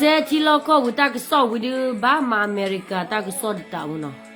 တဲထံလီၢ်ကီၢ်ပူၤတၢ်ကစီၣ်ဝံၤဒုး ဘၣ်မၤအမဲရကၤတၢ်ကစီၣ်တတးမနီၤ.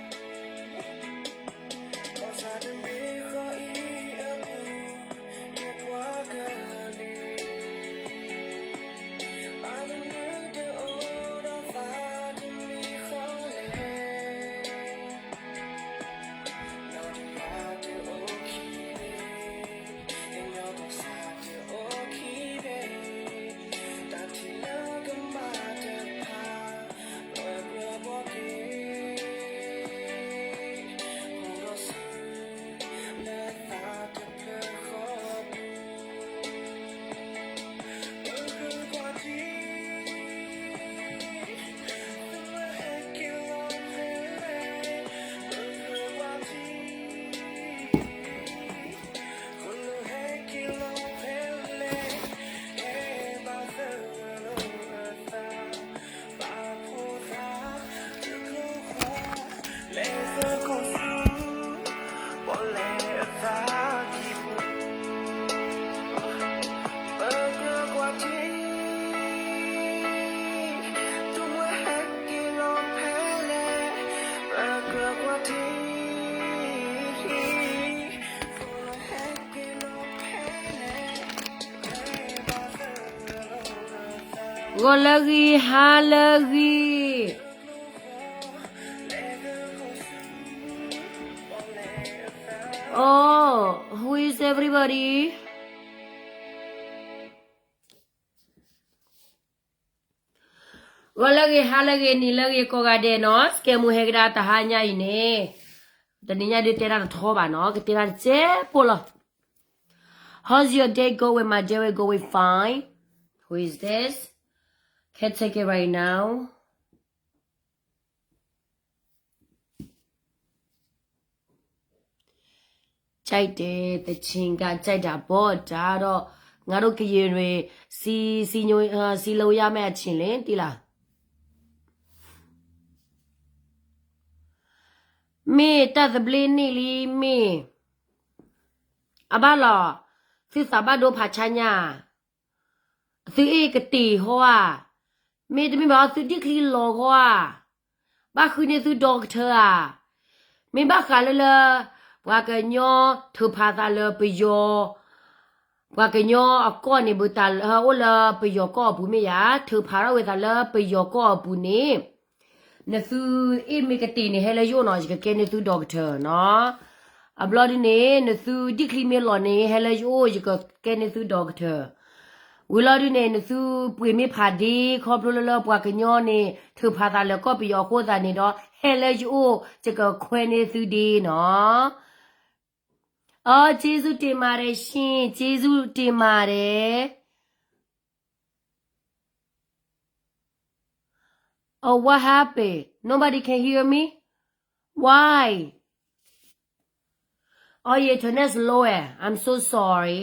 ဂီၤလၢအဂ့ၤ ဟါလၢအဂ့ၤ. Oh, who is everybody? ဂီၤလၢအဂ့ၤ ဟါလၢအဂ့ၤ နံၤလၢအဂ့ၤ ကိးဂၤဒဲးနီၤ, စကဲမူဟဲကဒါတဟါညါအံၤန့ၣ်, တနံၤညါဒုးတဲတၢ်တထီဘၣ်နီၤ, ကတဲတၢ်တစဲးဖိလီၤ. How's your day going? My day is going fine. Who is this? Can't take it right now. ကြိုက်တယ်, သီချင်းက ကြိုက်တာပေါ့, ဒါတော့ ငါတို့ကရင်တွေ စည်း, စည်းညွ, စည်းလုံးရမယ့်အချိန်လဲ သိလား. မ့ၢ်တၢ်သဘျ့န့ၢ်လံ မ့ၢ်, အဘၣ်လီၤ, သုသးဘၣ်ဒိဖးဆါညါ, သုအ့ၣ်ကတ့ၢ်ဟီဧါ, မ့တမ့ၢ်ဘၣ် သုဒံၣ်ချံလီၤဃီဧါ, ဘၣ်ဃုန့ၢ်သုဒီကထၢဧါ, မ့ၢ်ဘၣ်ဃးလၢလၢ ပှၤကညီထုးဖးသးလၢပယီၤ, ပှၤကညီအကီၢ်န့ၣ် ဘူးတၢ်လၢအိၣ်လၢပယီၤကီၢ်အပူၤမ့ၢ်ယါ, ထုးဖးထီၣ်ဝဲသးလၢပယီၤကီၢ်အပူၤန့ၣ်, နသုအ့ၣ်မ့ၢ်ကတ့ၢ်န့ၣ် ဟဲလၢယအိၣ်နီၤ ယကကဲန့ၢ်သု doctor နီၤ. အဘျီဒုန့ၣ် နသုဒံၣ်ချံမ့ၢ်လီၤန့ၣ် ဟဲလၢယအိၣ် ယကကဲန့ၢ်သု doctor. ဝံၤလီၤဒုန့ၣ် နသုပှ့ၤမ့ၢ်ဖးဒ့ ခီဖျိလၢလၢပှၤကညီန့ၣ် ထုးဖးသးလၢကီၢ်ပယီၤအဃိသတးန့ၣ်ဒီး ဟဲလၢယအိၣ် ယကခွဲန့ၢ်သုဒ့နီၤ. အ ကျေးဇူးတင်ပါတယ်ရှင်, ကျေးဇူးတင်ပါတယ်. Oh, what happened? Nobody can hear me? Why? Oh, your internet is low, eh? I'm so sorry.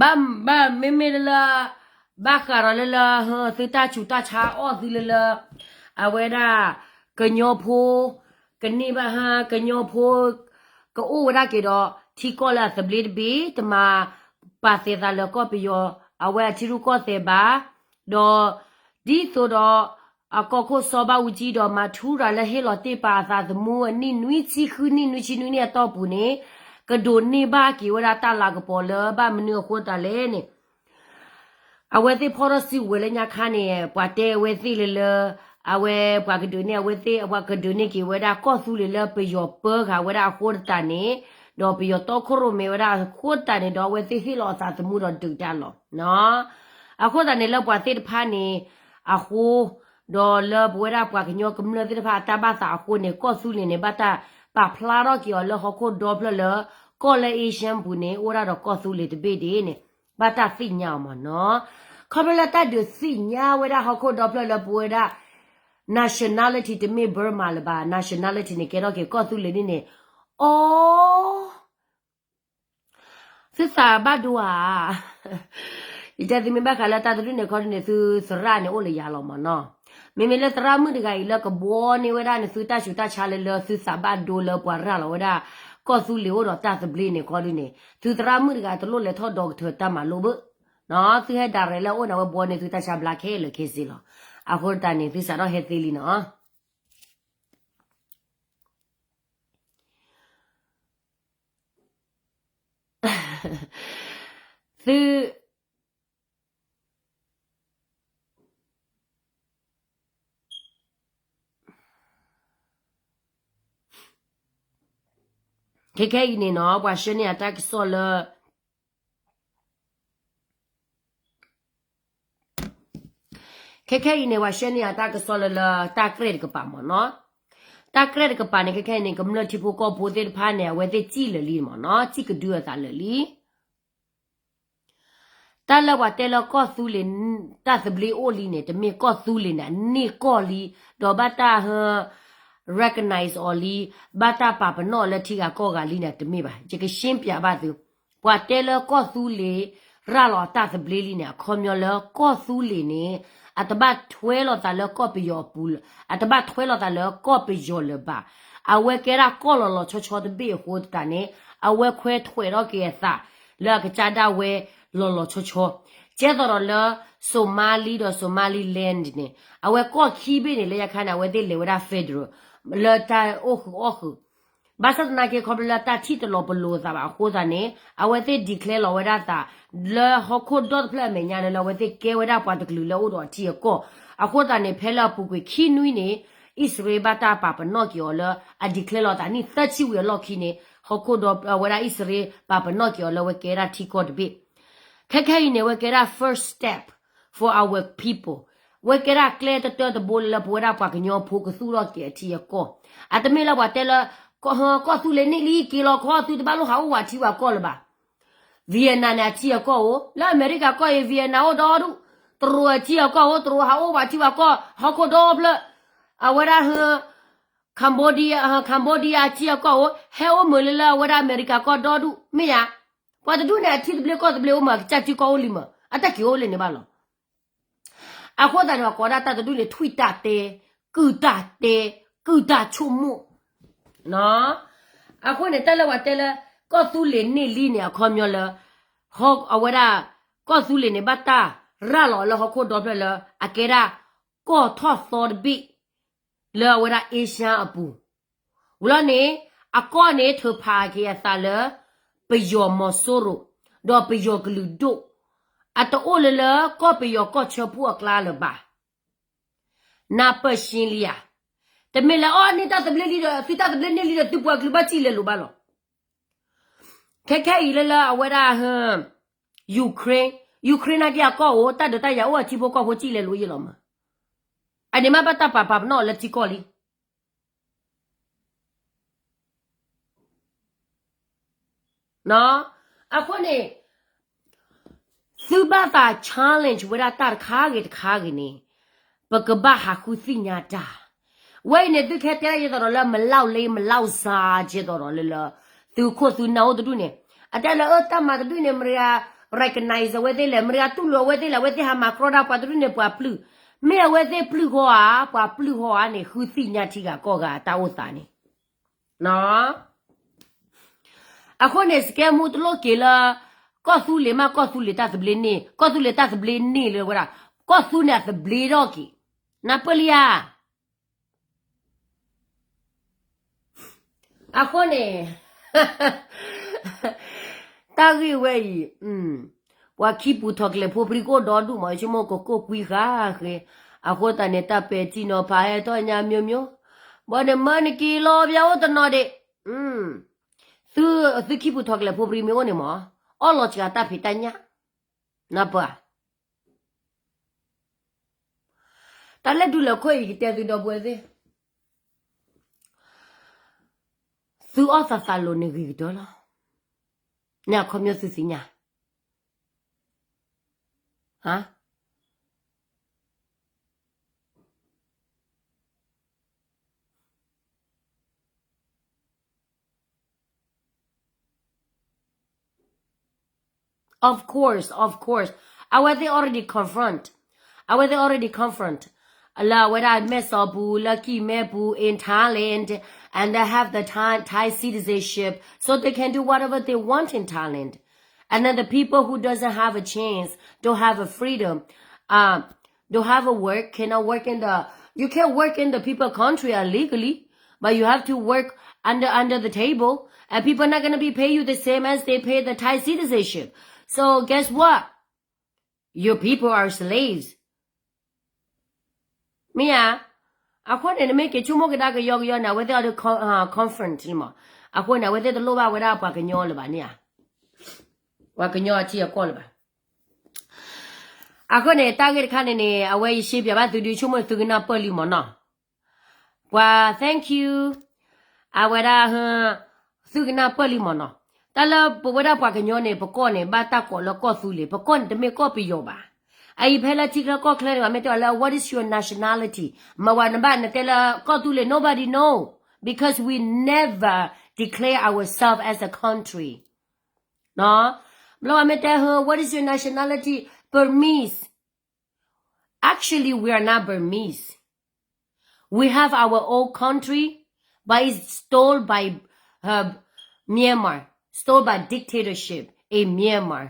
ဘၣ် ဘၣ်မ့မ့ၢ်လၢ ဘၣ်ဃးဒီးလၢလၢ သုတၢ်ဆူးတၢ်ဆါအီၣ်သုလၢလၢ အဝဲဒၣ် ကညီဖိ ကန့ၢ်ဘၣ်ဟါ ကညီဖိ ကအိၣ်ဝဲဒၣ်က့ၤဒီး ထံကီၢ်လၢအသဘျ့တဘ့ၣ် တမၤပာ်သဲးသးလၢကီၢ်ပယီၤ အဝဲအထံရူၢ်ကီၢ်သဲးဘၣ် ဒီး ဒ်သိးဒီး အကီၢ်ခိၣ်စီၤဘၣ်အူကၠံဒီး မၤထူရၤလၢဟ့ၣ်လီၤတ့ၢ်ပာ်အသးသမူအနံၣ်နွံဆံဃုနံၣ်နွံဆံနွံနံၣ်အတီၢ်ပူၤန့ၣ် ကဒိးန့ၢ်ဘၣ်က့ၤဝဲဒၣ်တၢ်လၤကပီၤလၢဘၣ်မနုၤအဃိသတးလဲၣ်န့ၣ် အဝဲသ့ၣ်ဖီၣ်ထီၣ်စုကဝဲၤလၢညါခါန့ၣ် ပှၤတဲအဝဲသ့ၣ်လၢလၢ အဝဲပှၤကဒုးန့ၢ်အဝဲသ့ၣ် ပှၤကဒုးန့ၢ်က့ၤဝဲဒၣ်ကီၢ်သူလ့ၤလၢပယီၤပၢဃာ်ဝဲဒၣ်အဃိသတးန့ၣ် ဒီးပယီၤတီခိၣ်ရိၣ်မဲဝဲဒၣ်အဃိသတးန့ၣ်ဒီး အဝဲသ့ၣ်ဟ့ၣ်လီၤအသးသမူဒီးဒုးတၢ်လီၤ. အဃိသတးန့ၣ်လၢပှၤသ့ၣ်တဖၣ်န့ၣ် အဃိ ဒီးလၢပဝဲဒၣ်ပှၤကညီကမျၢၢ်သ့ၣ်တဖၣ်အတၢ်ဘၣ်သးအဃိန့ၣ် ကီၢ်သူလ့ၤန့ၣ် ဘၣ်တၢ်ပာ်ဖျါထီၣ်က့ၤအီၤလၢဟီၣ်ခိၣ်ဒီဖျၢၣ်လၢ ကီၢ်လၢ Asian ပူၤန့ၣ် အိၣ်ဒၣ်ဒီးကီၢ်သူလ့ၤတဘ့ၣ်ဒ်န့ၣ် ဘၣ်တၢ်သ့ၣ်ညါအီၤမ့ၢ်နီၤ. ခီဖျိလၢတၢ်ဒုးသ့ၣ်ညါဝဲဒၣ်ဟီၣ်ခိၣ်ဒီဖျၢၣ်လၢပဝဲဒၣ် nationality တမ့ၢ် Burma လၢၤဘၣ် nationality န့ၣ် ကဲထီၣ်က့ၤကီၢ်သူလ့ၤန့ၣ်န့ၣ် အီ သုသးဘၣ်ဒိဧါ. ယတဲသုမ့ၢ်ဘၣ်ဃးလၢတၢ်တဒူၣ်န့ၣ်ခီဒုန့ၣ် သုသရၣ်န့ၣ်အိၣ်လၢယၤလီၤမ့ၢ်နီၤ. မ့မ့ၢ်လၢသရၣ်မုၣ်တဂၤအံၤလၢကဘှီန့ၢ်ဝဲဒၣ်န့ၣ် သုတၢ်ဆူးတၢ်ဆါလၢလၢသုသးဘၣ်ဒိလၢပှၤရၤလီၤဝဲဒၣ် ကီၢ်သူလ့ၤအိၣ်ဒီးတၢ်သဘျ့န့ၣ်ခီဒုန့ၣ် သုသရၣ်မုၣ်တဂၤတလိၣ်လဲၤထီၣ်ဒီကထၢၣ်တၢ်မၤလိဘၣ်နီၤ. သုဟဲဒၣ်ရဲၣ်လၢအအိၣ်န့ၣ် အဝဲဘှီန့ၢ်သုတၢ်ဆါဘျါခဲလၢာ်ခဲဆ့လီၤ. အဃိသတးန့ၣ် သုစးထီၣ်ဟဲသ့လံနီၤ. သု ခဲခဲအံၤန့ၣ်နီၤ ပှၤဆှၢန့ၢ်အတၢ်ကစီၣ်လၢ ခဲခဲအံၤန့ၣ် ပှၤဆှၢန့ၢ်အတၢ်ကစီၣ်လၢလၢတၢ်ကြဲၢ်တကပၤမ့ၢ်နီၤ. တၢ်ကြဲၢ်တကပၤန့ၣ် ခဲခဲအံၤန့ၣ် ကမျၢၢ်ထံဖိကီၢ်ဖိသ့ၣ်တဖၣ်န့ၣ် အဝဲသ့ၣ်စံၣ်လၢာ်လံမ့ၢ်နီၤ, စံၣ်ကဒုအသးလၢာ်လံ. တၢ်လၢပှၤတဲလၢကီၢ်သူလ့ၤ တၢ်သဘျ့အိၣ်လံန့ၣ် တမ့ၢ်ကီၢ်သူလ့ၤန့ၣ် န့ၢ်ကီၢ်လံ, ဒီးဘၣ်တၢ်ဟ recognize အီၤလံ, ဘၣ်တၢ်ပာ်ပနီၣ်လၢထံဂၤကီၢ်ဂၤလံန့ၣ် တမ့ၢ်ဘၣ်. ယကရှင်းပြဘၣ်သု, ပှၤတဲလၢကီၢ်သူလ့ၤ ရၤလီၤအတၢ်သဘျ့လံန့ၣ် အခီပညီလၢကီၢ်သူလ့ၤန့ၣ် အတဘၣ်ထွဲလိာ်သးလၢကီၢ်ပယီၤအပူၤ, အတဘၣ်ထွဲလိာ်သးလၢကီၢ်ပယီၤလၢၤဘၣ်. အဝဲကဲဒၣ်ကီၢ်လီၤလီၤဆီဆီတဘ့ၣ်အဃိသတးန့ၣ် အဝဲခွဲးထွဲးထီၣ်က့ၤအသး လၢအကစၢ်ဒၣ်ဝဲလီၤလီၤဆီဆီ, ကဲသိးဒီးလၢ Somali ဒီး Somaliland န့ၣ် အဝဲကီၢ်ခံဘ့ၣ်န့ၣ် လၢညါခါန့ၣ် အဝဲသ့ၣ်လဲၤဝဲဒၣ် federal လၢတၢ်အိၣ်ဃုာ်အီၣ်ဃုာ်, ဘၣ်ဆၣ်သနာ်က့ ခီဖျိလၢတၢ်ထံၣ်တလီၤပလိာ်အသးဘၣ်အဃိသတးန့ၣ် အဝဲသ့ၣ် declare လီၤဝဲဒၣ်သး လၢဟီၣ်ခိၣ်ဒီတဖျၢၣ်အမဲာ်ညါန့ၣ် လၢအဝဲသ့ၣ်ကဲဝဲဒၣ်ပှၤတကလုာ်လၢအအိၣ်ဒီးအထံအကီၢ်, အဃိသတးန့ၣ် ဖဲလၢအပူၤကွံာ်ခံနွံန့ၣ် အံၣ်စရ့လးဘၣ်တၢ်ပာ်ပနီၣ်က့ၤအီၤလၢ အ declare လီၤသးနံၣ်သၢဆံဝံၤအလီၢ်ခံန့ၣ် ဟီၣ်ခိၣ်ဒီ အဝဲဒၣ်အံၣ်စရ့လးပာ်ပနီၣ်က့ၤအီၤလၢအဝဲကဲဒၣ်ထံကီၢ်တဘ့ၣ်. ခဲခဲအံၤန့ၣ် အဝဲကဲဒၣ် first step for our people, အဝဲကဲဒၣ်ကျဲတတၢတဘိလၢပဝဲဒၣ်ပှၤကညီဖိကသူၣ်ထီၣ်က့ၤအထံအကီၢ်, အတမ့ၢ်လၢပှၤတဲလၢ ကီၢ်သူလ့ၤန့ၣ်လံက့ၤလီၤခီ သုတဘၣ်လိၣ်ဟးအိၣ်ဝဲထံဝဲကီၢ်လၢၤဘၣ်. Vietnam န့ၣ် အထံအကီၢ်အိၣ်, လၢအမဲရကၤကီၢ်အံၤ Vietnam အိၣ်ဒီဒူၣ်, တရူးအထံအကီၢ်အိၣ်, တရူးဟးအိၣ်ဝဲထံဝဲကီၢ်, ဟီၣ်ခိၣ်ဒီဖျၢၣ်, အဝဲဒၣ် Cambodia, Cambodia အထံအကီၢ်အိၣ်, ဟဲအိၣ်မုာ်လၢလၢအဝဲဒၣ်အမဲရကၤကီၢ်ဒီဒူၣ်, မ့ၢ်ယါ, ပှၤတဒူၣ်န့ၣ် အထံသဘျ့ကီၢ်သဘျ့အိၣ်မး ကစၢ်ထံကီၢ်အိၣ်လံမး, အတၢ်က့ၤအိၣ်လၢန့ၣ်ဘၣ်လီၤ. အဃိသတးန့ၣ် ပှၤကိးဒၣ်တၢ်တဒူၣ်န့ၣ် ထွံၣ်တၢ်တဲ, ကုၢ်တၢ်တဲ, ကုၢ်တၢ်ဆိကမိၣ်. အဃိန့ၣ် တၢ်လၢပှၤတဲလၢ ကီၢ်သူလ့ၤန့ၣ်လံန့ၣ် အခီပညီလၢ အဝဲဒၣ် ကီၢ်သူလ့ၤန့ၣ် ဘၣ်တၢ်ရၤလီၤလၢဟီၣ်ခိၣ်ဒီဖျၢၣ်လၢ အကဲဒၣ် ကီၢ်ထီၣ်သီတဘ့ၣ် လၢအဝဲဒၣ် Asia အပူၤ, ဝံၤလီၤန့ၣ် အကီၢ်န့ၣ်ထုးဖးက့ၤအသးလၢ ပယီၤမီၤစိရိၤ, ဒီးပယီၤကလုာ်ဒိၣ်, အတအိၣ်လၢလၢကီၢ်ပယီၤကီၢ်ဆၢဖိအကျါလၢၤဘၣ်. နၢ်ပၢၢ်ရှင်းလံဧါ. တမ့ၢ်လၢအီၤန့ၢ်တၢ်သဘျ့လံဒီး သုတၢ်သဘျ့န့ၢ်လံဒီး သုပှၤကလုာ်ဘၣ်စံၣ်လဲၤလိာ်ဘၣ်လီၤ. ခဲခဲအံၤလၢလၢအဝဲဒၣ် Ukraine, Ukraine နာ်က့အကီၢ်အိၣ် တၢ်ဒုးတၢ်ယၤအိၣ် အထံဖိကီၢ်ဖိစံၣ်လဲၤလိာ်ယဲလီၤမး. အန့ၣ်မ့ၢ်ဘၣ်တၢ်ပာ်ပာ်ပနီၣ်လၢထံကီၢ်လံ. အဃိန့ၣ် သုဘၣ်သး challenge ဝဲဒၣ်တၢ်တခါဂ့ၤတခါဂ့ၤန့ၣ် ပကဘၣ်ဟးဃုသ့ၣ်ညါတၢ်. ဝဲအံၤန့ၣ် သုခဲတဲဒၣ်ယဲသိးဒီးလၢ မလောက်လေး မလောက်စား ယဲသိးဒီးလၢလၢ သုခိၣ်သုနၢ်အိၣ်တဒူၣ်န့ၣ် အတဲလၢအၢတၢ်မၤတဒူၣ်န့ၣ် မတၤ recognize အဝဲသ့ၣ်လဲၣ်, မတၤတူၢ်လိာ်အဝဲသ့ၣ်လဲၣ်, အဝဲသ့ၣ်ဟးမၤကြီဒၣ်ပှၤတဒူၣ်န့ၣ် ပှၤပျုၢ်, မ့ၢ်အဝဲသ့ၣ်ပျုၢ်ဃီဧါ, ပှၤပျုၢ်ဃီဧါန့ၣ် ဃုသ့ၣ်ညါထံဂၤကီၢ်ဂၤအတၢ်အိၣ်သးန့ၣ် အဃိန့ၣ် စကဲမူတလိၣ်က့ၤလၢ ကီၢ်သူလ့ၤမး ကီၢ်သူလ့ၤတၢ်သဘျ့န့ၢ်, ကီၢ်သူလ့ၤတၢ်သဘျ့န့ၢ်လၢဝဲဒၣ်, ကီၢ်သူန့ၣ်အသဘျ့ထီၣ်က့ၤ, နၢ်ပၢၢ်လံဧါ. အဃိန့ၣ် တၢ်ဂ့ၢ်ဝဲအံၤ ပှၤခံပူၤထီၣ်ကျဲၤဖိပြံကအိၣ်ဒီဒူၣ်မး ယဆိကမိၣ်ကကိၣ်ကွံဃာ်ဃ့, အဃိသတးန့ၣ် တၢ်ပဲာ်ထံနီၤဖးဟဲထီၣ်ညါ မျိုးမျိုး, ဘၣ်န့ၣ်မၢနက့ၤလီၤ ပျၢ်အိၣ်တနီၤဒံး, သု သုခံပူၤထီၣ်ကျဲၤဖိပြံမ့ၢ်အိၣ်န့ၣ်မး, အီၣ်လီၤစှၤတၢ်ဖံးတၢ်ညၣ်, နၢ်ပၢၢ်ဧါ. တၢ်လၢဒူလၢာ်ခိၣ်အံၤ ယကတဲသုဒီပုၢ်ဝဲၢ်သ့ၣ်, သုအီၣ်သးသးလိၤန့ၣ်ဂ့ၤကတၢၢ်လီၤ, န့ၣ်အခီပညီသုသ့ၣ်ညါ, ဟါ Of course, of course. အဝဲသ့ၣ် already confront. အဝဲသ့ၣ် already confront. လၢအဝဲဒၣ်မဲၢ်စီၤပူၤ လၢကံၢ်မဲပူၤ in Thailand, and they have the Thai, Thai citizenship, so they can do whatever they want in Thailand. And then the people who doesn't have a chance, don't have a freedom, uh, don't have a work, cannot work in the, you can work in the people country illegally, but you have to work under, under the table, and people are not gonna be pay you the same as they pay the Thai citizenship. So guess what? Your people are slaves. မ့ၢ်ဧါ, အဃိန့ၣ် နမ့ၢ်က့ၤဆိကမိၣ်ကဒါကယီကယီန့ၣ် အဝဲသ့ၣ်အီၤဒီး con-, uh, confront န့ၣ်မး, အဃိန့ၣ် အဝဲသ့ၣ်တလိၣ်ဘၣ်ဝဲဒၣ်ပှၤကညီလၢၤဘၣ်န့ၣ်ဧါ, ပှၤကညီအထံအကီၢ်လၢၤဘၣ်. အဃိန့ၣ် တၢ်ဂ့ၢ်တခါန့ၣ်န့ၣ် အဝဲယရှဲပၠးဘၣ်သုဒုး ဆိကမိၣ်သုကနၢ်ပၢၢ်လံမးနီၤ. ပှၤ thank you, အဝဲဒၣ် သုကနၢ်ပၢၢ်လံမးနီၤ. တၢ်လၢပဝဲဒၣ်ပှၤကညီန့ၣ် ပကီၢ်န့ၣ် ဘၣ်တၢ်ကိးလၢကီၢ်သူလ့ၤ, ပကီၢ်န့ၣ်တမ့ၢ်ကီၢ်ပယီၤဘၣ်. အအံၤဖဲလၢထံချၢကီၢ်ချၢန့ၣ် ပှၤမ့ၢ်တဲလၢ what is your nationality? မ့ၢ်ဝဲနဘၣ်နတဲလၢကီၢ်သူလ့ၤ nobody know, because we never declare ourselves as a country. ဘျီဝဲမ့ၢ်တဲ what is your nationality? Burmese. Actually, we are not Burmese. We have our own country, but it's stole by, uh, Myanmar, stole by dictatorship in Myanmar.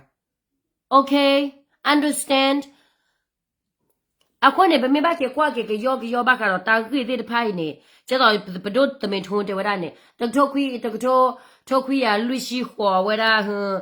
Okay, understand? အဃိန့ၣ် ပမ့ၢ်ဘၣ်က့ၤကွၢ်က့ၤကယီကယီဘၣ်ဃးဒီးတၢ်ဂ့ၢ်သ့ၣ်တဖၣ်အံၤန့ၣ် ကဲသိးပဒိၣ်တမ့ၢ်ထိတဲဝဲဒၣ်န့ၣ် တကထိခွံ, တကထိ, ထိခွံကယၤလွံၢ်ဆံဃိးဝဲဒၣ်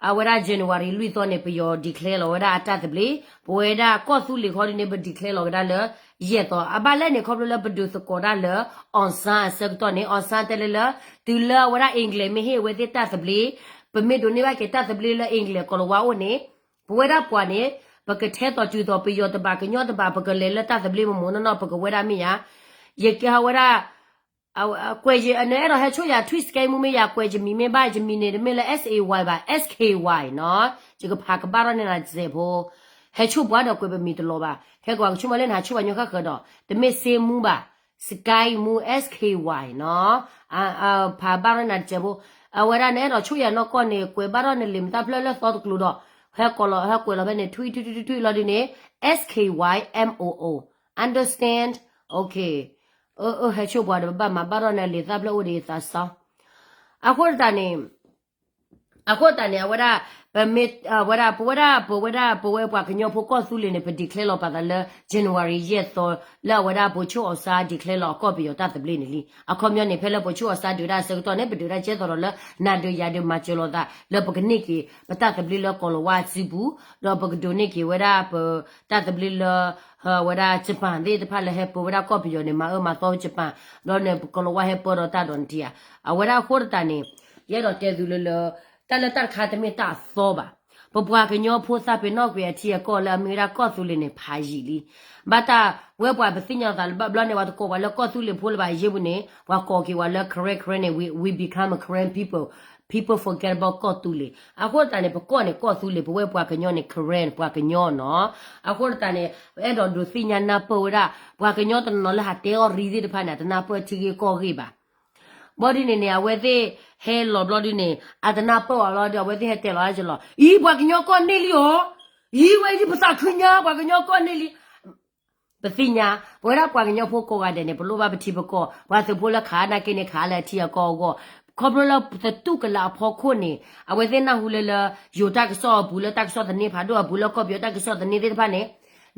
အဝဲဒၣ် January လွံၢ်သီန့ၣ် ပယီၤ declare လီၤဝဲဒၣ်အတၢ်သဘျ့, ပဝဲဒၣ်ကီၢ်သူလ့ၤခီဒ်န့ၣ် ပ declare လီၤကဒါလၢ ယဲၢ်သီ, အဘၣ်လဲၣ်န့ၣ် ခီဖျိလၢပဒုးသကိးဒၣ်လၢ အောင်ဆန်း အဆၢကတီၢ်န့ၣ် အောင်ဆန်း တဲလၢလၢ တုၤလၢအဝဲဒၣ် England မ့ၢ်ဟ့ၣ်အဝဲသ့ၣ်တၢ်သဘျ့, ပမ့ၢ်ဒိးန့ၢ်ဘၣ်က့ၤတၢ်သဘျ့လၢ England ကီၤလၤဝါအိၣ်န့ၣ်, ပဝဲဒၣ်ပှၤန့ၣ် ပကထဲသိးတုၤသိး ပယီၤတဘၣ် ကညီတဘၣ် ပကလဲၤလၢတၢ်သဘျ့မ့ၢ်မ့ၢ်နီၢ်နီၢ် ပကဝဲဒၣ်မ့ၢ်ယၤ, ယကဟးဝဲဒၣ် ကွဲးယ နအဲၣ်ဒိးဟဲဆိၣ်ယၤ ထွံၣ်စကဲမူမ့ၢ်ယၤ ကွဲးယမံၤမ့ၢ်ဘၣ် ယမံၤန့ၣ် တမ့ၢ်လၢ S A Y ဘၣ် S K Y နီၤ, ယကဖးကဘၣ်ထီၣ်န့ၢ်နၤတစဲးဖိ, ဟဲဆိၣ်ပှၤဒီးကွဲးပမံၤတလီၤဘၣ်, ခဲကီးကဆိကမိၣ်လၢနဟးဆိၣ်ပှၤညီဃၣ်ဃၢၤဒီး တမ့ၢ်စ့မူဘၣ်, Sky မူ S K Y နီၤ, ဖးဘၣ်ထီၣ်နၤတစဲးဖိ, အဝဲဒၣ်နအဲၣ်ဒိးဆိၣ်ယၤနီၢ်ကီၢ်န့ၣ် ကွဲးဘၣ်ထီၣ်နလံာ်မံၤသၣ်ဖျၢၣ်လၢသီတကျိၤဒီး, ဟဲကိးလီၤ ဟဲကွဲးလီၤဖဲန့ၣ် ထွံၣ်ထွံၣ်ထွံၣ်ထွံၣ်လီၤဒ်န့ၣ် S K Y M O O, understand? Okay. အၢ အၢ ဟဲဆိၣ်ပှၤဒီး ပဘၣ်မၤဘၣ်ထီၣ်နလံာ်သၣ်ဖျၢၣ်အိၣ်ဒံးသးစီ, အဃိသတးန့ၣ်, အဃိသတးန့ၣ် အဝဲဒၣ် ပမ့ၢ်ဝဲဒၣ် ပဝဲဒၣ် ပဝဲဒၣ် ပဝဲပှၤကညီဖိကီၢ်သူလ့ၤန့ၣ် ပ declare လီၤပာ်သးလၢ January ယဲၢ်သီ လၢအဝဲဒၣ် ဗိုလ်ချုပ်အောင်ဆန်း declare လီၤအကီၢ်ပယီၤတၢ်သဘျ့န့ၣ်လံ. အခီပညီန့ၣ် ဖဲလၢ ဗိုလ်ချုပ်အောင်ဆန်း ဒုးတၢ်အဆၢကတီၢ်န့ၣ် ပဒုးတၢ်ကဲသိးဒီးလၢ နၤဒုးယၤဒုးမၤစၢၤလိာ်သး လၢပကန့ၢ်က့ၤ ပတၢ်သဘျ့လၢကီၤလၤဝါစုပူၤ, ဒီးပကဒိးန့ၢ်က့ၤဝဲဒၣ်ပတၢ်သဘျ့လၢ ဝဲဒၣ် Japan သ့ၣ်တဖၣ်လၢဟဲပၢဝဲဒၣ်ကီၢ်ပယီၤန့ၣ် မၤအၢမၤသီ Japan ဒီးန့ၣ် ကီၤလၤဝါဟဲပၢဒီးတၢ်ဒီးနထံၣ်ဧါ. အဝဲဒၣ်အဃိသတးန့ၣ် ယအဲၣ်ဒိးတဲသုလၢလၢ တၢ်လၢတၢ်တခါတမ့ၢ်တၢ်အသီဘၣ်. ပပှၤကညီဖိသးပ့ၤနီၣ်ကွံာ်အထံအကီၢ်လၢအမ့ၢ်ဝဲဒၣ်ကီၢ်သူလ့ၤန့ၣ် ဖးယံာ်လံ. ဘၣ်တၢ်ဝဲပှၤပသ့ၣ်ညါသးလၢဘၣ်ဘျီန့ၣ် ပှၤတကိးပှၤလၢကီၢ်သူလ့ၤဖိလၢၤဘၣ် ယ့ၢ်ပူၤန့ၣ် ပှၤကိးက့ၤဝဲလၢ Karen Karen န့ၣ် we, we become a Karen people, people forget about ကီၢ်သူလ့ၤ. အဃိသတးန့ၣ် ပကီၢ်န့ၣ် ကီၢ်သူလ့ၤ, ပဝဲပှၤကညီန့ၣ် Karen ပှၤကညီနီၤ. အဃိသတးန့ၣ် အဲၣ်ဒိးဒုးသ့ၣ်ညါနၢ်ပၢၢ်ဝဲဒၣ် ပှၤကညီတနီၤလၢဟးတဲအီၣ်ရံသ့ၣ်တဖၣ်န့ၣ် အတနၢ်ပၢၢ်ထံဂ့ၢ်ကီၢ်ဂ့ၢ်ဘၣ်. ဘီဒ်န့ၣ်န့ၣ် အဝဲသ့ၣ်ဟဲလီၤဘျီဒ်န့ၣ် အတနၢ်ပၢၢ်အီၤလီၤဒီး အဝဲသ့ၣ်ဟဲတဲလီၤအါကလီၤ. အံၤ ပှၤကညီကီၢ်န့ၢ်လံအီၤ, အံၤ ဝဲဒ်ပသးခုညါ ပှၤကညီကီၢ်န့ၢ်လံ. ပသ့ၣ်ညါ ပဝဲဒၣ်ပှၤကညီဖိကိးဂၤဒဲးန့ၣ် ပလိၣ်ဘၣ်ပထံပကီၢ်, ပှၤသုးဖိလၢခးနာ်က့န့ၣ် ခးလၢအထံအကီၢ်အဂီၢ်, ခီဖျိလၢသတူၢ်ကလာ်အဖီခိၣ်န့ၣ် အဝဲသ့ၣ်နၢ်ဟူလၢလၢ ယိၤတၢ်ကစီၣ်အပူၤ လၢတၢ်ကစီၣ်သန့ဖးဒိၣ်အပူၤ လၢကီၢ်ပယီၤတၢ်ကစီၣ်သန့သ့ၣ်တဖၣ်န့ၣ်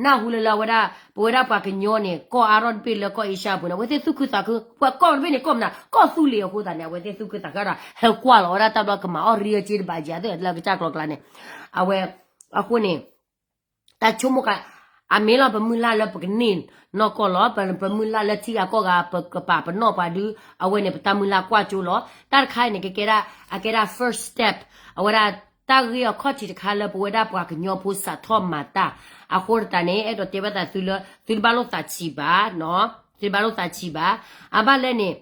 နၢ်ဟူလၢလၢအဝဲဒၣ် ပဝဲဒၣ်ပှၤကညီန့ၣ် ကီၢ်အါထီၣ်တဘ့ၣ်လၢကီၢ်အ့ရှၢပူၤန့ၣ် အဝဲသ့ၣ်သူၣ်ခုသးခု, ပှၤကီၢ်တဘ့ၣ်န့ၣ် ကီၢ်မနုၤ ကီၢ်သူလ့ၤအဃိသတးန့ၣ် အဝဲသ့ၣ်သူၣ်ခုသးခုဒီး ဟဲကွၢ်လီၤဝဲဒၣ်တၢ်ဘျီကမၤအီၣ်ရံအစ့တဘၣ်ကဲသ့ၣ် လၢကစၢ်ကျီကျါန့ၣ် အဝဲ အဃိန့ၣ် တၢ်ဆိကမိၣ်က အမ့ၢ်လီၤ ပမုၢ်လၢ်လၢပကန့ၢ်နီၢ်ကီၢ်လီၤ. ပမုၢ်လၢ်လၢထံဂၤကီၢ်ဂၤ ပကပာ်ပနီၣ်ပှၤဒုး အဝဲန့ၣ် ပတၢ်မုၢ်လၢ်ကွၢ်ကၠိလီၤ. တၢ်တခါအံၤန့ၣ် ကကဲဒၣ် အကဲဒၣ် first step အဝဲဒၣ် တၢ်ဂ့ၢ်အခီၣ်ထံးတခါလၢပဝဲဒၣ်ပှၤကညီဖိစးထီၣ်မၤတၢ်. အဃိသတးန့ၣ် အဲၣ်ဒိးတဲဘၣ်သးသုလၢ သုတဘၣ်လိာ်သးဆံးဘၣ်, သုတဘၣ်လိာ်သးဆံးဘၣ်. အဘၣ်လဲၣ်န့ၣ်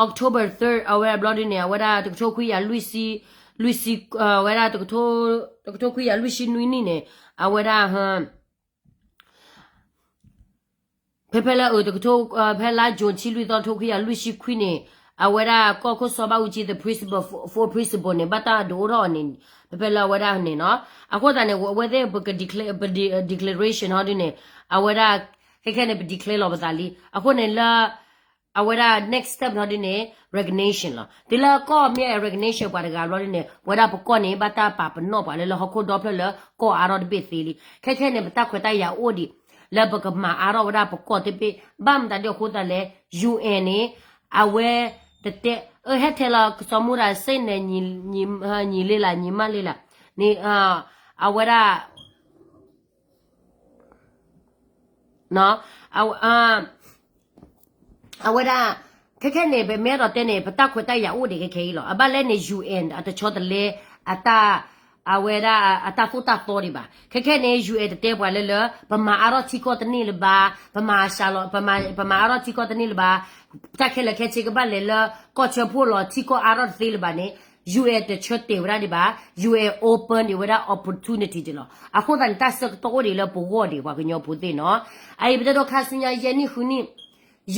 October third အဝဲဘျီဒ်န့ၣ် အဝဲဒၣ်တကထိခွံကယၤလွံၢ်ဆံ, လွံၢ်ဆံ, ဝဲဒၣ် တကထိခွံကယၤလွံၢ်ဆံနွံနံၣ်န့ၣ် အဝဲဒၣ် ဖဲဖဲလၢအတကထိ, ဖဲလါ June ဆံလွံၢ်သီ တကထိခွံကယၤလွံၢ်ဆံခွံန့ၣ် အဝဲဒၣ်ကီၢ်ခိၣ်စီၤဘၣ်အူကၠံ the principal, four principal န့ၣ် ဘၣ်တၢ်ဒုးအိၣ်ထီၣ်အီၤန့ၣ် ဖဲဖဲလၢအဝဲဒၣ်န့ၣ်နီၤ. အဃိသတးန့ၣ် အဝဲသ့ၣ်ပက declare, ပ de-, declaration ဟီဒ်န့ၣ် အဝဲဒၣ် ခဲခဲန့ၣ် ပ declare လီၤပသးလံ. အဃိန့ၣ်လၢ အဝဲဒၣ် next step ဟီဒ်န့ၣ် recognition လီၤ. တုၤလၢကီၢ်မ့ၢ် recognition ပှၤတဂၤဘျီဒ်န့ၣ် ပဝဲဒၣ်ပကီၢ်န့ၣ် ဘၣ်တၢ်ပာ်ပနီၣ်ပှၤလၢလၢဟီၣ်ခိၣ်ဒီဖျၢၣ်လၢကီၢ်အါထီၣ်တဘ့ၣ်သ့လံ. ခဲခဲန့ၣ် ပတၢ်ခွဲးတၢ်ယာ်အိၣ်ဒံး လၢပကမၤအါထီၣ်ဝဲဒၣ်ပကီၢ်တဘ့ၣ် ဘၣ်မတၤဒ်အဃိသတးလဲၣ် UN န့ၣ် အဝဲတတဲ အဟဲထဲလီၤကစီၤမူရၤစ့ၣ်န့ၣ် ညီလ့လး ညီမးလ့လးန့ၣ် အဝဲဒၣ် အဝဲဒၣ် ခဲခဲန့ၣ် ပမ့ၢ်အဲၣ်ဒိးတဲန့ၣ် ပတၢ်ခွဲးတၢ်ယာ်အိၣ်ဒံးခဲခဲအံၤလီၤ. အဘၣ်လဲၣ်န့ၣ် UN အတဆီတလဲ အတၢ် အဝဲဒၣ်အတၢ်သိၣ်တၢ်သီဒံးဘၣ်. ခဲခဲန့ၣ် UN တတဲပှၤလၢလၢ ပမၤအါထီၣ်ထံကီၢ်တန့ၢ်လၢၤဘၣ်, ပမၤစှၤလီၤ, ပမၤအါထီၣ်ထံကီၢ်တန့ၢ်လၢၤဘၣ်, တၢ်ခဲလၢာ်ခဲဆ့ကဘၣ်လဲၤလၢ ကီၢ်ဆၢဖှိၣ်လီၤ ထံကီၢ်အါထီၣ်တသ့လၢၤဘၣ်န့ၣ် UN တဆၢတဲာ်ဝဲဒၣ်ဒံးဘၣ်, UN open ဒံးဝဲဒၣ် opportunity ဒံးလီၤ. အဃိသတးန့ၣ် တၢ်ဆၢကတီၢ်အိၣ်ဒံးလၢပဂီၢ်ဒံး ပှၤကညီဖိသ့ၣ်နီၤ. အအံၤပတဲဒိးခါဆူညါယဲၢ်နံၣ်ဃုနံၣ်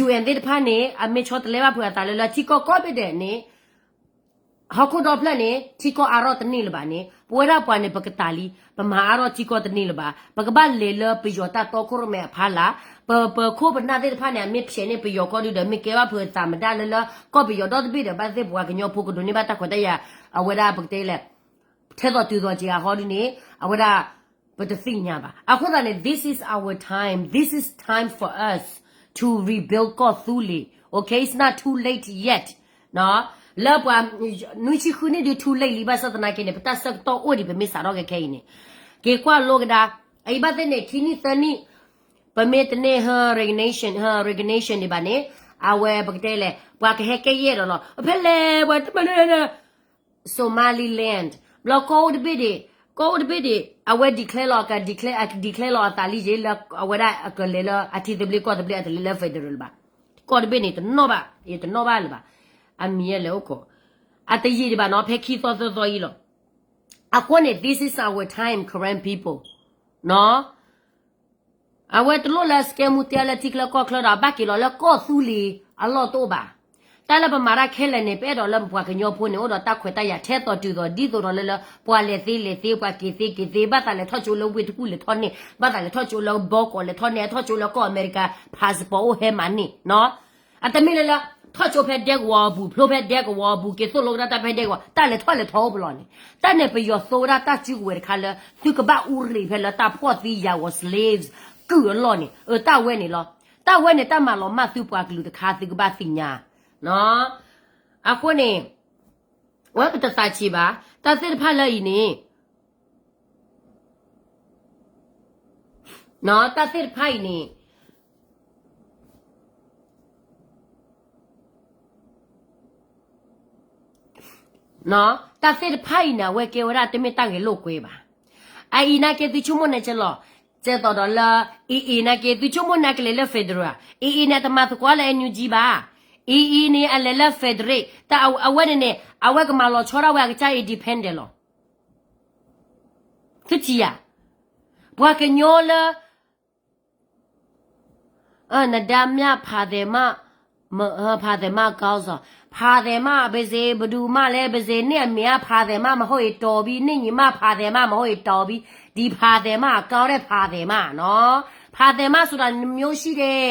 UN သ့ၣ်တဖၣ်န့ၣ် အမ့ၢ်ဆီတလဲဘၣ်ဖုးအသးလၢလၢထံကီၢ်ကိးဘ့ၣ်ဒဲးန့ၣ် ဟီၣ်ခိၣ်ဒီဖျၢၣ်န့ၣ် ထံကီၢ်အါထီၣ်တန့ၢ်လၢၤဘၣ်န့ၣ် ပဝဲဒၣ်ပှၤန့ၣ် ပကတၢ်လံ ပမၤအါထီၣ်ထံကီၢ်တန့ၢ်လၢၤဘၣ်. ပကဘၣ်လဲၤလၢပယီၤတၢ်တီခိၣ်ရိၣ်မဲအဖီလာ်, ပပခိၣ်ပနၢ်သ့ၣ်တဖၣ်န့ၣ် အမ့ၢ်ဖျဲးန့ၢ်ပယီၤကီၢ်ဒုဒီး မ့ၢ်ကဲဘၣ်ဖုးသးမတၤလၢလၢ ကီၢ်ပယီၤဒီတဘ့ၣ်ဒီး ဘၣ်သ့ၣ်ပှၤကညီဖိကဒိးန့ၢ်ဘၣ်တၢ်ခွဲးတၢ်ယာ် အဝဲဒၣ်ပကတဲလဲၣ် ထဲသိးတုၤသိးက့ၤအဟီဒ်န့ၣ် အဝဲဒၣ် ပတသ့ၣ်ညါဘၣ်. အဃိသတးန့ၣ် this is our time, this is time for us to rebuild ကီၢ်သူလ့ၤ okay, it's not too late yet လၢပှၤ နွံဆံဃုနံၣ်ဒုး too late လံ ဘၣ်ဆၣ်သနာ်က့န့ၣ် ပတၢ်ဆၢကတီၢ်အိၣ်ဒံး ပမ့ၢ်စးထီၣ်ခဲခဲအံၤန့ၣ် က့ၤကွၢ်လိကဒါ အအံၤဘၣ်သ့ၣ်န့ၣ် ခံနံၣ်သၢနံၣ် ပမ့ၢ်တန့ၢ်ဟၢ resignation ဟၢ resignation ဒံးဘၣ်န့ၣ် အဝဲပကတဲလဲၣ် ပှၤကဟဲကဲယဲၢ်ဒီးလီၤ ဖဲလဲၣ်ပှၤတမၤ Somaliland ဘျီကီၢ်အိၣ်တဘ့ၣ်ဒံး ကီၢ်အိၣ်တဘ့ၣ်ဒံး အဝဲ declare လီၤ က declare အ declare လီၤအသးလံယ့လၢ အဝဲဒၣ်အကလဲၤလၢအထံသဘျ့ကီၢ်သဘျ့ အတလဲၤလၢ federal လၢၤဘၣ်. ကီၢ်တဘ့ၣ်န့ၣ် တနီၣ်ဘၣ် ယတနီၣ်ဘၣ်လၢၤဘၣ်. အမံၤယဲလဲၣ်အိၣ်ခိး အတယံာ်ဒံးဘၣ်နီၤ ဖဲခံသီသၢသီအံၤလီၤ. အဃိန့ၣ် this is our time Karen people နီၤ အဝဲတလိၣ်လၢစကဲမူတဲလၢထံချၢကီၢ်ချၢဒီး ဘၣ်က့ၤလီၤလၢကီၢ်သူလ့ၤအလီၢ်တအိၣ်ဘၣ်. တၢ်လၢပမၤတၢ်ခဲလၢာ်န့ၣ် ပအဲၣ်ဒိးလၢပပှၤကညီဖိန့ၣ် အိၣ်ဒီးတၢ်ခွဲးတၢ်ယာ်ထဲသိးတုၤသိး ဒ်သိးဒီးလၢလၢ ပှၤလဲၤသ့လဲၤသ့ ပှၤက့ၤသ့က့ၤသ့ ဘၣ်သးလဲၤထီၣ်ကၠိလၢဝ့ၢ်တကူၣ်လဲၤထီၣ်န့ၢ် ဘၣ်သးလဲၤထီၣ်ကၠိလၢဘီကီးလဲၤထီၣ်န့ၢ် ထီၣ်ကၠိလၢကီၢ်အမဲရကၤ passport အိၣ်ဟဲမၤန့ၢ်နီၤ. အတမ့ၢ်လၢလၢ ထီၣ်ကၠိဖဲဒဲကဝီၤအပူၤ ဖျိဖဲဒဲကဝီၤအပူၤ က့ၤသိၣ်လိကဒါတၢ်ဖဲဒဲကဝီၤ တၢ်လဲၤထီၣ်လဲၤထီအိၣ်ပလီၢ်န့ၣ် တၢ်န့ၣ်ပယီၤသိဝဲဒၣ်တၢ်စုကဝဲၤတခါလၢ သုကဘၣ်အူရ့ၤဖဲလၢတၢ်ဖှီၣ်သံယာ်ဝီၤ slaves ကုၢ်အလီၢ်န့ၣ် အတၢ်ဝဲန့ၣ်လီၤ. တၢ်ဝဲန့ၣ်တၢ်မၤလီၤမၢ်သုပှၤကလုာ်တခါ သုကဘၣ်သ့ၣ်ညါ အဃိန့ၣ် ဝဲပတသးဆံးဘၣ် တၢ်သ့ၣ်တဖၣ်လၢအံၤန့ၣ် တၢ်သ့ၣ်တဖၣ်အံၤန့ၣ် တၢ်သ့ၣ်တဖၣ်အံၤန့ၣ် အဝဲကဲဝဲဒၣ်တမ့ၢ်တၢ်ဂဲၤလိာ်ကွဲဘၣ်. အအံၤနာ်က့သုဆိကမိၣ်န့ၣ်ကလီၤ, ကဲသိးဒီးလၢ အံၤအံၤနာ်က့သုဆိကမိၣ်န့ၣ်ကလဲၤလၢ federal, အံၤအံၤန့ၣ်တမၤသကိးလၢ NUG ဘၣ်. အံၤအံၤန့ၣ် အလဲၤလၢ federal, တၢ်အဝဲန့ၣ်န့ၣ် အဝဲကမၤလီၤဆီဒၣ်ဝဲအကစၢ်အံၤ dependent လီၤ. သုထံၣ်ဧါ, ပှၤကညီလၢ နဒါမြဖးသဲးမး, ဖးသဲးမးအကီၢ်စီၤ, ဖးသဲးမး ပစ့ ပဒုးမးလဲၣ် ပစ့န့ၣ်အမ့ၢ်အဖးသဲးမး မဟိၣ်အံၤတီၤဘံ န့ၣ်ညီမးဖးသဲးမး မဟိၣ်အံၤတီၤဘံ, ဒ်ဖးသဲးမးအကီၢ်ဒဲးဖးသဲးမးနီၤ, ဖးသဲးမးဆိုတာ နှစ်မျိုးရှိတယ်,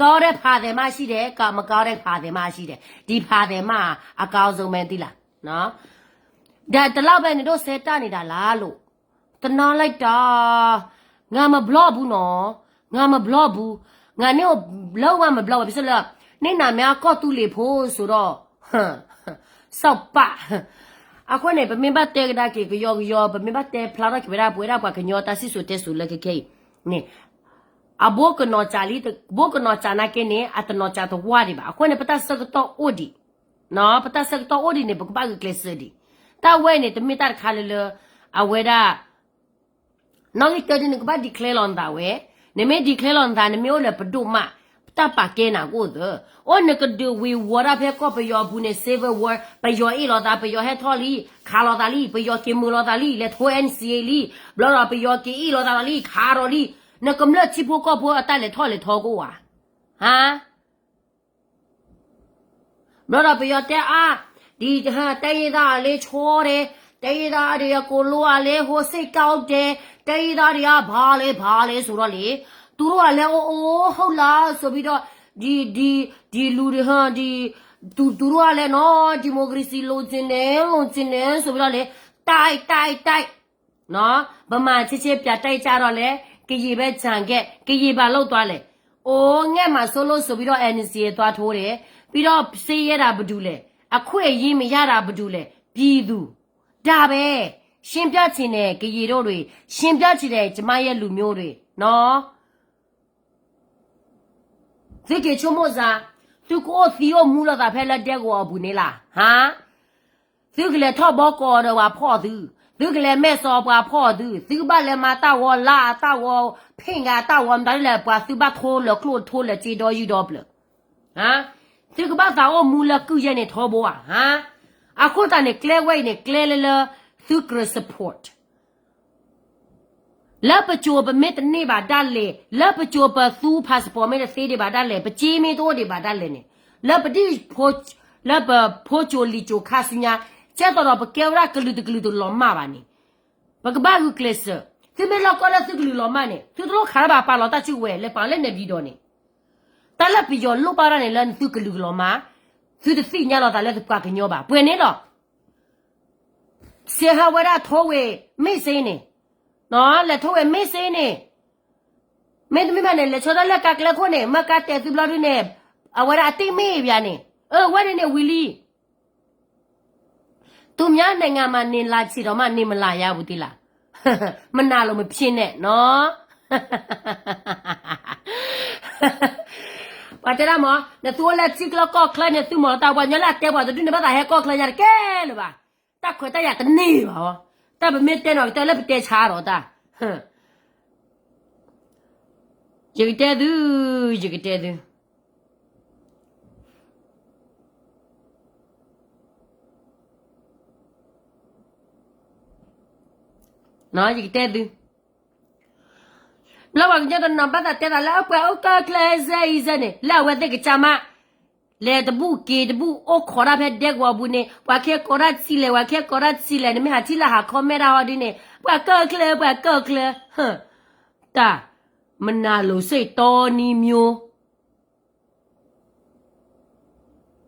ကီၢ်ဒဲးဖးသဲးမးရှိတယ်, ကီၢ် မကီၢ်ဒဲးဖးသဲးမးရှိတယ်, ဒ်ဖးသဲးမးအကီၢ်စီၤ မ့ၢ်သ့ၣ်လၢ ဒီးတလီၢ်ဖဲန့ၣ်ဒိးစဲးတၢ်န့ၣ်ဒၣ်လၢ်လိာ်, တနီၤလၢတၢ်, ငါမဘျီဘူးနီၤ, ငါမဘျီဘူး, ငါန့ၣ်လၢဝဲမဘျီဘူး ပစ့လၢ န့ၢ်နၤမ့ၢ်အကီၢ်သူလ့ၤဖိစိဒီး စီၤပၤ, အဃိန့ၣ် ပမ့ၢ်ဘၣ်တဲကဒါက့ၤကယီကယီ ပမ့ၢ်ဘၣ်တဲဖျါထီၣ်က့ၤဝဲဒၣ် ပဝဲဒၣ်ပှၤကညီတၢ်စံၣ်စိၤတဲစိၤလၢခဲခဲအံၤန့ၣ် အဘိကနီၤစးလံ, ဘိကနီၤစးနာ်က့န့ၣ် အတနီၤစးတဝၢ်ဒံးဘၣ်. အဃိန့ၣ် ပတၢ်ဆၢကတီၢ်အိၣ်ဒံး, ပတၢ်ဆၢကတီၢ်အိၣ်ဒံးန့ၣ် ပကဘၣ်ဂုာ်ကျဲးစၢးဒံး. တၢ်ဝဲအံၤန့ၣ် တမ့ၢ်တၢ်တခါလၢလၢ အဝဲဒၣ် နီၣ်ဂံၢ်တၢဒုန့ၣ် နကဘၣ် declare လီၤနသးဝဲ, နမ့ၢ် declare လီၤနသး နမ့ၢ်အိၣ်လၢပဒိၣ်မး တၢ်ပာ်ကဲနၤကအိၣ်သၢ, အိၣ်နကဒုးဝ့ၤဝီၤတၢ်ဖဲကီၢ်ပယီၤအပူၤန့ၣ် civil war, ပယီၤအ့ၣ်လိာ်သး ပယီၤဟဲထီၣ်လံ, ခးလိာ်သးလံ, ပယီၤက့ၤမုာ်လိာ်သးလံ, လဲၤထိ NCA လံ, ဘျီဒီးပယီၤက့ၤအ့ၣ်လိာ်သးလီၤလံ, ခးဒီးလံ, နကမျၢၢ်ထံဖိကီၢ်ဖိအတၢ်လဲၤထီၣ်လဲၤထီကအိၣ်ဧါ, ဟါ ဘျီဒီးပယီၤတဲအါ, ဒ် တိုင်းရင်းသားအရေး ချောတယ်, တိုင်းရင်းသားတွေက ကိုလိုအပ်လဲ ဟိုစိတ်ကောက်တယ်, တိုင်းရင်းသားတွေက ဘာလဲ ဘာလဲ ဆိုတော့လေ, သူတို့ကလည်း အိုးအိုး ဟုတ်လား ဆိုပြီးတော့, ဒီ ဒီ ဒီလူတွေဟာ ဒီ သူ သူတို့ကလည်းနော် ဒီမိုကရေစီ လိုချင်တယ် လိုချင်တယ် ဆိုပြီးတော့လေ, တိုက် တိုက် တိုက် နော်, ဗမာချစ်ချစ် ပြန်တိုက်ကြတော့လဲ, ကရင်ပဲ ကျန်ခဲ့, ကရင်ဘာလုပ်သွားလဲ, အိုး ငဲ့မှာစိုးလို့ဆိုပြီးတော့ NCA သွားထိုးတယ်, ပြီးတော့ စစ်ရေးတာ ဘယ်သူလဲ, အခွင့်အရေးမရတာ ဘယ်သူလဲ, ပြည်သူ, ဒါပဲ, ရှင်းပြချင်တယ် ကရင်တို့တွေ, ရှင်းပြချင်တယ် ကျမရဲ့လူမျိုးတွေ, နော်. သုက့ၤဆိကမိၣ်စ့ၢ်, သုကအိၣ်သံအိၣ်မူလိာ်သးဖဲလၢဒဲကဝီၤအပူၤန့ၣ်လၢ်, ဟါ, သုကလဲၤထီၣ်ဘီကီးဒီးပှၤဖီၣ်သု, သုကလဲၤမဲာ်စီၤပှၤဖီၣ်သု, သုကဘၣ်လဲၤမၤတၢ်ဂီၤလါအတၢ်ဂီၤ, ဖ့ၣ်ငါတၢ်ဂီၤ မတၤဒ်လဲၣ် ပှၤသုဘၣ်ထိလၢၤကျိၣ်ထိလၢၤစ့ဒီယုၢ်ဒီပျၢၤ, သုကဘၣ်သးအိၣ်မူလၢကုၢ်ယဲၢ်န့ၣ်ထီဘိဧါ, ဟါ, အဃိသတးန့ၣ် ကျဲဝဲအံၤန့ၣ် ကျဲလၢလၢ သုကြၢး support လၢပစိၤပမ့ၢ်တန့ၢ်ဘၣ်ဒၣ်လဲာ်, လၢပစိၤပသူ passport မ့ၢ်တသ့ဒံးဘၣ်ဒၣ်လဲာ်, ပစ့မ့ၢ်တအိၣ်ဒံးဘၣ်ဒၣ်လဲာ်န့ၣ်, လၢပဒ်, လၢပဖိစိၤလံၤစိၤခါဆူညါ, ကဲသိးဒီးပကဲဝဲဒၣ်ကလုာ်တကလုာ်တလီၤမၢ်ဘၣ်န့ၣ်, ပကဘၣ်ဂုာ်ကျဲးစၢး, သုမ့ၢ်လီၢ်ကီၢ်လၢသုကလုာ်လီၤမၢ်န့ၣ် သုတလိၣ်ခးဘၣ်ပာ်လီၤတၢ်စုကဝဲၤ လဲၤပာ်လၢနဲၣ်ပျံၤဒီးန့ၣ်, တၢ်လၢပယီၤလိၣ်ဘၣ်ဒၣ်န့ၣ် လၢသုကလုာ်ကလီၤမၢ်, သုတသ့ၣ်ညါလီၤသးလၢသုပှၤကညီဘၣ် ပှဲၤန့ၣ်လီၤ. စံးဟးဝဲဒၣ်ထိဝ့ၤမ့ၢ်စ့န့ၣ်, လဲၤထိဝ့ၤမ့ၢ်စ့န့ၣ်, မ့တမ့ၢ်ဘၣ်န့ၣ် လဲၤဆီတၢ်လၢကါကျဲခိၣ်န့ၣ် မ့ၢ်ကါတဲာ်သုဘျီဒုန့ၣ်, အဝဲဒၣ်အတ့ၢ်မ့ၢ်ဘၣ်န့ၣ်, အၢ ဝဲန့ၣ်န့ၣ်ဝံၤလံ. သူများနိုင်ငံမှာ နေလာချင်တောင်မှ နေမလာရဘူးသ့လား. မနာလို့မဖြစ်နဲ့နော်. ပှၤတဲဒၣ်မ့ၢ် နသုအိၣ်လၢထံချၢကီၢ်ချၢန့ၣ် သုမ့ၢ်တၢ်ပှၤကညီလၢအတဲပှၤတဒုန့ၣ် ဘၣ်သးဟဲကီၢ်ချၢညါတကဲလၢၤဘၣ်. တၢ်ခွဲးတၢ်ယာ်တန့ၢ်ဘၣ်အီၤ, တၢ်ပမ့ၢ်တဲနီၤ ကတဲလၢပတဲဆါဒီးတၢ် ယကတဲသု, ယကတဲသု ယကတဲသု, ဘျီပှၤကညီတနီၤဘၣ်သးတဲသးလၢအပှၤအိၣ်ကီၢ်ချၢစဲအံၤစဲန့ၣ် လၢအဝဲသ့ၣ်ကစၢ်မး လဲၤတဘူၣ်က့ၤတဘူၣ်အိၣ်ခိးတၢ်ဖဲဒဲကဝီၤပူၤန့ၣ် ပှၤခဲကိးတၢ်ထံလဲၣ် ပှၤခဲကိးတၢ်ထံလဲၣ် နမ့ၢ်ဟးထံၣ်လၢဟး comment တၢ်ဟီဒ်န့ၣ် ပှၤကီၢ်ချၢ ပှၤကီၢ်ချၢ, တၢ် မနာလိုစိတ် တောနည်းမျိုး မ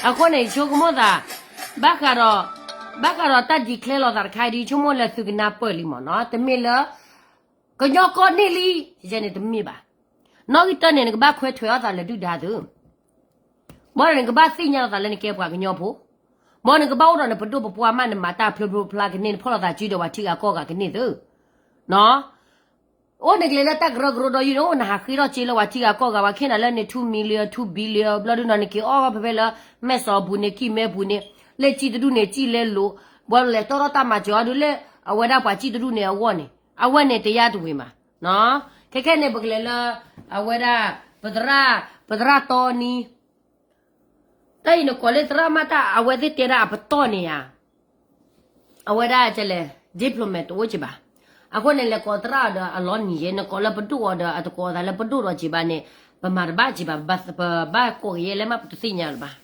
အဃိန့ၣ် ဆိကမိၣ်သး, ဘၣ်ဃးဒီး, ဘၣ်ဃးဒီးတၢ် declare လိာ်သးတခါအံၤဒ် ဆိကမိၣ်လၢသုကနၢ်ပၢၢ်လံမ့ၢ်နီၤ, တမ့ၢ်လၢ ကညီကီၢ်န့ၢ်လံ, ယဲန့ၣ်တမ့ၢ်ဘၣ်. နီၣ်ဂံၢ်တၢန့ၣ် နကဘၣ်ခွဲးထွဲးအီၣ်သးလၢဒုၣ်ဒါသု, ဘၣ်ဒီးနကဘၣ်သ့ၣ်ညါလိာ်သးလၢနကဲပှၤကညီဖိ, ဘၣ်နကဘၣ်အိၣ်ဒီးနပဒိၣ်ပပှၢ်မး နမၤတၢ်ဖျိဖျိဖျါကန့ၢ် နဖီၣ်လိာ်သးစုဒီးပှၤထံဂၤကီၢ်ဂၤကန့ၢ်သု အိၣ်နကလဲၤလၢတၢ်ကရၢကရိဒီးယုၢ်န့ၣ် အိၣ်နဟးဃ့ထီၣ်စ့လၢပှၤထံဂၤကီၢ်ဂၤ ပှၤခဲနၤလၢန့ၣ် two million two billion ဘျီဒုနီၤ နက့ၤအီၣ်ဖဲဖဲလၢ မဲၢ်စီၤပူၤန့ၣ် ကံၣ်မဲပူၤန့ၣ် လၢစံၣ်တဒူၣ်န့ၣ် စံၣ်လဲလိၤ, ဘၣ်လဲၤတီထီၣ်တၢ်မၤစၢၤအီၤဒုလၢ အဝဲဒၣ်ပှၤစံၣ်တဒူၣ်န့ၣ်အဂီၢ်န့ၣ် အဝဲန့ၣ်တယါတဝ့ၤမး, ခဲခဲန့ၣ် ပကလဲၤလၢ အဝဲဒၣ် ပသရၣ်, ပသရၣ်တီနံ တၢ်အံၤနကိးလၢသရၣ်မးတၢ် အဝဲသ့ၣ်တဲဒၣ်အပတီၢ်န့ၣ်ဧါ, အဝဲဒၣ်ကလဲၣ် diplomat တအိၣ်က့ၤဘၣ်. အဃိန့ၣ် လဲၤကိးသရၣ်အီၤဒီးအလီၤနံၤယဲ နကိးလၢပဒိၣ်အီၤဒီး အတကိးသးလၢပဒိၣ်ဒီးက့ၤဘၣ်န့ၣ် ပမၤတဘၣ်က့ၤဘၣ်, ပဘၣ်ကိးက့ၤယဲလဲၣ်မး ပတသ့ၣ်ညါလၢၤဘၣ်.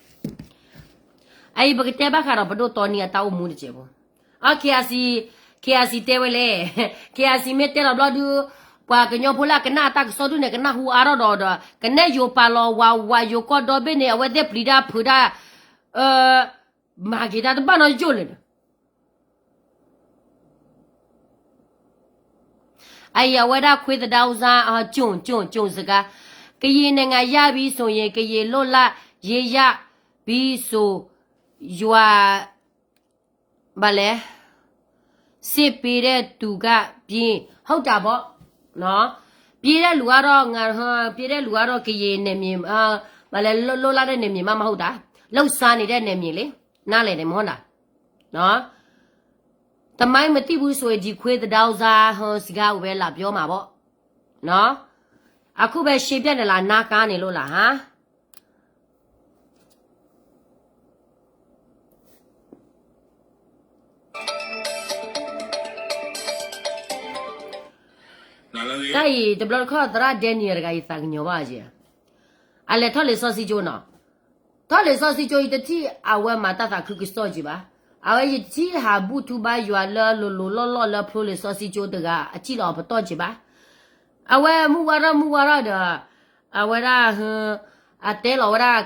အအံၤပကတဲဘၣ်ဃးဒီးပဒိၣ်တီနံအတၢ်အိၣ်မူတစဲးဖိ. အ KIC, KIC တဲဝဲလဲၣ်, KIC မ့ၢ်တဲလီၤဘျီဒု ပှၤကညီဖိလၢအကနၣ်အတၢ်ကစီၣ်ဒုန့ၣ် ကနၣ်ဟူအါထီၣ်ဒီးဒီး ကနဲၣ်ယိၤပာ်လီၤဝးဝးယိၤကီၢ်ဒီဘ့ၣ်န့ၣ် အဝဲသ့ၣ်ပျံၤတၢ်ဖုးတၢ် မၤက့ၤတၢ်တဘၣ်နီတယိာ်လၢၤဒီး အအံၤ အဝဲဒၣ် ခွ့သဒါအူစါ ကၠိၣ်ကၠိၣ်ကၠိၣ်စကါ ကရင်နိုင်ငံရပြီဆိုရင် ကရင်လွတ်လပ်ရေးရပြီဆို ယွၤ ဘာလဲ စစ်ပေးတဲ့သူက ပြေး ဟုတ်တာပေါ့နော် ပြေးတဲ့လူကတော့ ငါ ပြေးတဲ့လူကတော့ ကရင်နယ်မြေ ဘာလဲ လွတ်လပ်တဲ့နယ်မြေမှ မဟုတ်တာ လှုပ်ရှားနေတဲ့နယ်မြေလေ နားလည်တယ်မဟုတ်လား နော် သမိုင်းမသိဘူးဆိုရင် ဒီခွေးသဒါဥစား ဟို စကားကိုပဲ လာပြောမှာပေါ့ နော် အခုပဲ ရှင်းပြနေလား နားကါနေလို့လား ဟမ် တၢ်အံၤ တဘျီတခီၣ် သရၣ် Daniel တဂၤအံၤ သးကညီၤဘၣ်က့ၤ အလဲၤထီၣ်လံာ်စီဆှံကၠိနီၤ ထီၣ်လံာ်စီဆှံကၠိအံၤ တထံၣ်အဝဲမၤတၢ်သးခုကစီၣ်က့ၤဘၣ်. အဝဲယတထံၣ်ဟးဘူၣ်ထူဘါယွၤလၢလိၤလိၤလီၢ်လီၢ်လၢဖျိလံာ်စီဆှံကၠိတဂၤ အစံၣ်လီၤအပတီၢ်က့ၤဘၣ်. အဝဲမုၢ်ဝါထီၣ်မုၢ်ဝါထီၣ်ဒီး အဝဲဒၣ် အတဲလီၤဝဲဒၣ်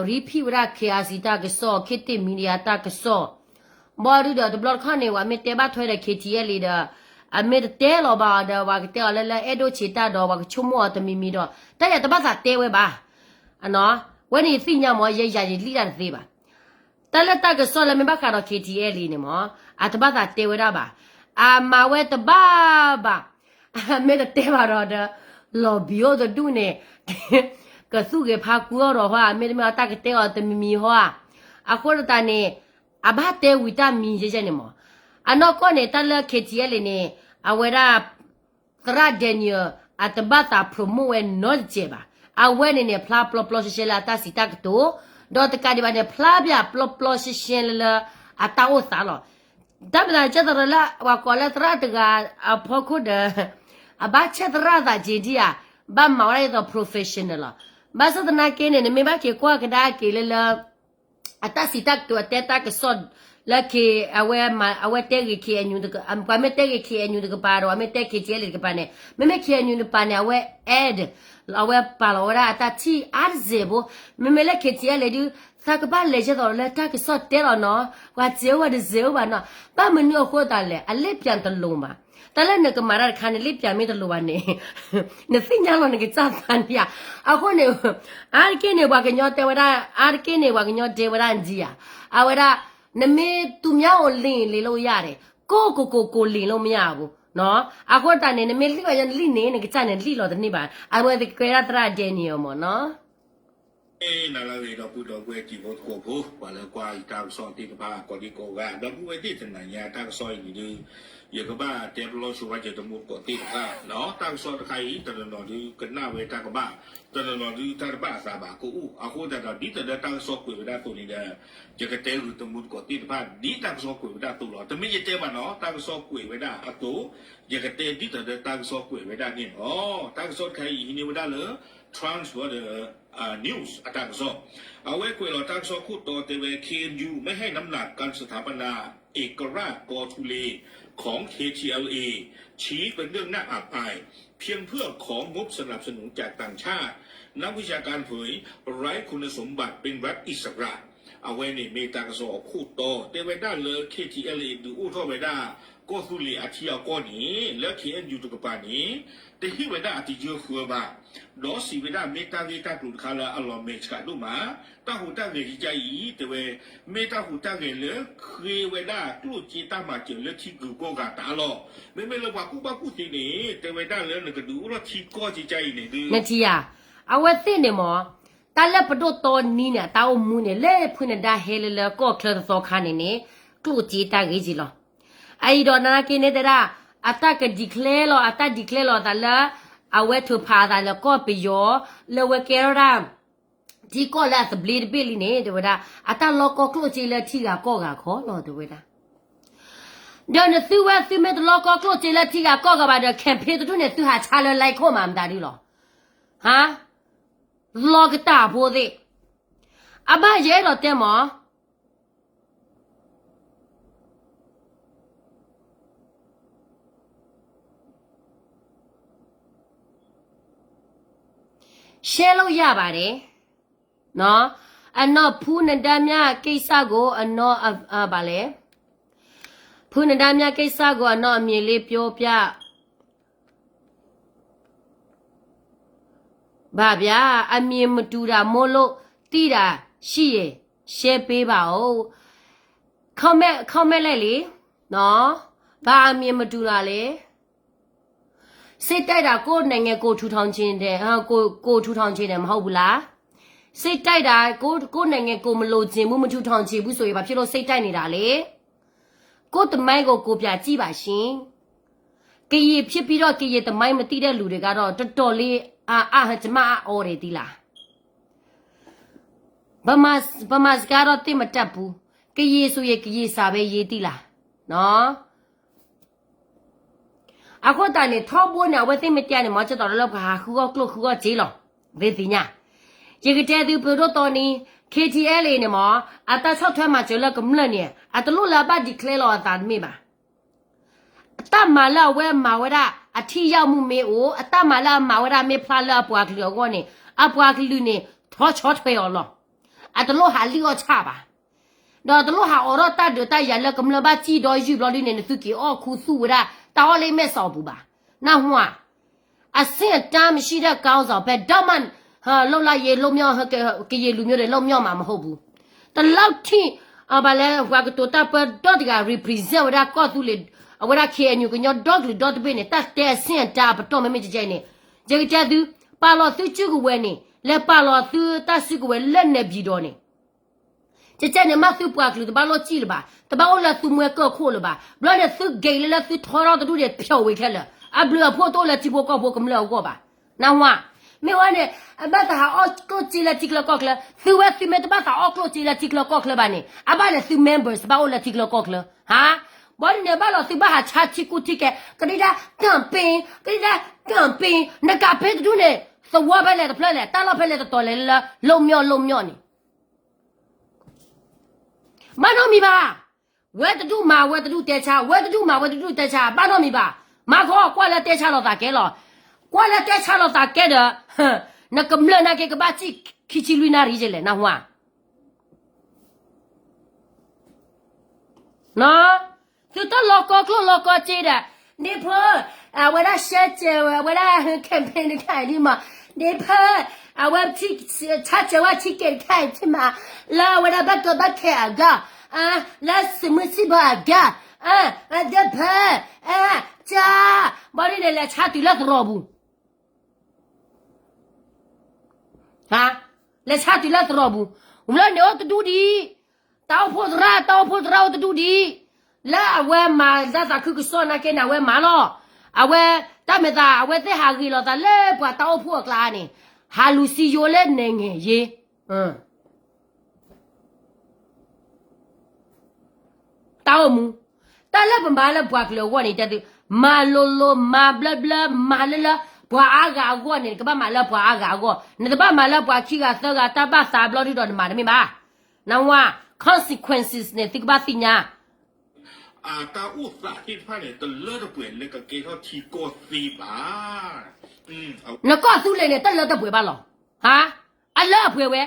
repeat ဝဲဒၣ် KIC တၢ်ကစီၣ် ခေတ်သစ် media တၢ်ကစီၣ် ဘၣ်ဒုဒီးတဘျီတခီၣ်န့ၣ် ပှၤမ့ၢ်တဲဘၣ်ထွဲဒီး KTLA ဒီး အမ့ၢ်တတဲလီၤဘၣ်အီၤဒီး ပှၤကတဲအီၤလၢလၢအဲၣ်ဒိၣ်ဆံးတၢ်ဒီး ပှၤကဆိကမိၣ်အီၤတမံၤမံၤဒီး တၢ်ယၤတဘၣ်သးတဲဝဲဘၣ်. ဝဲန့ၣ်ယသ့ၣ်ညါမ့ၢ် ယဲယၤယလံၣ်တၢ်တသ့ဘၣ်. တၢ်လၢတၢ်ကစီၣ်လၢမ့ၢ်ဘၣ်ဃးဒီး KTLA န့ၣ်မ့ၢ် အတဘၣ်သးတဲဝဲဒၣ်ဘၣ်. အမၤဝဲတဘၣ်ဘၣ်. မ့ၢ်တတဲဘၣ်ဒီးဒီး လီၤဘံအိၣ်တဒူၣ်န့ၣ် ကသူၣ်ဂ့ၤဖးကွံအီၤဒီးဟီဧါ မ့တမ့ၢ်အတၢ်ကတဲအီၤတမံၤမံၤဟီဧါ. အဃိသတးန့ၣ် အဘၣ်တဲဝံၤတၢ်မံၤယဲယဲန့ၣ်မ့ၢ် အနီၢ်ကီၢ်န့ၣ် တၢ်လၢ KTLA န့ၣ် အဝဲဒၣ် သရၣ် Daniel အတဘၣ်သး promote ဝဲနီတစဲးဘၣ်. အဝဲန့ၣ်န့ၣ် ဖျါပျီပျီရှဲရှဲလၢအတၢ်စံးတၢ်ကတိၤ ဒီးတကးဒံးဘၣ်န့ၣ် ဖျါပျီပျီရှဲရှဲလၢလၢအတၢ်အိၣ်သးလီၤ. တၢ်မၤသးကဲသိးဒီးလၢ ပှၤကိးလၢသရၣ်တဂၤအဖီခိၣ်ဒီး အဘၣ်ဆဲးသရၣ်သးက့ၤဒံဧါ, ဘၣ်မၤဝဲဒၣ်ဒ်သိး professional လီၤ. ဘၣ်ဆၣ်သနာ်က့န့ၣ် နမ့ၢ်ဘၣ်က့ၤကွၢ်ကဒါက့ၤလၢလၢ အတၢ်စံးတၢ်ကတိၤအတဲတၢ်ကစီၣ်လၢ K အဝဲမၤ အဝဲတဲဂ့ၤ KNU တက ပှၤမ့ၢ်တဲဂ့ၤ KNU တကပၤဒီး ပှၤမ့ၢ်တဲ KTLA တကပၤန့ၣ် မ့မ့ၢ် KNU တကပၤန့ၣ် အဝဲ add အဝဲပာ်လီၤဝဲဒၣ်အတၢ်ထံၣ်အါတစဲးဖိ, မ့မ့ၢ်လၢ KTLA ဒုး သးကဘၣ်လဲၤကဲသိးလၢတၢ်ကစီၣ်တဲလီၤနီၤ, ပှၤစဲးအိၣ်ပှၤတစဲးအိၣ်ဘၣ်နီၤ, ဘၣ်မနုၤအဃိသတးလဲၣ် အလ့ၣ်ပၠးတလိၤဘၣ်. တၢ်လၢနကမၤတၢ်တခါန့ၣ် လ့ၣ်ပၠးမ့ၢ်တလိၤဘၣ်န့ၣ် နသ့ၣ်ညါလီၤနကစၢ်သးန့ၣ်ဧါ. အဃိန့ၣ် အါတက့ၢ်န့ၣ် ပှၤကညီတဲဝဲဒၣ် အါတက့ၢ်န့ၣ် ပှၤကညီတဲဝဲဒၣ်ဒ်ဧါ, အဝဲဒၣ် နမ့ၢ်သူများကိုလင်ရင် လင်လို့ရတယ်, ကိုယ့်ကိုယ်ကို လင်လို့မရဘူး. အဃိသတးန့ၣ် နမ့ၢ်လံၣ်ဘၣ်ညီနလံၣ်န့ၣ် နကစၢ်န့ၣ်လံၣ်လီၤတန့ၢ်ဘၣ်. အဝဲသ့ၣ်ကဲဒၣ်သရၣ် Daniel မ့ၢ်နီၤ နလၢဂ့ၤဒီပုၢ်ဒီဝဲၢ်တံၤဖိသကိးဖိ ပှၤလၢကွၢ်ယတၢ်ကစီၣ်သ့ၣ်တဖၣ် ကိးဒံကိးဂၤ ဒီပုၢ်ဝဲၢ်သ့ၣ်တနၤညါတၢ်ကစီၣ်အံၤန့ၣ်ဒုး ယကဘၣ်တဲပလီၢ်ဆိဘၣ်က့ၤတမူတကိးသ့ၣ်တဖၣ်နီၤ. တၢ်ကစီၣ်တခါအံၤ တနီၤနီၤဒုးကနၣ်ဝဲတၢ်ကဘၣ်, တနီၤနီၤဒုးတၢ်တဘၣ်အသးဘၣ်ကအိၣ်. အဃိသတးဒီး ဒ်သိးဒီးတၢ်ကစီၣ်ကွဲးဝဲဒၣ်အသိးန့ၣ်ဒီး ယကတဲဂ့ၤတမူတကိးသ့ၣ်တဖၣ် ဒ်တၢ်ကစီၣ်ကွဲးဝဲဒၣ်အသိးလီၤ. တမ့ၢ်ယတဲဘၣ်နီၤ တၢ်ကစီၣ်ကွဲးဝဲဒၣ်အသိး, ယကတဲဒ်သိးဒီးတၢ်ကစီၣ်ကွဲးဝဲဒၣ်န့ၣ်လီၤ. တၢ်ကစီၣ်တခါအံၤ ဟံးန့ၢ်ဝဲဒၣ်လၢ Trans ဒီး News အတၢ်ကစီၣ်, အဝဲကွဲးလီၤတၢ်ကစီၣ်ခိၣ်တီတဲဝဲ เคเอ็นยูไม่ให้น้ำหนักการสถาปนาเอกราชกอทุเลของ เคทีแอลเอ ชี้เป็นเรื่องน่าอับอาย เพียงเพื่อของงบสนับสนุนจากต่างชาติ นักวิชาการเผย ไร้คุณสมบัติเป็นรัฐอิสระ အဝဲန့ၣ်မ့ၢ်တၢ်ကစီၣ်အခိၣ်တီ တဲဝဲဒၣ်လၢ เคทีแอลเอ ဒုးအိၣ်ထီၣ်ဝဲဒၣ် ကီၢ်သူလ့ၤအထံအကီၢ်န့ၣ် လၢ เคเอ็นยู တကပၤန့ၣ် တဟ့ၣ်ဝဲဒၣ်အတယၢဃၢဘၣ်, ဒီးစံးဝဲဒၣ်မ့ၢ်တၢ်ဂ့ၢ်တၢ်ကျိၤတခါလၢအလီၤမဲာ်ဆှးဒိၣ်မး, တၢ်ဟူးတၢ်ဂဲၤကကါအံၤ တဲဝဲ မ့ၢ်တၢ်ဟူးတၢ်ဂဲၤလၢဃ့ဝဲဒၣ်ကျိၣ်စ့တၢ်မၤစၢၤလၢထံဂုၤကီၢ်ဂၤ တၢ်အလီၢ်, မ့မ့ၢ်လၢပှၤကူၣ်ဘၣ်ကူၣ်သ့န့ၣ် တဲဝဲဒၣ်လၢနကဒုးအိၣ်ထီၣ်ထံကီၢ်ကကါအံၤန့ၣ်ဒုး နထံၣ်ဧါ, အဝဲသ့ၣ်န့ၣ်မ့ၢ် တၢ်လၢပဒိၣ်တီနံၤန့ၣ် အတၢ်အိၣ်မူန့ၣ် လၢဖုနဒါဟဲလၢလၢကီၢ်ချၢတသီခါန့ၣ်န့ၣ် ကျိၣ်စ့တၢ်ဂ့ၢ်က့လီၤ. အအံၤဒီးနာ်က့န့ၣ်တဲဒၣ် အတၢ်က declare လီၤ အတၢ် declare လီၤအသးလၢ အဝဲထုးဖးအသးလၢကီၢ်ပယီၤ လၢဝဲကဲထီၣ်ဒၣ် ထံကီၢ်လၢအသဘျ့တဘ့ၣ်လံန့ၣ် တဲဝဲဒၣ် အတၢ်လီၢ်ကီၢ်ကျိၣ်စ့လၢထံဂၤကီၢ်ဂၤခီလီၤ တဲဝဲဒၣ်. ဒီးနသုဝဲသုမ့ၢ်တလီၢ်ကီၢ်ကျိၣ်စ့လၢထံဂၤကီၢ်ဂၤဘၣ်ဒီး campaign တဒူၣ်န့ၣ် သုဟးဆါလၢ like ခိၣ်မးမတၤဒုလီၤ. ဟါ, လီၤကတၢ်ဖိသ့ၣ်, အဘၣ်ယဲဒီးတဲမး ရှဲလို့ရပါတယ်, အနီၢ်ဖုနဒါမြကိစ္စကို အနီၢ်, ဘၣ်လဲၣ်, ဖုနဒါမြကိစ္စကို အနီၢ်အမံၤလေးပြောပြ ဘၣ်ဗျာ, အမံၤမတူတာမို့လို့ သိတာရှိရင် ရှင်းပေးပါဦး. comment, comment လိုက်လေ, ဘာအမြင်မတူတာလဲ. စိတ်ကြိုက်တာ ကိုယ့်နိုင်ငံကိုယ်ထူထောင်ချင်တယ်, ကိုယ်, ကိုယ်ထူထောင်ချင်တယ် မဟုတ်ဘူးလား. စိတ်ကြိုက်တာ ကိုယ့်, ကိုယ့်နိုင်ငံကိုယ်မလိုချင်ဘူး, မထူထောင်ချင်ဘူးဆိုရင် ဘာဖြစ်လို့စိတ်ကြိုက်နေတာလဲ. ကိုယ့်သမိုင်းကိုကိုယ်ပြန်ကြည့်ပါရှင်. ကရင်ဖြစ်ပြီးတော့ ကရင်သမိုင်းမသိတဲ့လူတွေကတော့ တော်တော်လေး အ, အ, ကျမအံ့ဩတယ် သိလား. ဗမာ, ဗမာစကားတော့ သိပ်မတတ်ဘူး. ကရင်ဆိုရင် ကရင်စာပဲ ရေး သိလား. နော်. အဃိသတးန့ၣ် ထီဘိန့ၣ် အဝဲသ့ၣ်မတဲန့ၣ် မ့ၢ်ကတီၤလၢပှၤဟးဃုအီၣ်ကျိၣ်ဃုအီၣ်စ့လီၤ. သ့ၣ်ညါ, ယကတဲသု ပဒိၣ်တီနံၤ KTLA န့ၣ်မ့ၢ် အတၢ်ဆီၣ်ထွဲမၤစၢၤလၢကမျၢၢ်န့ၣ် အတလိၣ်လၢအဘၣ် declare လီၤအသးတမ့ၢ်ဘၣ်. အတၢ်မၤလၢအဝဲမၤဝဲဒၣ် အထံၣ်ယၢ်မူမ့ၢ်အိၣ်, အတၢ်မၤလၢအမၤဝဲဒၣ်မ့ၢ်ဖျါလၢအပှၤကလုာ်အဂီၢ်န့ၣ် အပှၤကလုာ်န့ၣ် ထီဆီၣ်ထွဲအီၤလီၤ. အတလိၣ်ဟးလံၣ်အီၣ်ဆၣ်ဘၣ်. ဒီးတလိၣ်ဟးအိးထီၣ်တၢ်ဒုးတၢ်ယၤလၢကမျၢၢ်ဘၣ်စံၣ်ဒီးယုၢ်ဘျီဒ်န့ၣ် နသုက့ၤအီၣ်ခူသူၣ်ဝဲဒၣ် တၢ်အီၣ်လၢမဲာ်စီၤပူၤဘၣ်. နၢ်ဟူဧါ. အဆင့်အတန်းမရှိတဲ့ခေါင်းဆောင် ဘယ်တော့မှ လုပ်လာရေး လွတ်မြောက် ကရင်လူမျိုးတွေ လွတ်မြောက်မှာမဟုတ်ဘူး. ဒီလောက်ထိ ဘၣ်လဲၣ် ပှၤကတိၤတၢ်ပၢဒီတဂၤ represent ဝဲဒၣ်ကီၢ်သူလ့ၤ အဝဲဒၣ် KNU ကညီဒီကလုာ်ဒီတဘ့ၣ်န့ၣ် တၢ်တဲအဆင့်အတန်းအပတီၢ်မ့မ့ၢ်ကဲကဲန့ၣ် ယကတဲသု ပာ်လီၤသုစုကဝဲၤန့ၣ် လဲၤပာ်လီၤသုတၢ်စုကဝဲၤလၢ နေပြည်တော် န့ၣ် ကဲကဲန့ၣ် မ့ၢ်သုပှၤကလုာ်တဘၣ်လိၣ်စံၣ်လၢၤဘၣ်, တဘၣ်အိၣ်လၢသုမွဲကၢၢ်ခိၣ်လၢၤဘၣ်. ဘျီန့ၣ်သု gate လၢလၢသုထီထီၣ်တဒူၣ်န့ၣ် ဖျိးဝံၤခဲလၢာ်, အဘျုးအဖှိၣ်တအိၣ်လၢထံဖိကီၢ်ဖိကမျၢၢ်အဂီၢ်ဘၣ်. နၢ်ဟူဧါ. မ့ၢ်ဝဲန့ၣ် အဘၣ်သးဟးအီၣ်ကျိၣ်စ့လၢထံချၢကီၢ်ချၢ, သုဝဲသုမ့ၢ်တဘၣ်သးအီၣ်ကျိၣ်စ့လၢထံချၢကီၢ်ချၢဘၣ်န့ၣ် အဘၣ်န့ၣ်သု members ဘၣ်အိၣ်လၢထံချၢကီၢ်ချၢ. ဟါ, ဘၣ်ဒ်န့ၣ် ဘၣ်လီၤသုဘၣ်ဟးဆါထံကူထံကဲ, ကဒံဒါ campaign, ကဒံဒါ campaign, န campaign တဒူၣ်န့ၣ် သဝီဖဲလဲၣ်တဖျၢၣ်လဲၣ်, တၢ်လီၢ်ဖဲလဲၣ်တတီၤလဲၣ်လၢ လွတ်မြောက် လွတ်မြောက် န့ၣ် ဘၣ်နီတမံၤဘၣ်. ဝဲတဒူၣ်မၤ ဝဲတဒူၣ်တဲဆါ, ဝဲတဒူၣ်မၤ ဝဲတဒူၣ်တဲဆါ, ဘၣ်နီတမံၤဘၣ်. မၤခီ ကွၢ်လၢတဲဆါလိာ်သးကဲလီၤ. ကွၢ်လၢတဲဆါလိာ်သးကဲဒီး နကမျၢၢ်နာ်က့ကဘၣ်စံၣ်ခံဆံလွံၢ်နၣ်ရံၣ်ကလဲၣ် နၢ်ဟူဧါ. သုတၢ်လီၢ်ကီၢ်ကျိၣ်လီၢ်ကီၢ်စ့ဒီး ဒ့ဖိ အဝဲဒၣ်ရှဲစဲးဝဲ အဝဲဒၣ် campaign တခါအံၤဒ်မး, ဒ့ဖိ အဝဲ ဆါစဲးဝဲ ticket တခါအံၤဒ်မး, လၢအဝဲဒၣ်ဘၣ်ကီဘၣ်ခဲအဂီၢ်, လၢစမုၢ်စံဘၢအဂီၢ်, ဒ့ဖိ ကၢ်, ဘၣ်ဒ်န့ၣ် လဲၤဆါတုၤလၢသရိာ်ပူၤ လဲၤဆါတုၤလၢသရိာ်ပူၤ, ဝံၤလီၤန့ၣ်အိၣ်တဒူၣ်ဒံး, တၢ်အိၣ်ဖှိၣ်သရၣ် တၢ်အိၣ်ဖှိၣ်သရၣ်အိၣ်တဒူၣ်ဒံး, လၢအဝဲမၤလၢသးခုကစီၣ်နာ်က့န့ၣ် အဝဲမၤလီၤ, အဝဲ တၢ်မဲာ်သး အဝဲသ့ၣ်ဟးဂ့ၤလိာ်သးလၢပှၤတၢ်အိၣ်ဖှိၣ်အကျါန့ၣ်, ဟးလူၤစံယိၤလၢ နိုင်ငံရေး တၢ်အိၣ်မူ, တၢ်လၢပမၤလၢပှၤကလုာ်အဂီၢ်န့ၣ် တဲသု, မၤလိၤလိၤ မၤဘျၢဘျၢ မၤလၢလၢ ပှၤအါဂၤအဂီၢ်န့ၣ် နကဘၣ်မၤလၢပှၤအါဂၤအဂီၢ်, နတဘၣ်မၤလၢပှၤခံဂၤသၢဂၤတၢ်ဘၣ်သးဘျီဒုဒီးနမၤတမ့ၢ်ဘၣ်. နဝါ consequences န့ၣ် သုကဘၣ်သ့ၣ်ညါ တၢ်အိၣ်သးသ့ၣ်တဖၣ်န့ၣ် တလၢတပှဲၤလၢကကဲထီၣ်ထံကီၢ်သ့ဘၣ်. နကီၢ်သူလ့ၤန့ၣ် တလၢတပှဲၤဘၣ်လီၤ. ဟါ, အလၢအပှဲၤဝဲ,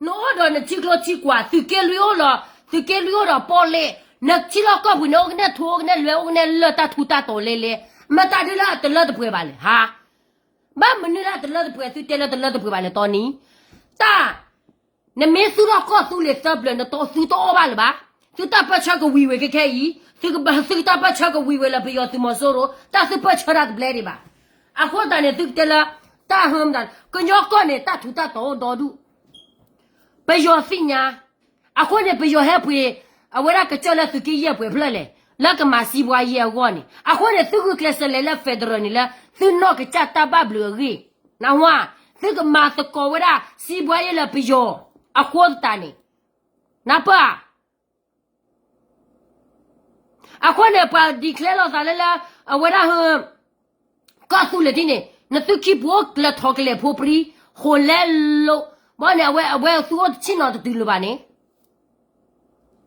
နအိၣ်ဒီးနထံကျိထံကွာ် သုးက့လွံၢ်အိၣ်ဒီး, သုးက့လွံၢ်အိၣ်ဒီးပီၣ်လဲၣ်, နထံလီၢ်ကီၢ်ပူၤန့ၣ် အိၣ်ကနဲၣ်ထူ အိၣ်ကနဲၣ်လွဲ အိၣ်ကနဲၣ်လၢၢ်တၢ်ထူတၢ်တီၤလဲလဲ, မတၤဒုလၢအတလၢတပှဲၤဘၣ်လဲၣ် ဟါ. ဘၣ်မနုၤလၢအတလၢတပှဲၤ သုတဲလၢတလၢတပှဲၤဘၣ်လဲၣ် တီနံၤ, တၢ် နမ့ၢ်သူၣ်ထီၣ်ကီၢ်သူလ့ၤသၢပျၢၤ နတသုတအီၣ်ဘၣ်လၢၤဘၣ်. သုတၢ်ပၢၢ်ဆၢကဝံၤဝဲခဲခဲအံၤ, သုကဘၣ်, သုတၢ်ပၢၢ်ဆၢကဝံၤဝဲလၢပယီၤသုးမီၤစိရိၤ, တၢ်သုပၢၢ်ဆၢတၢ်တဘျဲဒံးဘၣ်. အဃိသတးန့ၣ် သုကတဲလၢ တၢ်ဟၢမတၤ, ကညီကီၢ်န့ၣ် တၢ်ထူးတၢ်တီၤအိၣ်ဒီဒူၣ်, ပယီၤသ့ၣ်ညါ. အဃိန့ၣ် ပယီၤဟဲပှ့ၤ အဝဲဒၣ်ကစၢၢ်လၢသုးက့ယဲၢ်ပှဲၤဖျၢၣ်လဲၣ်, လၢကမၤစံးဘှါယဲၢ်အဂီၢ်န့ၣ်. အဃိန့ၣ် သုဂုာ်ကျဲးစၢးလဲၤလၢ federal န့ၣ်လၢ သုနီၢ်ကစၢ်တၢ်ဘၣ်ဘျုးအဂ့ၢ်, နဝါ, သုကမၤသကိးဝဲဒၣ် စံးဘှါယဲၢ်လၢပယီၤ, အဃိသတးန့ၣ်, နၢ်ပၢၢ် အဃိန့ၣ် ပှၤ declare လိာ်သးလၢလၢ အဝဲဒၣ်ဟ, ကီၢ်သူလ့ၤထံန့ၣ် နသုခံပူၤအိၣ်ကလဲၤထီၣ်ကလဲၤဖိပြံ, ဃိးလဲလိာ်, ဘၣ်န့ၣ် အဝဲ, အဝဲသုအိၣ်တဆံနီၤတတုၤလၢၤဘၣ်န့ၣ်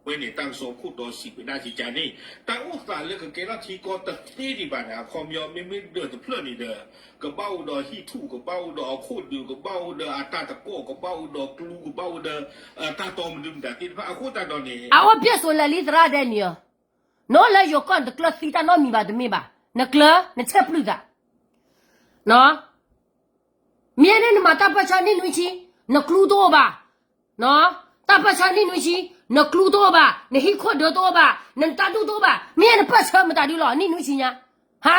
ဝဲန့ၣ် တၢ်ကစီၣ်ခိၣ်တီစံးဝဲဒၣ်ကကန့ၣ် တၢ်အိၣ်သးလၢကကဲထီၣ်ထံကီၢ်တသ့ဒံးဘၣ်န့ၣ် အခီပညီမ့မ့ၢ်ဒၢးတဖျၢၣ်န့ၣ်ဒီး ကဘၣ်အိၣ်ဒီးဟံၣ်ထူၣ် ကဘၣ်အိၣ်ဒီးအခိၣ်ဒုး ကဘၣ်အိၣ်ဒီးအတၢ်တကီၢ် ကဘၣ်အိၣ်ဒီးကျူ ကဘၣ်အိၣ်ဒီး တၢ်တီမနုၤမတၤသ့ၣ်တဖၣ် အဃိသတးဒီးန့ၣ် အအိၣ်ပျဲၢ်စိၤလၢလံသရၣ်ဒဲနံၤဧၢ, နအိၣ်လၢယိၤကီၢ်နတကျၢၤသံတၢ်နီတမံၤဘၣ်တမ့ၢ်ဘၣ်, နကျၢၤ နဆဲးပျုၢ်သး မ့ၢ်န့ၣ်နမၤတၢ်ပၢၢ်ဆၢနံၣ်နွံဆံ, နကျူတအိၣ်ဘၣ်, တၢ်ပၢၢ်ဆၢနံၣ်နွံဆံ, နကျူတအိၣ်ဘၣ်, နဟံၣ်ခိၣ်ဒၢတအိၣ်ဘၣ်, နတၢ်ဒူၣ်တအိၣ်ဘၣ်, မ့ၢ်နပၢၢ်ဆၢမတၤဒုလီၤ နံၣ်နွံဆံညါ, ဟါ,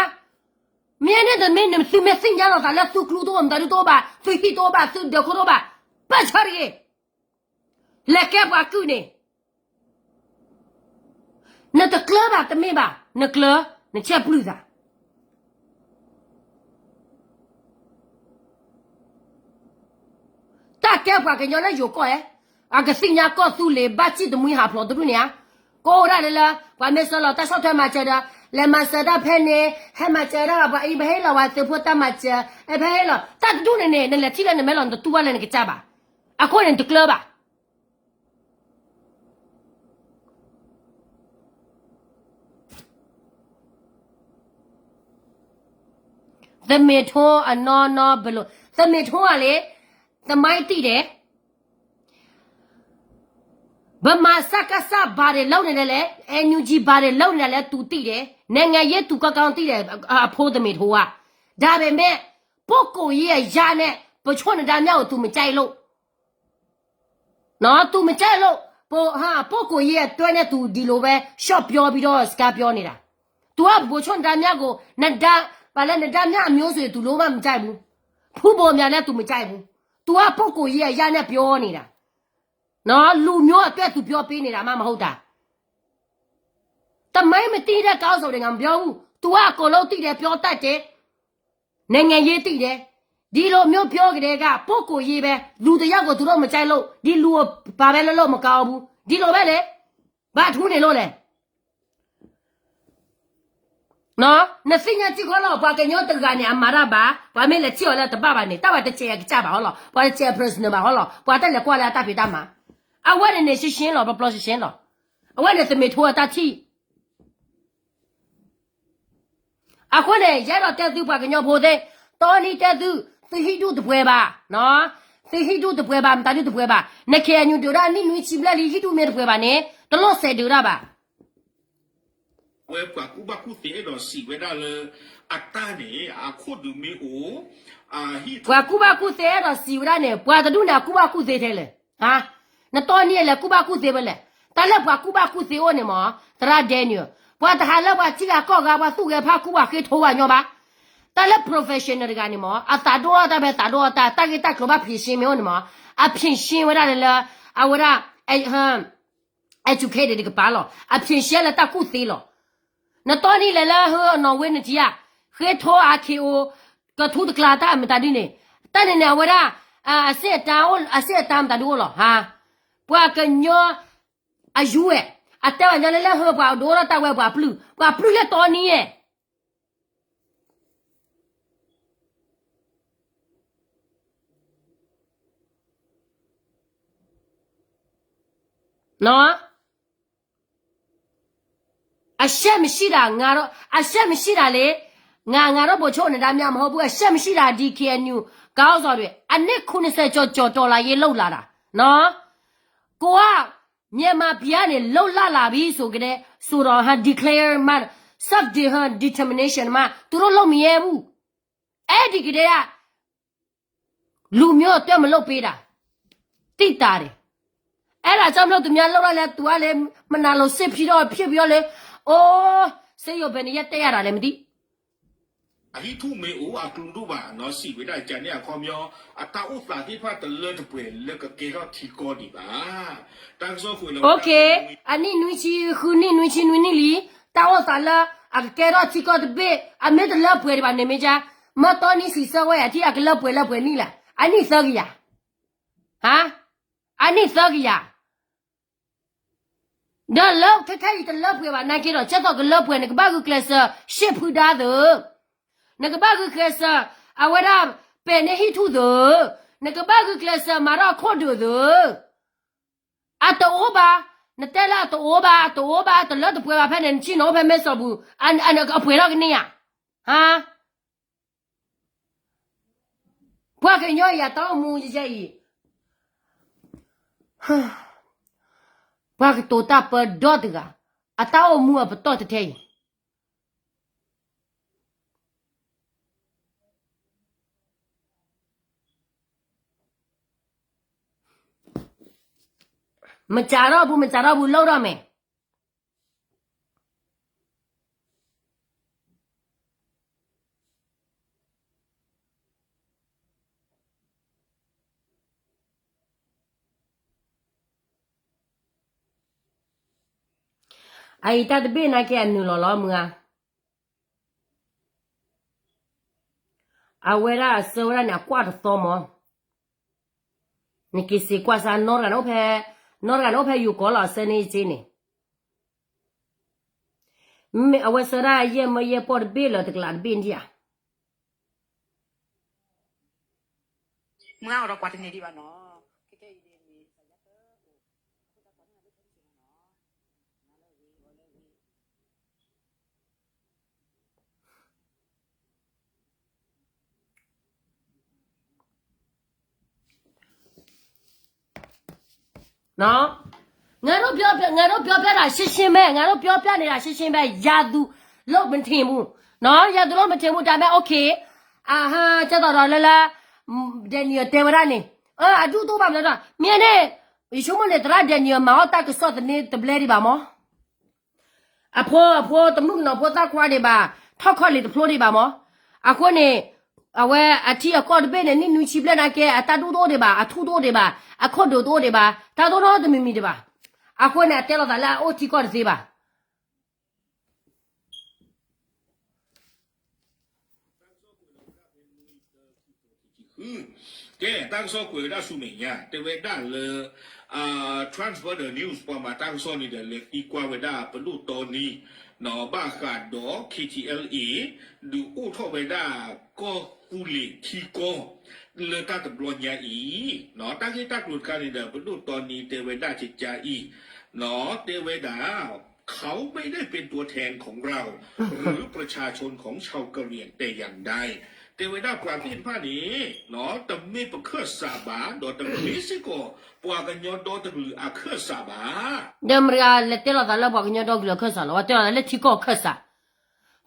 မ့ၢ်န့ၣ်တမ့ၢ်နသုမ့ၢ်သ့ၣ်ညါလီၤသးလၢသုကျူတအိၣ် မတၤဒုတအိၣ်ဘၣ်, သုဟံၣ်တအိၣ်ဘၣ်, သုဒၢးခိၣ်တအိၣ်ဘၣ်, ပၢၢ်ဆၢတဂ့ၤ လဲၤကဲပှၤကုၢ်န့ၣ် နတကျၢၤဘၣ်တမ့ၢ်ဘၣ်, နကျၢၤ နဆဲးပျုၢ်သး တၢ်ကဲပှၤကညီလၢယိၤကီၢ်ဧါ, အကသ့ၣ်ညါကီၢ်သူလ့ၤဘၣ်စံၣ်တမှံဟးဖျိးတဒူၣ်န့ၣ်ဧါ, ကအိၣ်ဒၣ်လၢလၢ ပှၤမ့ၢ်ဆှၢလီၤတၢ်ဆီၣ်ထွဲမၤစၢၤဒီး လဲၤမၤစၢၤတၢ်ဖဲန့ၣ်, ဟဲမၤစၢၤဒၣ်ပှၤအံၤ ပဟ့ၣ်လီၤဝဲသုးဖိတၢ်မၤစၢၤ, ဖဲဟ့ၣ်လီၤ တၢ်တဒူၣ်န့ၣ်န့ၣ် နလဲၤထံၣ်လၢနမဲာ်လီၤ နတတူၢ်ဘၣ်လၢနကစၢ်ဘၣ်, အဃိန့ၣ် နတကျၢၤဘၣ် သမ့ၢ်ထိအနီၢ်နီၢ်ဘၣ်လိာ်, သမ့ၢ်ထိဧါလံ, သမိုင်းသိတယ်, ဗမာစကစ ဘာတွေလုပ်နေလဲ, NUG ဘာတွေလုပ်နေလဲ သူသိတယ်, နိုင်ငံရေးသူကောင်းကောင်းသိတယ်, အဖိသမ့ၢ်ထိဧါ, ဒါပေမဲ့ ပုဂ္ဂိုလ်ရေးအရနဲ့ ပချို့နဒါမြောက်ကို သူမကြိုက်လို့ နော်, သူမကြိုက်လို့, ပုဂ္ဂိုလ်ရေးအတွဲနဲ့ သူဒီလိုပဲ ရှော့ပြောပြီးတော့ စကားပြောနေတာ, သူက ဗိုလ်ချုပ်နဒါမြကို နဒါ, ဘာလဲ နဒါမြအမျိုးဆိုရင် သူလုံးဝမကြိုက်ဘူး, ဖူဘိုမြလည်း သူမကြိုက်ဘူး, သူက ပုဂ္ဂိုလ်ရေးအရနဲ့ ပြောနေတာ, နော်, လူမျိုးအတွက် သူပြောပေးနေတာမှ မဟုတ်တာ, သမိုင်းမသိတဲ့ ခေါင်းဆောင်တွေ ငါမပြောဘူး, သူက အကုန်လုံးသိတယ် ပြောတတ်တယ်, နိုင်ငံရေးသိတယ်, ဒီလိုမျိုးပြောကတည်းက ပုဂ္ဂိုလ်ရေးပဲ, လူတစ်ယောက်ကို သူတို့မကြိုက်လို့ ဒီလူကို ဘာပဲလုပ်လို့ မကောင်းဘူး, ဒီလိုပဲလေ, ဘာထူးနေလို့လဲ, နော်, နသ့ၣ်ညါစ့ၢ်ကီးလီၤ, ပှၤကညီတဂၤန့ၣ် အမၤတၢ်ဘၣ်, ပှၤမ့ၢ်လဲၤထံၣ်အီၤလၢတဘၣ်ဘၣ်န့ၣ် တၢ်ပှၤတစဲးအကစၢ်ဘၣ်ဟီလီၤ, ပှၤတစဲး personal ဘၣ်ဟီလီၤ, ပှၤတလဲၤကွၢ်လၢအတၢ်ဖံးတၢ်မၤ, အဝဲန့ၣ်န့ၣ် ရှင်းရှင်းလီၤ, ပျီပျီရှင်းရှင်းလီၤ, အဝဲန့ၣ် သမ့ၢ်ထိအတၢ်ထံၣ် အဃိန့ၣ် ယအဲၣ်ဒိးတဲသုပှၤကညီဖိသ့ၣ်, တီနံတဲသု, သုဟံၣ်ဒူၣ်တပှဲၤဘၣ်, သုဟံၣ်ဒူၣ်တပှဲၤဘၣ်, မတၤဒူၣ်တပှဲၤဘၣ်, န KNU ဒုးဒၣ်နံၣ်နွံဆံဘျဲၣ်လံ ဟံၣ်ဒူၣ်မ့ၢ်တပှဲၤဘၣ်န့ၣ် တလိၣ်စဲးဒုးဒၣ်ဘၣ်. ဝဲပှၤကူၣ်ဘၣ်ကူၣ်သ့အဲၣ်ဒိးစံးဝဲဒၣ်လၢ အတၢ်န့ၣ် အခိၣ်ဒုးမ့ၢ်အိၣ်, ပှၤကူၣ်ဘၣ်ကူၣ်သ့အဲၣ်ဒိးစံးဝဲဒၣ်န့ၣ် ပှၤတဒူၣ်န့ၣ် အကူၣ်ဘၣ်ကူၣ်သ့ထဲလဲၣ်, နတီနံလဲၤကူၣ်ဘၣ်ကူၣ်သ့ဖဲလဲၣ်, တၢ်လၢပှၤကူၣ်ဘၣ်ကူၣ်သ့အိၣ်န့ၣ်မ့ၢ် သရၣ်ဒဲနံၤ, ပှၤတဟးလၢပှၤထံဂၤကီၢ်ဂၤ ပှၤသူၣ်ဂဲၤဖးကူၣ်ပှၤဃ့ထိဝဲညီဘၣ်. တၢ်လၢ professional တဂၤန့ၣ်မ့ၢ် အသးဒိၣ်အီၣ်တၢ်ဖဲသးဒိၣ်အီၣ်တၢ်, တၢ်ဂ့ၢ်တၢ်ကျိၤဘၣ်ဖြေရှင်းမ့ၢ်အိၣ်န့ၣ်မ့ၢ် အဖြေရှင်းဝဲဒၣ်လၢ အဝဲဒၣ် educated တကပၤလီၤ, အဖြေရှင်းလၢတၢ်ကူၣ်သ့လီၤ. နတီနံလဲၤလၢဟၢအနီၣ်ဝ့နထံဧါ, ဃ့ထိအါခ့အိၣ်, ကထူတကျါတၢ်မတၤဒ်န့ၣ်, တၢ်န့ၣ်န့ၣ် အဝဲဒၣ် အစ့ၣ်အတၢ်, အစ့ၣ်အတၢ်မတၤဒ်အိၣ်လီၤ, ဟါ, ပှၤကညီ အယူဝဲ, အတဲဘၣ်ညီလၢလၢဟၢပှၤဒိၣ်ထီၣ်တၢ်ဝဲပှၤပျုၢ်, ပှၤပျုၢ်လၢတီနံဧဲ နီၢ် အရှက်မရှိတာ ငါတော့ အရှက်မရှိတာလေ ငါ ငါတော့ ဗိုလ်ချုပ် နဲ့ ဒါ များ မဟုတ်ဘူး အရှက်မရှိတာ ဒီ ခ့ဢၣ်ယူၣ် ခေါင်းဆောင်တွေ အနှစ် ခုနှစ်ဆယ် ကျော်ကျော် တော်လှန်ရေး လုပ်လာတာ နော် ကိုက မြန်မာပြည်ကနေ လွတ်လပ်လာပြီ ဆိုကတည်း ဆိုတော့ ဟန် declare မှ self de- ဟန် determination မှ သူတို့ လုပ်မရဲဘူး အဲ့ဒီကတည်းက လူမျိုးအတွက် မလုပ်ပေးတာ သိသာတယ် အဲ့ဒါကြောင့်မလို့ သူများလုပ်တော့လဲ သူကလဲ မနာလိုစိတ်ဖြစ်တော့ ဖြစ်ပြီးတော့လဲ အိုး ဆေးရုံဘယ်နှစ်ရက်တက်ရတာလဲ မသိ အဟံးထူၣ်မ့ၢ်အိၣ်အကျူဒိၣ်ဘၣ်နီၤ စံးဝဲဒၣ်ကန့ၣ်အခီပညီ အတၢ်အိၣ်သးသ့ၣ်တဖၣ်တလၢတပှဲၤလၢကကဲထီၣ်ထံကီၢ်ဒံးဘၣ် တၢ်ကစီၣ်ကွဲးလၢ OK အနံၣ်နွံဆံဃုနံၣ် နွံဆံနွံနံၣ်လံ တၢ်အိၣ်သးလၢ အကကဲထီၣ်ထံကီၢ်တဘ့ၣ် အမ့ၢ်တလၢပှဲၤဒံးဘၣ်န့ၣ်မ့ၢ်ကါ မၢတီနံၣ်ဆံးဆၢဝဲအထံၣ် အကလၢပှဲၤလၢပှဲၤနံၣ်လဲၣ် အနံၣ်သၢကယၤ ဟါ အနံၣ်သၢကယၤ ဒီးလၢခဲခဲအံၤတလၢပှဲၤဘၣ် နာ်က့ဒီး ကဲသိးကလၢပှဲၤ နကဘၣ်ဂုာ်ကျဲးစၢး ရှေ့ဖုဒါသၢ နကဘၣ်ဂုာ်ကျဲးစၢး အဝဲဒၣ် ပဲာ်န့ၢ်ဟံၣ်ထူၣ်သၢ နကဘၣ်ဂုာ်ကျဲးစၢး မၤထီၣ်အခိၣ်ဒိးသၢ အတအိၣ်ဘၣ် နတဲလၢအတအိၣ်ဘၣ် အတအိၣ်ဘၣ် တလၢတပှဲၤဘၣ် ဖဲန့ၣ် နထံၣ်နီၤအိၣ်ဖဲမဲစီဘူၤ အပှဲၤထီၣ်ကန့ၢ်ဧါ ဟါ ပှၤကညီအံၤအတၢ်အိၣ်မူယဲအံၤ ပှၤကတိၤတၢ်ပၢဒီတဂၤ အတၢ်အိၣ်မူအပတီၢ်တထဲအံၤ မစးထီၣ်ဘူး မစးထီၣ်ဘူး လိၣ်ထီၣ်မဲာ် အအံၤတၢ်တဘ့ၣ်နာ်က့အနုာ်လီၤလီၤမုၢ်ဧါ အဝဲဒၣ်အဆၢဝဲဒၣ်န့ၣ် အကွၢ်တသီမး နက့ၤစ့ၢ်ကွၢ်စၢ် နီတဂၤန့ၣ်အိၣ်ဖဲ နီတဂၤန့ၣ်အိၣ်ဖဲယိၤကီးလီၤ အဆၢန့ၣ်က့န့ၣ် မ့ၢ်အဝဲဆၢဒၣ်ယဲၢ်မၢယဲၢ်ပီၢ်တဘ့ၣ်လၢတကလးတဘ့ၣ်န့ၣ်ဧါ မုၢ်အါအီၤဒီးကွၢ်တန့ၢ်ဒံးဘၣ်နီၤ ခဲခဲအံၤန့ၣ် နော် ငါတို့ပြောပြ ငါတို့ပြောပြတာရှင်းရှင်းပဲ ငါတို့ပြောပြနေတာရှင်းရှင်းပဲ ရာသူ လို့ မထင်ဘူး နော် ရာသူ လို့ မထင်ဘူး ဒါပေမဲ့ okay အာဟာ ကျတော့တော့လလ Daniel တဲဝဲဒၣ်န့ၣ် အဒူၣ်သိဘၣ်မလဲတော့ မင်းနဲ့ ယဆိကမိၣ်န့ၣ် သရၣ် Daniel မၤအီၣ်တၢ်ကစီၣ်သန့တဘျဲဒံးဘၣ်မး အဖိ အဖိ တမုၣ်ကနီၤဖိသၣ်ခွါဒံးဘၣ် ထီၣ်ခီၣ်လံာ်တဖျိဒံးဘၣ်မး အဃိန့ၣ် အဝဲအထံအကီၢ်တဘ့ၣ်န့ၣ် နံၣ်နွံဆံဘျဲၣ်နာ်က့ အတၢ်ဒူၣ်တအိၣ်ဒံးဘၣ် အထူၣ်တအိၣ်ဒံးဘၣ် အခိၣ်ဒိးတအိၣ်ဒံးဘၣ် တၢ်ဒိၣ်ထီၣ်တမံၤမံၤဒံးဘၣ် အဃိန့ၣ် အတဲလိာ်သးလၢအအိၣ်ထံကီၢ်တသ့ဘၣ် ကဲ တၢ်ကစီၣ်ကွဲးဝဲဒၣ်ဆူမဲာ်ညါ တဲဝဲဒၣ်လၢ Transborder News ပှၤမၤတၢ်ကစီၣ်န့ၣ်ဒီး လဲၤသံကွၢ်ဝဲဒၣ်ပဒိၣ်တီနံ ဘၣ်ဃးဒီး K T L A ဒုးအိၣ်ထီၣ်ဝဲဒၣ်ကီၢ်သူလ့ၤထံကီၢ် လၢတၢ်တဘျီညါအံၤ တၢ်ဂ့ၢ်တၢ်ကျိၤတခါန့ၣ်ဒီး ပဒိၣ်တီနံတဲဝဲဒၣ်ကကါအံၤ တဲဝဲဒၣ် เขาไม่ได้เป็นตัวแทนของเรา หรือประชาชนของชาวกะเหรี่ยงแต่อย่างใด တဲဝဲဒၣ်ပှၤသ့ၣ်တဖၣ်န့ၣ် တမ့ၢ်ပခၢၣ်စးဘၣ် ဒီးတမ့ၢ်စ့ၢ်ကီး ပှၤကညီဒီတကလုာ်အခၢၣ်စးဘၣ် ဒီးမတၤတဂၤလဲၤတဲလိာ်သးလၢပှၤကညီဒီကလုာ်အခၢၣ်စးလီၤ ပှၤတဲလိာ်သးလၢထံကီၢ်အခၢၣ်စး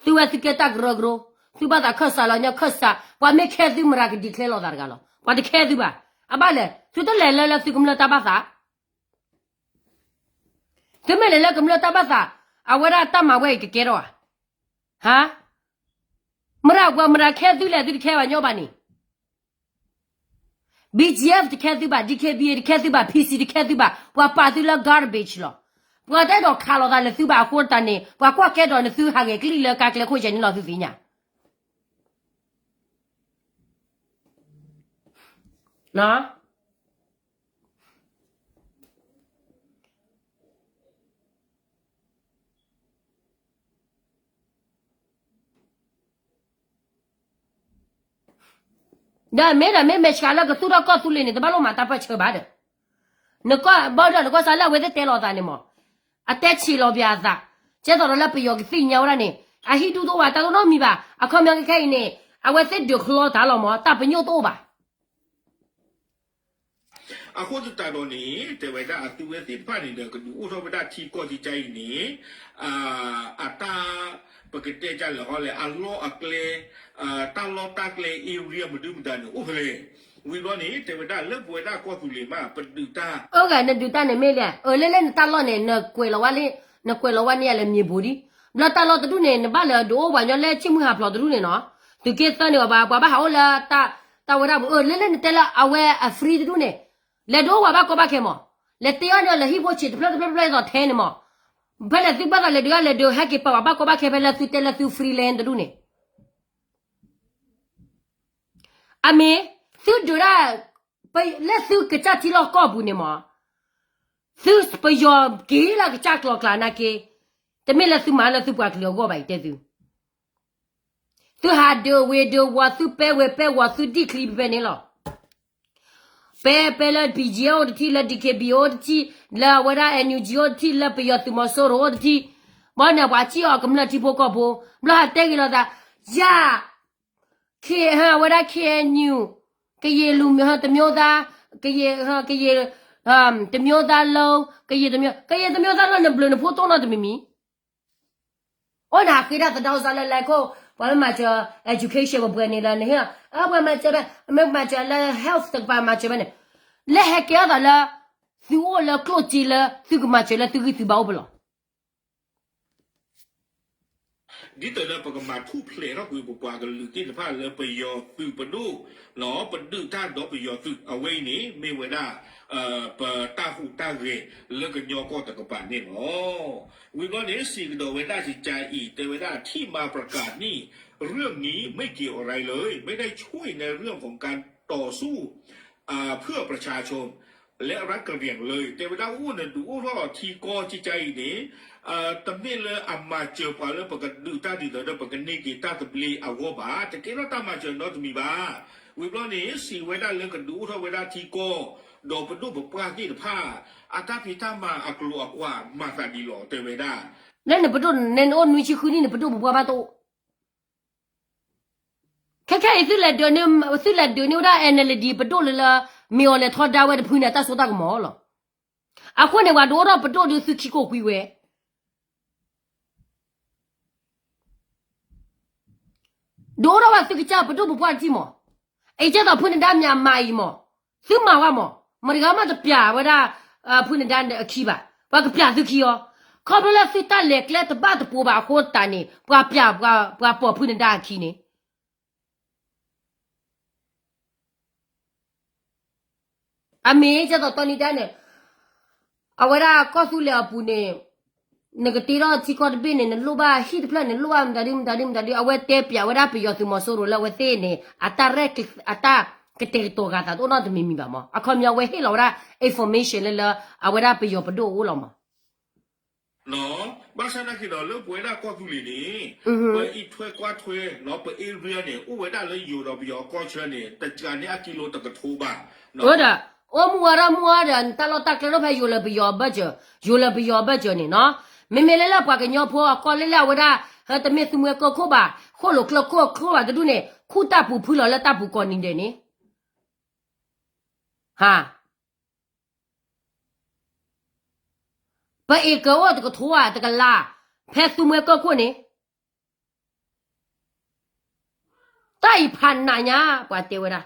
သုဝဲသုကဲတၢ်ကရၢကရိ သုဘၣ်သးခၢၣ်စးလီၤညီခၢၣ်စး ပှၤမ့ၢ်ခဲသုမတၤက declare လိာ်သးတဂၤလီၤ ပှၤတခဲသုဘၣ် အဘၣ်လဲၣ် သုတလဲၤလၢလၢသုကမျၢၢ်တၢ်ဘၣ်သး သုမ့ၢ်လဲၤလၢကမျၢၢ်တၢ်ဘၣ်သး အဝဲဒၣ်တၢ်မၤဝဲအံၤကကဲထီၣ်ဧါ ဟါ မတၤပှၤမတၤခဲသုလဲၣ် သုတခဲဘၣ်ညီဘၣ်န့ၣ် B G F တခဲသုဘၣ် D K B A တခဲသုဘၣ် P C တခဲသုဘၣ် ပှၤပာ်သုလၢ garbage လီၤ ပှၤတအဲၣ်ဒိးခးလိာ်သးလၢသုဘၣ်အဃိတၢ်န့ၣ် ပှၤကွၢ်ကဲဒီးနသုဟးဂဲၤကလံၣ်လၢကါကျဲခိၣ်ယဲၢ်န့ၣ်လီၤသုသ့ၣ်ညါ ဒီးမ့ၢ်ဒီးမ့ၢ်မဲာ်ဆှးလၢကသူၣ်ထီၣ်ကီၢ်သူလ့ၤန့ၣ် တဘၣ်လိၣ်မၤတၢ်ပၢၢ်ဆၢဘၣ်ဒီး နကီၢ်ဘၣ်ဒီးနကီၢ်စၢ်လၢအဝဲသ့ၣ်တဲလီၤအသးန့ၣ်မး, အတဲဆံးလီၤပၠးအသး, ကဲသိးဒီးလၢပယီၤကသ့ၣ်ညါဝဲဒၣ်န့ၣ်, အဟံၣ်ဒူၣ်တအိၣ်ဘၣ် တၢ်တအိၣ်နီတမံၤဘၣ်, အခီပညီခဲခဲအံၤန့ၣ်, အဝဲသ့ၣ်ဒုးချီတၢ်လီၤမး တၢ်ပညိၣ်တအိၣ်ဘၣ်. အဃိသတးဒီးန့ၣ် တဲဝဲဒၣ်အသုဝဲသ့ၣ်တဖၣ်န့ၣ်ဒီး ကဒုးအိၣ်ထီၣ်ဝဲဒၣ်ထံကီၢ်ကကါအံၤန့ၣ်, အတၢ်, ပကတဲကလဲာ်ဟီလဲၣ် အလီၢ်အကျဲ, တၢ်လီၢ်တၢ်ကျဲ area မနုၤမတၤန့ၣ် အိၣ်ဖဲလဲၣ်. ဝံၤဘျီန့ၣ် တဲဝဲဒၣ်လၢပဝဲဒၣ်ကီၢ်သူလ့ၤမး ပဒုးတၢ်, အဂၤနဒုးတၢ်န့ၣ်မ့ၢ်လဲၣ်, အၢ လၢလၢနတၢ်လီၢ်န့ၣ် နကွဲးလီၤဝဲလၢ, နကွဲးလီၤဝဲန့ၢ်ယၤလၢမံၤဘိဒံး, ဘျီတၢ်လီၢ်တဒူၣ်န့ၣ် နဘၣ်လၢဒုးအိၣ်ပှၤညီလၢဆ့ၣ်မုၢ်ဟးဖျိးတဒူၣ်န့ၣ်နီၤ, သုးက့သၢန့ၣ်ဘၣ် ပှၤဘၣ်ဟးအိၣ်လၢတၢ်, တၢ်ဝဲဒၣ်ပူၤ အၢ လၢလၢနတဲလၢအဝဲအ free တဒူၣ်န့ၣ်, လဲၤဒုးအိၣ်ပှၤဘၣ်ကီဘၣ်ခဲမး, လဲၤတ့အီၣ်န့ၢ်အီၤလၢဟံၣ်ဖိဆံးတဖျၢၣ်တဖျၢၣ်တဖျၢၣ်အသိးထဲန့ၣ်မး, ဖဲလဲၣ်သုဘၣ်သးလဲၤဒုး လဲၤဒုးဟဲက့ၤပာ်ပှၤဘၣ်ကီဘၣ်ခဲဖဲလၢသုတဲလၢသု freelance တဒူၣ်န့ၣ် အမ့ၢ်, သုဒုးဒၣ်, လၢသုကစၢ်ထံလီၢ်ကီၢ်ပူၤန့ၣ်မး, သုပယီၤက့ၤလၢကစၢ်ကျိၤကျါနာ်က့, တမ့ၢ်လၢသုမၤလၢသုပှၤကလုာ်အဂီၢ်ဘၣ်အံၤတဲသု, သုဟးဒုးဝ့ၤဒုးဝီၤ သုပဲဝ့ၤပဲဝီၤ သုဒံၣ်ချံဖဲန့ၣ်လီၤ. ပဲပဲလၢ ပီၣ်ကၠံၣ် အိၣ်တထံၣ် လၢ ဒံၣ်ခ့ဘံၣ် အိၣ်တထံၣ် လၢအဝဲဒၣ် NUG အိၣ်တထံၣ် လၢပယီၤသုးမီၤစိရိၤအိၣ်တထံၣ်, ဘီန့ၣ်ပှၤစံၣ်အီၤကမျၢၢ်ထံဖိကီၢ်ဖိ, ဘျီဟးတဲဂ့ၤလိာ်သး, ယၤ, ဝဲဒၣ် KNU, ကရင်လူမျိုး, တမျိုးသား, ကရင်, ကရင်, တမျိုးသားလုံး, ကရင်တမျိုး, ကရင်တမျိုးသားလုံး နဘျုးနဖှိၣ်တိၢ်နီတမံၤမံၤ အိၣ်နၤဃ့တၢ်သဒါစါလၢလဲၤခိၣ်, ပှၤမ့ၢ်မၤစၢၤ education ပှဲၤပှဲၤန့ၣ်လၢနဟ့ၣ်, ပှၤမၤစၢၤဖဲ, မ့ၢ်မၤစၢၤလၢ health တကပၤမၤစၢၤဖဲန့ၣ်, လၢဟဲကဲထီၣ်သးလၢ, သုအိၣ်လၢကျိၣ်စ့လၢ သုကမၤစၢၤလၢသုဂံၢ်သုဘါအိၣ်ပလီၢ် ဒ်သိးလၢပကမၤထူၣ်ဖျဲးထီၣ်ကွံာ်ပပှၤကလုာ်သ့ၣ်တဖၣ်လၢပယီၤသုးပဒိၣ်, ပဒုးတၢ်ဒီးပယီၤသုး အဝဲအံၤန့ၣ် မ့ၢ်ဝဲဒၣ်, ပတၢ်ဟူးတၢ်ဂဲၤလၢကညီကီၢ်တကပၤန့ၣ်လီၤ. ဝံၤဘျီန့ၣ် စံးကဒီးဝဲဒၣ်ကကါအံၤ တဲဝဲဒၣ် ที่มาประกาศนี่ เรื่องนี้ไม่เกี่ยวอะไรเลย ไม่ได้ช่วยในเรื่องของการต่อสู้ เพื่อประชาชน และรัฐกะเหรี่ยงเลย တဲဝဲဒၣ်အိၣ်နဒုးအိၣ်ထီၣ်ထံကီၢ်ကကါအံၤန့ၣ်, တမ့ၢ်လၢအမၤစၢၤပှၤလၢပကဒုးတၢ်ဒ်သိးဒီးပကန့ၢ်က့ၤတၢ်သဘျ့အဂီၢ်ဘၣ်, တကဲထီၣ်တၢ်မၤစၢၤနီတမံၤဘၣ်. ဝံၤဘျီန့ၣ် စံးဝဲဒၣ်လၢကဒုးအိၣ်ထီၣ်ဝဲဒၣ်ထံကီၢ်, ဒီးပဒိၣ်ပပှၢ်သ့ၣ်တဖၣ်, အတၢ်ဖံးတၢ်မၤအကျိၤအကွာ်မၤသးဒ်လဲၣ် တဲဝဲဒၣ်, လၢနပဒိၣ်နအိၣ်နွံဆံဃုနံၣ်န့ၣ် ပဒိၣ်ပပှၢ်ဘၣ်တအိၣ် ခဲခဲအံၤ သုလဲၤဒုးန့ၢ်, သုလဲၤဒုးန့ၢ်ဝဲဒၣ် NLD ပဒိၣ်လၢလၢ, မ့ၢ်အီၤလဲၤထီဒါဝဲတဖုန့ၣ် အတၢ်စိတၢ်ကမီၤလီၤ. အဃိန့ၣ် ပှၤဒုးအိၣ်ထီၣ်ပဒိၣ်ဒုးသုခံကိးကွံာ်ဝဲ, ဒုးအိၣ်ထီၣ်ဝဲသုကစၢ်ပဒိၣ်ပပှၢ်တထံၣ်မး, အံၤကဲသိးဖုနဒါမၠးမၤအံၤမး, သုမၤဝဲမး, မတၤတဂၤမးတပျးဝဲဒၣ်, ဖုနဒါအခံဘၣ်, ပှၤကပျးသုခံအီၤ, ခီဖျိလၢသုတၢ်လဲၤကျဲတဘၣ်တပိၤဘၣ်အဃိသတးန့ၣ် ပှၤပျး, ပှၤပိာ်ဖုနဒါအခံန့ၣ် အမ့ၢ်ကဲသိးတီနံၤဒါန့ၣ်, အဝဲဒၣ်ကီၢ်သူလ့ၤအပူၤန့ၣ်, နကတ့ထီၣ်ထံကီၢ်တဘ့ၣ်န့ၣ် နလိၣ်ဘၣ်ဟံၣ်တဖျၢၣ်န့ၣ် လိၣ်ဘၣ်မတၤဒုမတၤဒုမတၤဒု အဝဲတဲပျးဝဲဒၣ်ပယီၤသုးမီၤစိရိၤလၢအဝဲသ့ၣ်န့ၣ် အတၢ်ရဲၣ်, အတၢ်ကတဲာ်ကတီၤဂာ်သးတအိၣ်နီတမံၤမံၤဘၣ်မး, အခီပညီအဝဲဟ့ၣ်လီၤဝဲဒၣ် information လၢလၢ, အဝဲဒၣ်ပယီၤပဒိၣ်အအိၣ်လီၤမး ဘၣ်ဆၣ်သနာ်က့ဒီး လၢပဝဲဒၣ်ကီၢ်သူလ့ၤန့ၣ်, ပအံးထွဲကွၢ်ထွဲ, ပ area န့ၣ် အိၣ်ဝဲဒၣ်လၢယိၤဒီးပယီၤအကီၢ်ဆၢန့ၣ် တစှၤန့ၢ်အကံလိတကထိဘၣ်. ဒီး, အိၣ်မုၢ်ဝါထီၣ်မုၢ်ဝါဒီး တၢ်လီၢ်တၢ်ကျဲထီၣ်ဖဲယိၤလၢပယီၤအဘၢၣ်စၢၤ, ယိၤလၢပယီၤအဘၢၣ်စၢၤန့ၣ်နီၤ, မ့မ့ၢ်လၢလၢပှၤကညီဖိအကီၢ်လၢလၢအဝဲဒၣ်, ဟဲတမ့ၢ်သူမှဲကီၢ်ခိၣ်ဘၣ်, ဃိၣ်လိာ်ကျၢၢ်ခိၣ်အကျိဘၣ်တဒူၣ်န့ၣ် ခူၣ်တၢ်ပူၤဖုလီၤလၢတၢ်ပူၤကိးနံၤဒဲးန့ၣ်, ဟါ ပအ့ၣ်ကၢအိၣ်တကထိဧါ တကလး, ဖဲသူမှဲကီၢ်ခိၣ်န့ၣ်, တၢ်အံၤဖးနးညါ ပှၤတဲဝဲဒၣ်,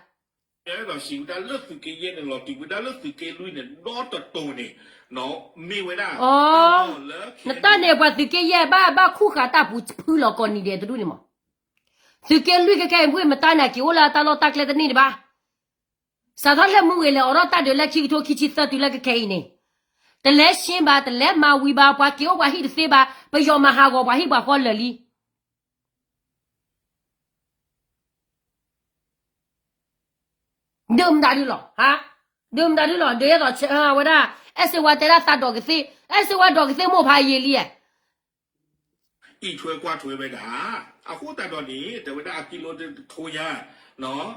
လၢသုးက့ယဲၢ်န့ၣ်လီၤ တုၤဝဲဒၣ်လၢသုးက့လွံၢ်န့ၣ် ဒီတတိၤန့ၣ်, မ့ၢ်ဝဲဒၣ်, နတၢ်န့ၣ် ပှၤသုးက့ယဲၢ်ဘၣ် ဘၣ်ခူၣ်ဃာ်တၢ်ပူၤဖုလီၤကိးနံၤဒဲးတဒူၣ်န့ၣ်မး, သုးက့လွံၢ်ခဲခဲအံၤ မ့ၢ်မတၤန့ၣ် က့ၤအိၣ်လၢတၢ်လီၢ်တၢ်ကျဲတန့ၢ်တဘၣ် စးထီၣ်လၢမုၢ်ဂ့ၤလဲၤအိးထီၣ်တၢ်ဒုးလၢခံကထိခံဆံသၢတုၤလၢခဲခဲအံၤန့ၣ်, တလဲရှင်းဘၣ် တလဲမၤဝံၤဘၣ် ပှၤက့ၤအိၣ်ပှၤဟံၣ်တသ့ဘၣ် ပယီၤမၤဟးဂီၤပှၤဟံၣ်ပှၤဃီလၢာ်လံ, ဒုးမတၤဒုးလီၤ, ဒုးမတၤဒုးလီၤ ဒုးယဲသိးဝဲဒၣ်, အဲၣ်စ့ဝါတဲဒၣ်သးဒီးကသ့ၣ်, အဲၣ်စ့ဝါဒီးကသ့ၣ်မိၢ်ဖးယံာ်လံဧါ အံးထွဲကွၢ်ထွဲဝဲဒၣ်, အဃိသတးဒီးန့ၣ် တဲဝဲဒၣ်အကံလိတကထိညါ,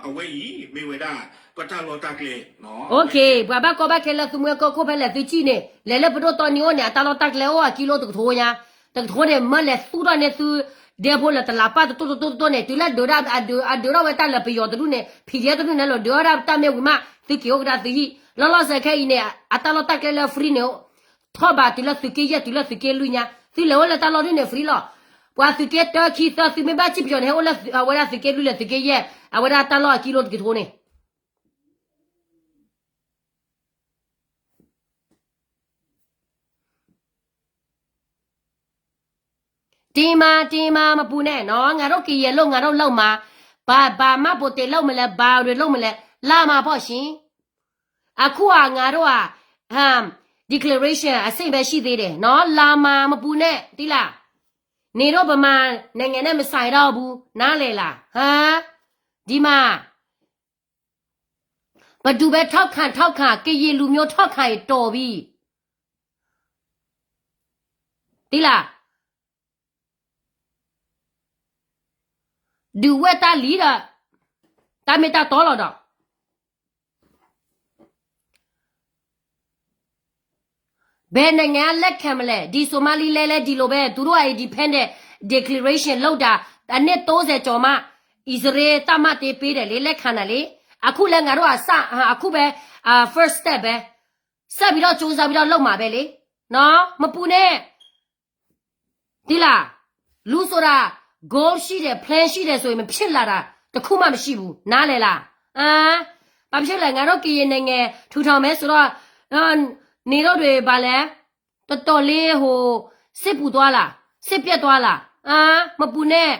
အဝဲအံၤမ့ၢ်ဝဲဒၣ် ပတၢ်လီၢ်တၢ်ကျဲ ပှၤဘၣ်ကီဘၣ်ခဲလၢသုမှဲကီၢ်ခိၣ်ဖဲလဲၣ်သုစံၣ်န့ၣ် လဲၤလၢပဒိၣ်တီနံၤအိၣ်န့ၣ် အတၢ်လီၢ်တၢ်ကျဲအိၣ်အကံလိတကထိညါ, တကထိန့ၣ် မၢလဲၤသူၣ်ထီၣ်န့ၢ်သု ဒဲဖိလၢတလးပၢ်တတိၢ်တတိၢ်တတိၢ်န့ၣ် တုၤလၢဒုးဒၣ်အဒုးဒၣ်ဝဲတၢ်လၢပယီၤတဒူၣ်န့ၣ် PDF တဒူၣ်န့ၣ်လီၤ ဒုးဒၣ်တၢ်မ့ၢ်ဝံၤမး သုက့ၤအိၣ်ကဒါသုဟံၣ် လီၤလီၤဆဲးခဲအံၤန့ၣ် အတၢ်လီၢ်တၢ်ကျဲလၢ free န့ၣ် ထီၣ်ဘးတုၤလၢသုးက့ယဲၢ်တုၤလၢသုးက့လွံၢ်ညါ သုလဲၤအိၣ်လၢတၢ်လီၢ်ဒ်န့ၣ် free လီၤ. ပှၤသုးက့တၢခံသၢသုမ့ၢ်ဘၣ်စံၣ်ပယီၤန့ၣ် ဟဲအိၣ်လၢအဝဲဒၣ်သုးက့လွံၢ်လဲၤသုးက့ယဲၢ် အဝဲဒၣ်တၢ်လီၢ်အကံလိတကထိန့ၣ် တ့မါ တ့မါ မပူၤနဲၣ်နီၤ ငါတို့ကရင်လုပ် ငါတို့လုပ်မှာ, ဘာ ဘာမှပိုတယ်လုပ်မလဲ ဘာတွေလုပ်မလဲ လာမှာပေါ့ရှင်. အခုက ငါတို့က ဟမ် declaration အဆင့်ပဲရှိသေးတယ်နော် လာမှာ မပူၤနဲၣ် သိလား. နေတို့ဗမာနိုင်ငံနဲ့မဆိုင်တော့ဘူး နားလည်လား ဟမ် ဒီမှာ ဘယ်သူပဲထောက်ခံထောက်ခံ ကရင်လူမျိုးထောက်ခံရင်တော်ပြီ သိလား. ဒုးဝဲတၢ်လံဒီး တၢ်မ့ၢ်တၢ်တီလီၤဒီး ဘယ်နိုင်ငံကလက်ခံမလဲ ဒီ Somaliland လည်းဒီလိုပဲ သူတို့က independent declaration လုပ်တာ အနှစ်သုံးဆယ်ကျော်မှ အစ္စရေး သတ်မှတ်ပေးတယ်လေ လက်ခံတာလေ အခုလည်း ငါတို့က စ အခုပဲ first step ပဲ ဆက်ပြီးတော့ ကြိုးစားပြီးတော့ လုပ်မှာပဲလေ နော် မပူနဲ့ သိလား လူဆိုတာ goal ရှိတယ် plan ရှိတယ်ဆိုရင် မဖြစ်လာတာ တစ်ခုမှမရှိဘူး နားလည်လား အာ ဘာဖြစ်လဲ ငါတို့ကရင်နိုင်ငံ ထူထောင်မယ်ဆိုတော့ နေတို့တွေ ဘာလဲ တော်တော်လေး ဟို စစ်ပူသွားလား စစ်ပြတ်သွားလား အာ မပူနဲ့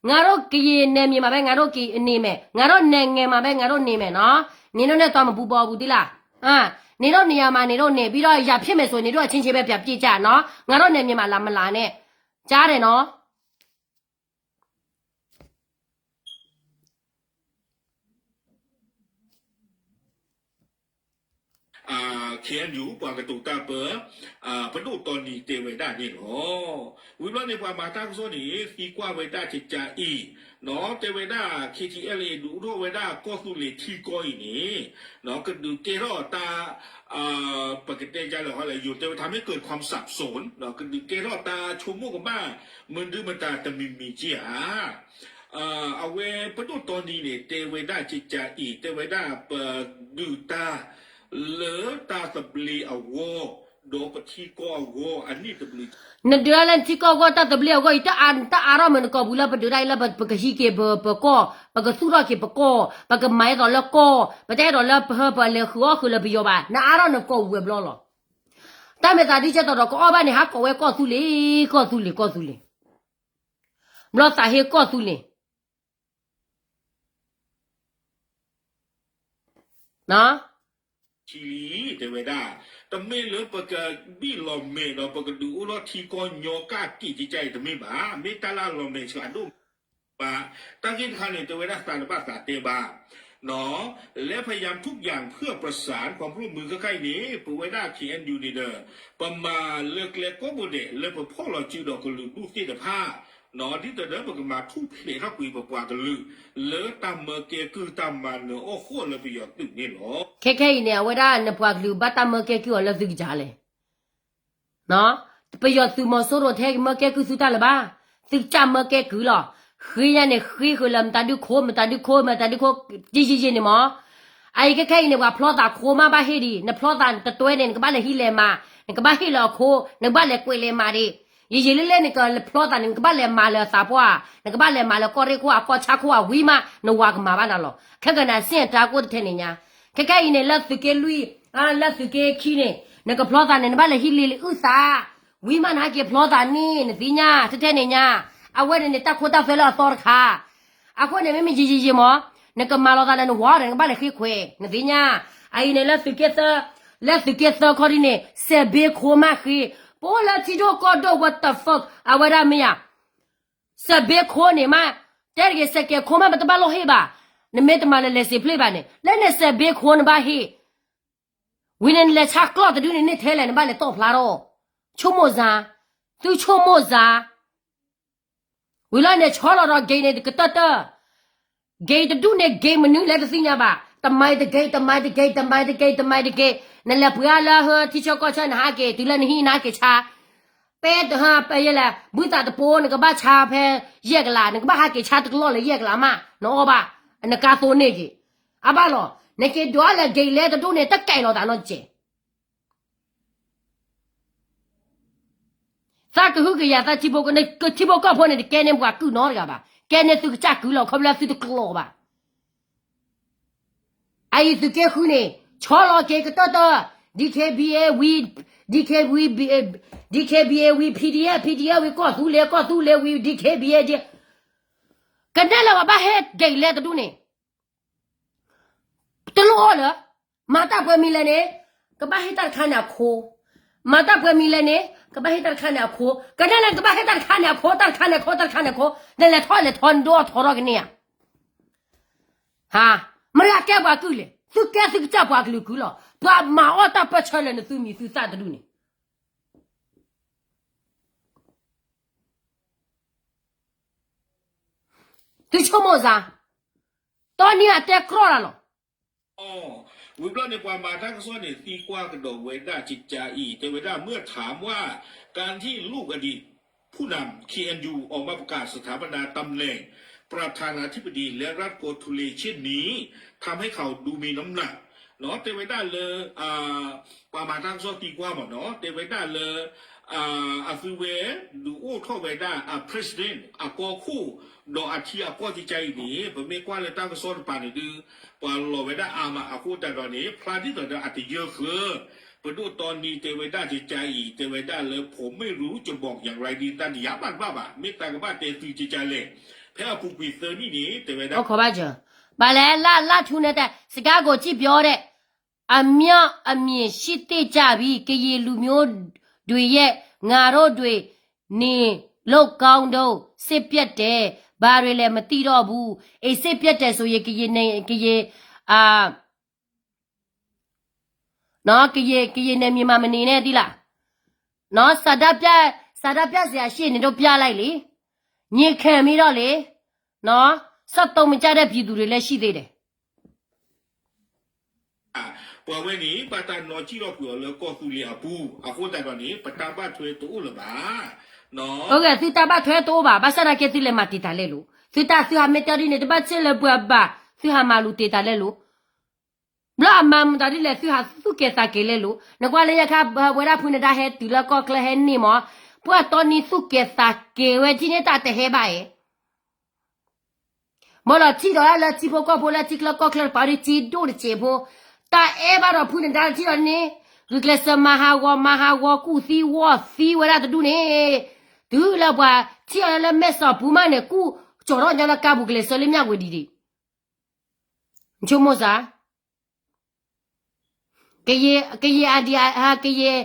ငါတို့ကရင်နယ်မြေမှာပဲ ငါတို့ကရင်နေမယ် ငါတို့နိုင်ငံမှာပဲ ငါတို့နေမယ်နော် နေတို့နဲ့သွားမပူပေါ်ဘူး သိလား အာ နေတို့နေရာမှာ နေတို့နေပြီးတော့ ရန်ဖြစ်မယ်ဆို နေတို့အချင်းချင်းပဲ ပြန်ပစ်ကြနော် ငါတို့နယ်မြေမှာ လာမလာနဲ့ ကြားတယ်နော် KNU ပှၤကတိၤတၢ်ပၢ ပဒိၣ်တီနံၤတဲဝဲဒၣ်န့ၣ်လီၤ. ဝံၤဘျီန့ၣ် ပှၤမၤတၢ်ကစီၣ်န့ၣ် သံကွၢ်ဝဲဒၣ်ကကးအံၤ နီၢ် တဲဝဲဒၣ် KTLA ဒုးအိၣ်ထီၣ်ဝဲဒၣ်ကီၢ်သူလ့ၤထံကီၢ်အံၤန့ၣ် ကဒုးကဲထီၣ်တၢ် ပကတဲဒ်လဲၣ်ဟီလဲၣ် ယိၤတဲဝဲ ทำให้เกิดความสับสน ကဒုးကဲထီၣ်တၢ်ဆိကမိၣ်ကမၣ် မနုၤမတၤတမံၤမံၤက့ဧါ အဝဲပဒိၣ်တီနံၤန့ၣ် တဲဝဲဒၣ်ကကးအံၤ တဲဝဲဒၣ်ပဒုးတၢ် လၢတၢ်သဘျ့အဂီၢ် ဒီးပထံကီၢ်အဂီၢ် အနံၣ်သဘျ့ နဒုးတၢ်လၢနထံကီၢ်အဂီၢ် တၢ်သဘျ့အဂီၢ်အံၤ တအါထီၣ်မးနကိာ်ပူၤလၢပဒုးတၢ်အံၤလၢပကဟံးက့ၤပကီၢ် ပကသူၣ်ထီၣ်က့ၤပကီၢ် ပကမၤအဲၣ်ဒိးလၢကီၢ် ပတအဲၣ်ဒိးလၢပဟၢပလဲၤဃုာ်အီၣ်ဃုာ်လၢပယီၤဘၣ် နအါထီၣ်နကိာ်ပူၤဝဲၤဘျီလီၤ. တၢ်မဲာ်သးဒ်ကဲသိးဒီး ကအီၣ်ဘၣ်န့ၣ် ဟးကိးဝဲကီၢ်သူလ့ၤ ကီၢ်သူလ့ၤ ကီၢ်သူလ့ၤ ဘျီသးဟ့ကီၢ်သူလ့ၤ တဲဝဲဒၣ် တမ့ၢ်လၢပကဘံၣ်လီၤမဲာ်ဒီး ပကဒုးအိၣ်ထီၣ်ထံကီၢ်ညီကၢ်က့ၤကကါအံၤတမ့ၢ်ဘၣ်, မ့ၢ်တၢ်လၢအလီၤမဲာ်ဆှးဒိၣ်မး, တၢ်ဂ့ၢ်တခါန့ၣ် တဲဝဲဒၣ်သးတဘၣ်သးတဲဘၣ် และพยายามทุกอย่างเพื่อประสานความร่วมมือ ခဲခါအံၤန့ၣ် ပဝဲဒၣ် KNU န့ၣ်ဒီး ပမၤလၢကျဲကိးဘိဒဲး လၢပဖီၣ်လီၤစုဒီးကလုာ်ဒူၣ်သ့ၣ်တဖၣ် ဒ်သိးဒီးပကမၤထူၣ်ဖျဲးထီၣ်ကွံာ်ပပှၤကလုာ် လၢတၢ်မၢကဲကုၢ်တၢ်မၤနၢၤအီၣ်ဃီလၢပယီၤသုးန့ၣ်လီၤ. ခဲခဲအံၤန့ၣ် အဝဲဒၣ်နပှၤကလုာ်ဘၣ်တၢ်မၢကဲကုၢ်အီၤလၢသုကစၢ်လဲၣ် ပယီၤသုးမီၤစိရိၤထဲမၢကဲကုၢ်သုတၢ်လၢၤဘၣ်, သုကစၢ်မၢကဲကုၢ်လီၤ. ဃ့ညါန့ၣ် ဃ့ဃုာ်လၢမတၤဒုခိၣ် မတၤဒုခိၣ် မတၤဒုခိၣ် ယံာ်ယံာ်ယံာ်န့ၣ်မး. အအံၤခဲခဲအံၤန့ၣ် ပှၤဖျီသးခိမးဘၣ်ဟ့ၣ်ဒံး, နဖျီသးတတွဲန့ၣ် နကဘၣ်လဲၤဟံးလဲၤမၤ, နကဘၣ်ဟ့ၣ်လၢအခိ, နကဘၣ်လဲၤကွဲးလဲၤမၤဒံး. ယံာ်ယံာ်လၢလၢနကဖျီသးန့ၣ် နကဘၣ်လဲၤမၤလၢအသးပှၢ်, နကဘၣ်လဲၤမၤလၢကီၢ်ရ့ၣ်ခိၣ်အကီၢ်ဆၣ်ခိၣ်အဝံၤမး နဝၤကမၤဘၣ်နၤလီၤ. ခဲကနံၣ်စ့ၢ်တၢ်ကိၢ်တထဲန့ၣ်ညါ, ခဲခဲအံၤန့ၣ် လၢသုးက့လွံၢ်, လၢသုးက့ခံန့ၣ် နကဖျီသးန့ၣ် နဘၣ်လဲၤဟံးလံလံအုၣ်သး ဝံၤမးနဟဲက့ၤဖျီသးန့ၣ် နသ့ၣ်ညါ ထဲထဲန့ၣ်ညါ, အဝဲန့ၣ်န့ၣ် တၢ်ခိတၢ်သွဲလၢအသီတခါ. အဃိန့ၣ် မ့မ့ၢ်ယံာ်ယံာ်ယံာ်မး, နကမၤလီၤသးလၢနဝၤဒီး နကဘၣ်လဲၤဃ့ခွဲး နသ့ၣ်ညါ. အအံၤန့ၣ် လၢသုးက့သၢ, လၢသုးက့သၢခီဒ်န့ၣ် စဲးဘ့ခိမးဃ့, ပအိၣ်လၢထံဒိၣ်ကီၢ်ဒိၣ် what the fuck အဝဲဒၣ်မ့ၢ်ဧါ. စဲးဘ့ခိန့ၣ်မး, တဲတဂ့ၤ စဲးကဲခိမး ပတဘၣ်လိၣ်ဟ့ၣ်ဘၣ်, နမ့ၢ်တမၤလၢလဲၤစံးဖျ့ဘၣ်န့ၣ် လၢန့ၣ်စဲးဘ့ခိနဘၣ်ဟ့ၣ် ဝံၤန့ၣ် နလဲၤဆါကျီၢ်တဒုန့ၣ်န့ၣ်ထဲလဲၣ် နဘၣ်လဲၤတီၣ်ဖျါထီၣ်, ဆိကမိၣ်စၢ်, သုဆိကမိၣ်စၢ်. ဝံၤလီၤန့ၣ် ဆီလီၤဒီး gate န့ၣ် ကတၢၢ်တၢၢ်, ဂ့ၤတဒူၣ်န့ၣ် ဂ့ၤမနုၤလဲၣ်တသ့ၣ်ညါဘၣ်, တမၤတဂ့ၤ, တမၤတဂ့ၤ, တမၤတဂ့ၤ, တမၤတဂ့ၤ, နလဲၤပှ့ၤအါလၢဟၢထံဆၢကီၢ်ဆၢနဟးက့ၤ, တုၤလၢနဟံၣ်နဟးက့ၤဆါ, ပဲ, ပယဲလဲၣ်, ဘုသးတပိ နကဘၣ်ဆါဖဲယဲၢ်ကလး, နကဘၣ်ဟးက့ၤဆါတကလီၢ်လၢယဲၢ်ကလးမး, နအီၣ်ဘၣ်, နကါသိန့ၢ်က့ၤ, အဘၣ်လီၤ, နက့ၤဒိးလဲၤဂ့ၤလဲၣ်တဒူၣ်န့ၣ် တကဲလီၤသးနီတစဲး သးကဟုကယာ်သးထံဖိကီၢ်ဖိန့ၣ် တကဲန့ၢ်ပှၤကုၢ်နီတဂၤဘၣ်, ကဲန့ၢ်သုကစၢ်ကုၢ်လီၤ ခီဖျိသုတကျိးဘၣ်. အအံၤသုးက့ဃုန့ၣ် ဆီလီၤက့ၤကတၢၢ်တၢၢ်, DKBA ဝံၤ, DKBA ဝံၤ PDF, PDF ဝံၤကီၢ်သူလ့ၤ, ကီၢ်သူလ့ၤဝံၤ DKBA, ကနဲၣ်လၢပှၤဘၣ်ဟဲဒ်လဲၣ်တဒူၣ်န့ၣ် တလိၣ်အီၣ်လၢၤ, မၤတၢ်ပှဲၤမံၤလဲၣ်န့ၣ်, ကဘၣ်ဟ့ၣ်တၢ်တခါန့ၣ်အခိ, မၤတၢ်ပှဲၤမံၤလဲၣ်န့ၣ် ကဘၣ်ဟ့ၣ်တၢ်တခါန့ၣ်အခိ, ကနဲၣ်လၢကဘၣ်ဟ့ၣ်တၢ်တခါန့ၣ်အခိ, တၢ်တခါန့ၣ်အခိ, တၢ်တခါန့ၣ်အခိ, နလဲၤထီၣ်လဲၤထီ နဒိၣ်အီၣ်ထီထီၣ်ကန့ၢ်ဧါ, ဟါ, မတၤကဲပှၤကုၢ်လဲၣ်, သုကဲသုကစၢ်ပှၤကလုာ်ကုၢ်လီၤ, ပှၤမၤအီၣ်တၢ်ပၢၢ်ဆၢလၢနသုမံၤသုသၣ်တဒူၣ်န့ၣ် သုဆိကမိၣ်စ့ၢ်, တီနံၤအတဲကြီတၢ်လီၤ. ဝံၤဘျီန့ၣ် ပှၤမၤတၢ်ကစီၣ်န့ၣ် သံကွၢ်ကဒီးဝဲဒၣ်ကကါအံၤ တဲဝဲဒၣ် เมื่อถามว่าการที่ลูกอดีตผู้นำ เคเอ็นยู ออกมาประกาศสถาปนาตำแหน่งประธานาธิบดี และรัฐโกทูเลเช่นนี้ ทำให้เขาดูมีน้ำหนัก တဲဝဲဒၣ်လၢ ပှၤမၤတၢ်ကစီၣ်သံကွၢ်မ့ၢ်နီၤ တဲဝဲဒၣ်လၢ အသုဝဲ ဒုးအိၣ်ထီၣ်ဝဲဒၣ်အ president အကီၢ်ခိၣ် ဒီးအထံအကီၢ်ကကါအံၤန့ၣ် ပမ့ၢ်ကွၢ်လၢတၢ်ကစီၣ်တပၤန့ၣ်ဒုး ပှၤလီၤဝဲဒၣ်အါမးအဃိသတးဒီးန့ၣ် ဖျါဒ်သိးဒီးအတယၢဃၢၤ ပဒိၣ်တီနံၤတဲဝဲဒၣ်ကကါအံၤ တဲဝဲဒၣ်လၢ ผมไม่รู้จะบอกอย่างไรดี တၢ်နယါဘၣ်တဘၣ်ဘၣ် မ့ၢ်တၢ်ကဘၣ်တဲသုကကါလဲၣ် ဖဲအပူၤကွံာ်သၢနံၣ်န့ၣ် တဲဝဲဒၣ် ဘၣ်လဲၣ် လၢလၢထူန့ၣ်တဲ စကါကိးစံၣ်ပျီဒဲး အမြောက်အမြင်ရှိသင့်ကြပြီ ကရင်လူမျိုးတွေရဲ့ ငါတို့တွေ နေလို့ကောင်းတော့ စစ်ပြတ်တယ် ဘာတွေလဲမသိတော့ဘူး အေး စစ်ပြတ်တယ်ဆိုရင် ကရင်နယ် ကရင် အာ နော် ကရင် ကရင်နယ်မြေမှာ မနေနဲ့ သိလား နော် ဆန္ဒပြ ဆန္ဒပြစရာရှိရင် နင်တို့ပြလိုက်လေ ငြိမ်ခံပြီးတော့လေ နော် ဆက်သုံးမကြတဲ့ ပြည်သူတွေလည်း ရှိသေးတယ် ပှၤဝဲန့ၣ် ဘၣ်တၢ်နီၣ်စံၣ်ထီၣ်ကွံာ်အီၤလၢကီၢ်သူလ့ၤအပူၤ အဃိသတးဒီးန့ၣ် ပတၢ်ဘၣ်ထွဲတအိၣ်လၢၤဘၣ် သုတၢ်ဘၣ်ထွဲတအိၣ်ဘၣ် ဘၣ်ဆၣ်သနာ်က့ သုလဲၤမၤတံာ်တာ်လဲလိာ် သုတၢ်သုဟးမ့ၢ်တဲဒ်န့ၣ် တဘၣ်စ့ၢ်လၢပှၤဘၣ် သုဟးမၤလူၤတံာ်တာ်လဲလိာ် ဘျီအမၤမတၤဒ်လဲၣ် သုဟးသူၣ်ကဲၤသးကဲၤလဲလိာ် နကွၢ်လၢညါခါ ဝဲဒၣ်ဖုနဒါဟဲတုၤလၢကီၢ်ချၢဟဲန့ၢ်မး ပှၤတီနံၤသူၣ်ကဲၤသးကဲၤဝဲထံၣ်န့ၢ်တၢ်တဟဲဘၣ်အံၤ မ့ၢ်လီၤထံၣ်ဒီးလၢထံဖိကီၢ်ဖိလၢထံချၢကီၢ်ချၢတပၤဒ်စ့ဒိၣ်တစဲးဖိ တၢ်အဲၣ်ဘၣ်ဒီးဖုနဒါထံၣ်ဒီးန့ၣ် ဂုာ်ကျဲးစၢးမၤဟးဂီၤမၤဟးဂီၤကူၣ်သံဝီၢ်သံဝဲဒၣ်တဒူၣ်န့ၣ် တုၤလၢပှၤထံၣ်အီၤလၢမဲာ်စီၤပူၤမးန့ၣ် ကူၣ်ကၠီၤထီၣ်ညီလၢကါပူၤကျဲးစၢးလၢမၠၣ်ဝဲဒံးဒံး နဆိကမိၣ်စ့ၢ် ကယဲၢ် ကယဲၢ်အဒံး ကယဲၢ်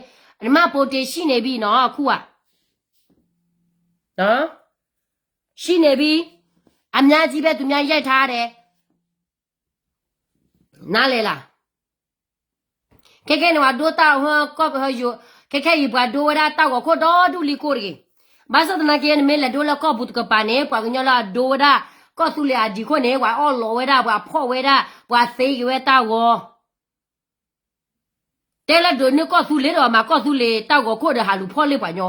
နမ့ၢ်ပိာ်တ့ၢ် ရှိနေပြီနော် အခုက ရှိနေပြီ အများကြီးပဲ သူများရိုက်ထားတယ် နားလည်လား ခဲခဲန့ၣ် ပှၤဒိတၢ်ဟီၣ်ကီၢ်ဟီၣ်ယိာ် ခဲခဲအံၤ ပှၤဒိဝဲဒၣ်တၢ်ဂီၤခိၣ်ဒီဒူၣ်လံကိၣ်တဂ့ၤ ဘၣ်ဆၣ်သနာ်က့ နမ့ၢ်လဲၤဒိလၢကီၢ်ပူၤတကပၤန့ၣ် ပှၤကညီလၢအဒိဝဲဒၣ် ကီၢ်သူလ့ၤအဒံးခိၣ်န့ၣ် ပှၤအီၣ်လီၤဝဲဒၣ် ပှၤဖီၣ်ဝဲဒၣ် ပှၤသ့က့ၤဝဲတၢ်ဂီၤ တဲလၢဒိးန့ၢ်ကီၢ်သူလ့ၤဒီးမၤကီၢ်သူလ့ၤတၢ်ဂီၤခိၣ်ဒီးဟးလူၤဖီၣ်လ့ၣ်ပှၤညီ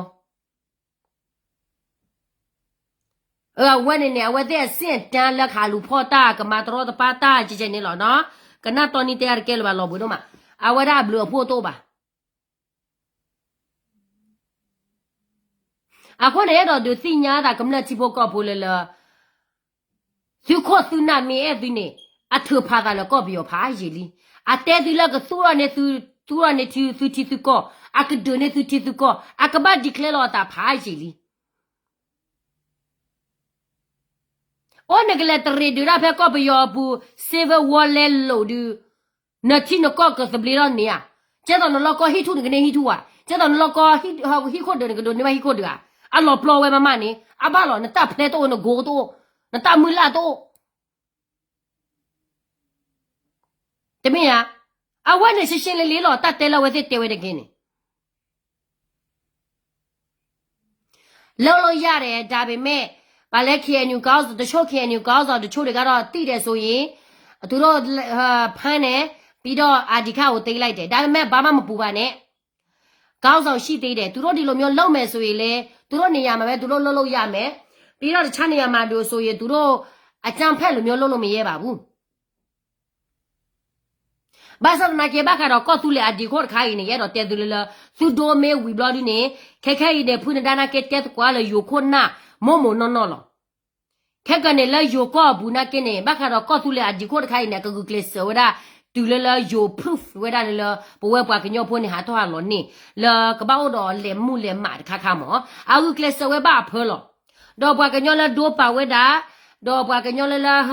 အဝဲန့ၣ်န့ၣ် အဝဲသ့ၣ်အဆင့်အတန်းလၢကဟးလူၤဖီၣ်တၢ်ကမၤတရီတပါတၢ်ကဲကဲန့ၣ်လီၤနီၤ ကနၣ်တီနံၤတဲအါတကဲလၢၤဘၣ်လီၤဘှံးဒိၣ်မး အဝဲဒၣ်အဘျုးအဖှိၣ်တအိၣ်ဘၣ် အဃိန့ၣ် အဲၣ်ဒိးဒုးသ့ၣ်ညါသးကမျၢၢ်ထံဖိကီၢ်ဖိလၢလၢ သုခိၣ်သုနၢ်မ့ၢ်အဲၣ်သုန့ၣ် အထုးဖးသးလၢကီၢ်ပယီၤဖးယံာ်လံ. အတဲသုလၢကသူၣ်ထီၣ်န့ၢ်သု, သူၣ်ထီၣ်န့ၢ်သုထံသုကီၢ်, အကဒုးန့ၢ်သုထံသုကီၢ်, အကဘၣ် declare လီၤအသးဖးယံာ်လံ. အိၣ်နကလဲၤတရံးဒုးတၢ်ဖဲကီၢ်ပယီၤအပူၤ civil war လဲလိာ်ဒုး နထံနကီၢ်ကသဘျ့ထီၣ်န့ၢ်ဧါ. ကဲသိးနလီၢ်ကီၢ်ဟံၣ်ထူၣ်နကန့ၢ်ဟံၣ်ထူၣ်ဧါ. ကဲသိးနလီၢ်ကီၢ်ဟံၣ်ခိၣ်ဒုးနကဒိးန့ၢ်ဘၣ်ဟံၣ်ခိၣ်ဒုးဧါ. အလီၤပျီဝဲမးမးန့ၣ် အဘၣ်လီၤ နတၢ်ဖျဲတအိၣ် နကိတအိၣ် နတၢ်မုၢ်လၢ်တအိၣ် တမ့ၢ်ဧါ. အဝဲန့ၣ်ရှဲရှဲလ့လ့လီၤ တၢ်တဲလၢအဝဲသ့ၣ်တဲဝဲတက့ၢ်န့ၣ် လုပ်လို့ရတယ် ဒါပေမဲ့ ပှၤလၢ ခ့ၣ်အဲၣ်ယူၣ် ခေါင်းဆောင် တချို့ ခ့ၣ်အဲၣ်ယူၣ် ခေါင်းဆောင် တချို့တွေက တိၣ်တဲၣ်စိၤအံၤ သူတို့ဖမ်းတယ် ပြီးတော့ အဒံးခါအိၣ်သ့လိုက်တယ် ဒါပေမဲ့ ဘာမှမပူၤဘၣ်န့ၣ် ခေါင်းဆောင်ရှိသေးတယ် သူတို့ဒီလိုမျိုးလုပ်မယ်ဆိုရင်လေ သူတို့နေရာမှာပဲ သူတို့လုပ်လို့ရမယ် ပြီးတော့ တခြားနေရာမှာဆိုရင် သူတို့အကြမ်းဖက်လိုမျိုးလုပ်လို့မရဲပါဘူး ဘၣ်ဆၣ်သနာ်က့ ဘၣ်ဃးဒီးကီၢ်သူလ့ၤအဒံးခိၣ်တခါအံၤန့ၣ် ယအဲၣ်ဒိးတဲသုလၢလၢ သုဒိမ့ၢ်ဝံၤဘျီဒုန့ၣ် ခဲခဲအံၤန့ၣ် ဖုနဒါနာ်က့တဲသကိးလၢယိၤခိၣ်နၢ် မိၢ်မိၢ်နီၢ်နီၢ်လီၤ. ခဲကနံၣ်လၢယိၤကီၢ်အပူၤနာ်က့န့ၣ် ဘၣ်ဃးဒီးကီၢ်သူလ့ၤအဒံးခိၣ်တခါအံၤန့ၣ် အကဂုာ်ကျဲးစၢးဝဲဒၣ် တုၤလၢလၢယိၤ proof ဝဲဒၣ်လၢလၢ ပဝဲပှၤကညီဖိန့ၣ် ဟးထီၣ်ဟးလီၤန့ၣ် လၢကဘၣ်အိၣ်ဒီးလဲၤမူလဲၤမးတခါခါမး အဂုာ်ကျဲးစၢးဝဲဘၣ်အဖၢလီၤ. ဒီးပှၤကညီလၢဒိပာ်ဝဲဒၣ် ဒီးပှၤကညီလၢလၢ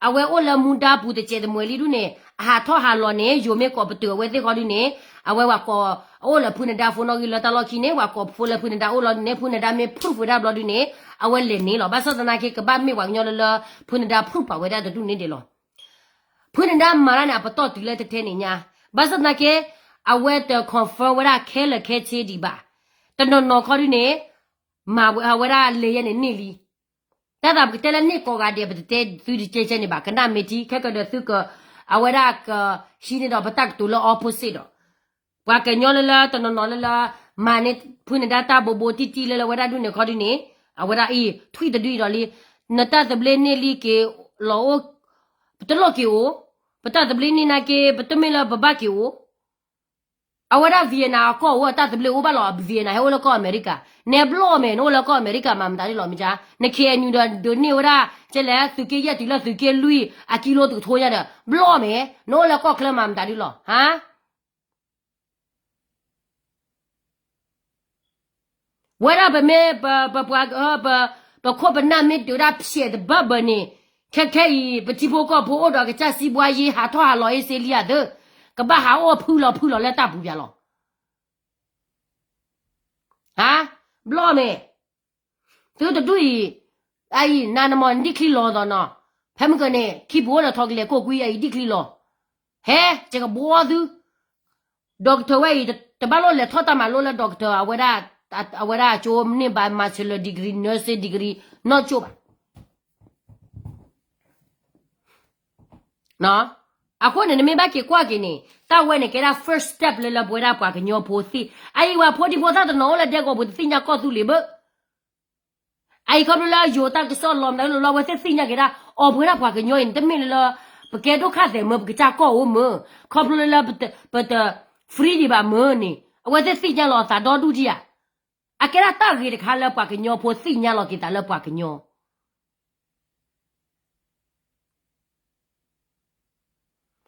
အဝဲအိၣ်လၢမူဒါပူၤတစဲးတမှဲၤလံဒုန့ၣ် အဟးထီၣ်ဟးလီၤန့ၣ် ယိၤမ့ၢ်ကိးပတုာ်အဝဲသ့ၣ်ဃီဒုန့ၣ် အဝဲဝဲကိး အအိၣ်လၢဖုနဒါဖိနီၣ်ဂံၢ်လၢတၢ်လီၢ်ခံန့ၣ် ဝဲကိးဖိလၢဖုနဒါအိၣ်လီၤန့ၣ် ဖုနဒါမ့ၢ် proof ဝဲဒၣ်ဘျီဒုန့ၣ် အဝဲလဲၤန့ၣ်လီၤ. ဘၣ်ဆၣ်သနာ်က့ ကဘၣ်မ့ၢ်ပှၤကညီလၢလၢ ဖုနဒါ proof ပာ်ဝဲဒၣ်တဒူၣ်န့ၣ်ဒဲးလီၤ. ဖုနဒါမၤတၢ်န့ၣ် အပတီၢ်တုၤလၢတထဲန့ၣ်ညါ ဘၣ်ဆၣ်သနာ်က့ အဝဲတ confirm ဝဲဒၣ်ခဲလၢာ်ခဲဆ့ဒံးဘၣ်. တနီၤနီၤခီဒုန့ၣ် မၤဝဲဒၣ်လဲၤယဲန့ၣ်န့ၢ်လံ တၢ်သးပကတဲလၢန့ၢ်ကိးဂၤဒဲး ပတတဲသုတကဲကဲန့ၣ်ဘၣ် ကနၣ်မ့ၢ်ထံ ခဲကဒီးသုက အဝဲဒၣ်က ဟံးန့ၢ်ဒီးပတၢ်ကတိၤလၢ opposite ဒီး ပှၤကညီလၢလၢတနီၤနီၤလၢလၢ မၤန့ၢ်ဖုနဒါတၢ်ဘိးဘိးတံၢ်တံၢ်လၢလၢဝဲဒၣ်ဒုန့ၣ်ခီဒုန့ၣ် အဝဲဒၣ်အံၤ ထွံၣ်တဒုအံၤဒီးလံ နတၢ်သဘျ့န့ၢ်လံက့ၤလီၤအိၣ် ပတလိၣ်က့ၤအိၣ် ပတၢ်သဘျ့န့ၢ်နာ်က့ ပတမ့ၢ်လၢပဘၣ်က့ၤအိၣ် အဝဲဒၣ် Vietnam အကီၢ်အိၣ်အတၢ်သဘျ့အိၣ်ဘၣ်လီၤ Vietnam ဟဲအိၣ်လၢကီၢ်အမဲရကၤ နဲဘျီၣ်မဲာ် နအိၣ်လၢကီၢ်အမဲရကၤမၤမတၤဒ်လီၤမ့ၢ်ကါ န ခ့ၣ်အဲၣ်ယူၣ် ဒီးဒိးန့ၢ်ဝဲဒၣ် ကဲလဲၣ် သုးက့ယဲၢ်တုၤလၢသုးက့လွံၢ် အကံလိတကထိညါဒီး ဘျီၣ်မဲာ် နအိၣ်လၢကီၢ်ချၢမၤမတၤဒ်လီၤ ဟါ ဝဲဒၣ်ပမ့ၢ် ပ ပပှၤ ပ ပခိၣ်ပနၢ်မ့ၢ်ဒုးဒၣ်ဖျဲးတဘၢဘၢန့ၣ် ခဲခဲအံၤ ပထံဖိကီၢ်ဖိအိၣ်ဒီးကစၢ်စံးဘှါယ့ဟးထီၣ်ဟးလီၤအ့စ့လံဧါသၢ ကဘၣ်ဟးအိၣ်ဖုလီၤဖုလီၤလၢတၢ်ပူၤပၠးလီၤ ဟါ ဘျီၣ်မဲာ် သုတဒူၣ်အံၤ အအံၤ နၤနမီၢ်နဒံၣ်ချံလီၤသီနီၤ ဖဲမုၢ်ကန့ၣ် ခံပူၤအိၣ်လၢထိးကလဲၤကိးကွံအံၤဒံၣ်ချံလီၤ ဟဲ ကကဘှီသု doctor ဝဲအံၤ တဘၣ်လိၣ်လဲၤထီၣ်တၢ်မၤလိလၢ doctor အဝဲဒၣ် အဝဲဒၣ်အကၠိန့ၢ်ဘၣ် master degree nursing degree နီၢ်ကၠိဘၣ် အဃိန့ၣ် နမ့ၢ်ဘၣ်က့ၤကွၢ်က့ၤန့ၣ် တၢ်ဝဲန့ၣ်ကဲဒၣ် first step လၢလၢပဝဲဒၣ်ပှၤကညီဖိသ့ၣ် အအံၤဝဲဖိဒံဖိသၣ်တနီၤအိၣ်လၢဒဲကဝီၤပူၤတသ့ၣ်ညါကီၢ်သူလ့ၤဘၣ် အအံၤခီဖျိလၢယိၤတၢ်ကစီၣ်လီၤမတၤဒ်လီၤလီၤ အဝဲသ့ၣ်သ့ၣ်ညါက့ၤဒၣ် အီၤပဝဲဒၣ်ပှၤကညီအံၤန့ၣ် တမ့ၢ်လၢလၢ ပကဲဒိၣ်ခၣ်သဲးမၢ ပကစၢ်ကီၢ်အိၣ်မၢ ခီဖျိလၢလၢပတ free ဒံးဘၣ်မၢန့ၣ် အဝဲသ့ၣ်သ့ၣ်ညါလီၤအသးဒီဒူၣ်ဒံးဧါ အကဲဒၣ်တၢ်ဂ့ၤတခါလၢပှၤကညီဖိသ့ၣ်ညါလီၤက့ၤသးလၢပှၤကညီ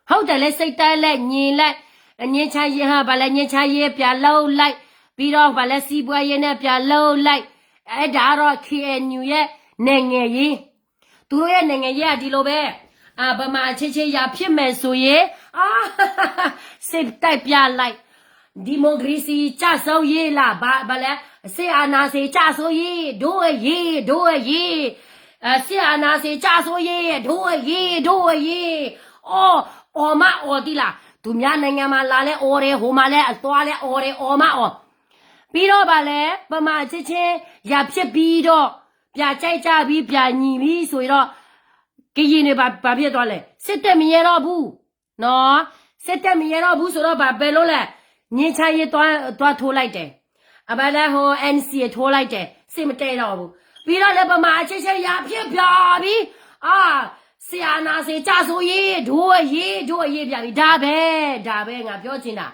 ဟုတ်တယ်လေ စိတ်ဓာတ်လည်း ငြိမ်လိုက် ငြိမ်းချမ်းရေး ဟါ ဘာလဲ ငြိမ်းချမ်းရေး ပြန်လုပ်လိုက် ပြီးတော့ ဘာလဲ စီးပွားရေးနဲ့ ပြန်လုပ်လိုက် အဲဒါကတော့ ခ့ၣ်အဲၣ်ယူၣ် ရဲ့ နိုင်ငံရေး သူတို့ရဲ့ နိုင်ငံရေးက ဒီလိုပဲ အာ ဗမာ အချင်းချင်း ရန်ဖြစ်မယ်ဆိုရင် အာ စစ်တပ် ပြလိုက် ဒီမိုကရေစီ ကျဆုံးရေး လား ဘာ ဘာလဲ စစ်အာဏာရှင် ကျဆုံးရေး ဒို့အရေး ဒို့အရေး စစ်အာဏာရှင် ကျဆုံးရေး ဒို့အရေး ဒို့အရေး အီၣ် အီၣ်မးအီၣ်သံလၢ သူများနိုင်ငံမှာ လာလည်း အီၣ်တယ် ဟိုမှာလည်း အသွားလည်း အီၣ်တယ် အီၣ်မးအီၣ် ပြီးတော့ ဘာလဲ ဗမာ အချင်းချင်း ရန်ဖြစ်ပြီးတော့ ပြန်ကြိုက်ကြပြီ ပြန်ညီပြီ ဆိုရင်တော့ ကရင်တွေ ဘာ ဘာဖြစ်သွားလဲ စစ်တပ် မရဲတော့ဘူး နော် စစ်တပ် မရဲတော့ဘူး ဆိုတော့ ဘာပဲလုပ်လဲ ငြိမ်းချမ်းရေး သွား သွားထိုးလိုက်တယ် အဘယ်လဲ ဟို NCA ထိုးလိုက်တယ် စစ်မတိုက်တော့ဘူး ပြီးတော့လည်း ဗမာ အချင်းချင်း ရန်ဖြစ်ပြန်ပြီ အာ စစ်အာဏာရှင် ကျဆုံးရေး ဒို့အရေး ဒို့အရေး ပြန်ပြီ ဒါပဲ ဒါပဲ ငါပြောချင်တာ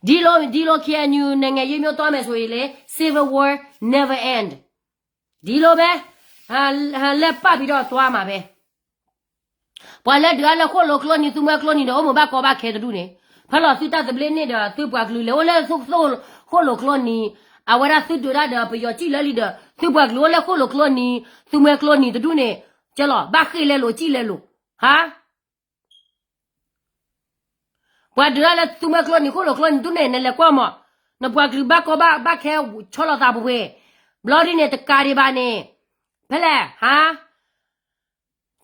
ဒီလို ဒီလို ခ့ၣ်အဲၣ်ယူၣ် နိုင်ငံရေးမျိုး သွားမယ်ဆိုရင်လေ civil war never end ဒီလိုပဲ ဟ ဟ လှည့်ပတ်ပြီးတော့ သွားမှာပဲ ပှၤလၢဒုးတၢ်လၢဃိၣ်လိာ်ကျိနံၤ သူမှဲကျိနံၤဒီး အိၣ်မုာ်ဘၣ်ကီဘၣ်ခဲတဒူၣ်န့ၣ် ဖဲလီၤသုတၢ်သဘျ့န့ၣ်ဒီး သုပှၤကလုာ်လဲၤအိၣ်လၢဃိၣ်လိာ်ကျိနံၤ အဝဲဒၣ်သုဒုးတၢ်ဒီး ပယီၤစံၣ်လၢလံဒီး သုပှၤကလုာ်အိၣ်လၢဃိၣ်လိာ်ကျိနံၤ သူမှဲကျိနံၤတဒူၣ်န့ၣ် ကဲလီၤ ဘၣ်ဃ့ၢ်လဲလိာ် စံၣ်လဲလိာ် ဟါ ပှၤဒုးတၢ်လၢသူမှဲကျိနံၤ ဃိၣ်လိာ်ကျိနံၤတဒူၣ်န့ၣ် နလဲၤကွၢ်မး နပှၤကလုာ်ဘၣ်ကီဘၣ် ဘၣ်ခဲ ဆီလီၤသးပှဲၤပှဲၤ ဘျီဒ်န့ၣ် တကးဒံးဘၣ်န့ၣ် ဖဲလဲၣ် ဟါ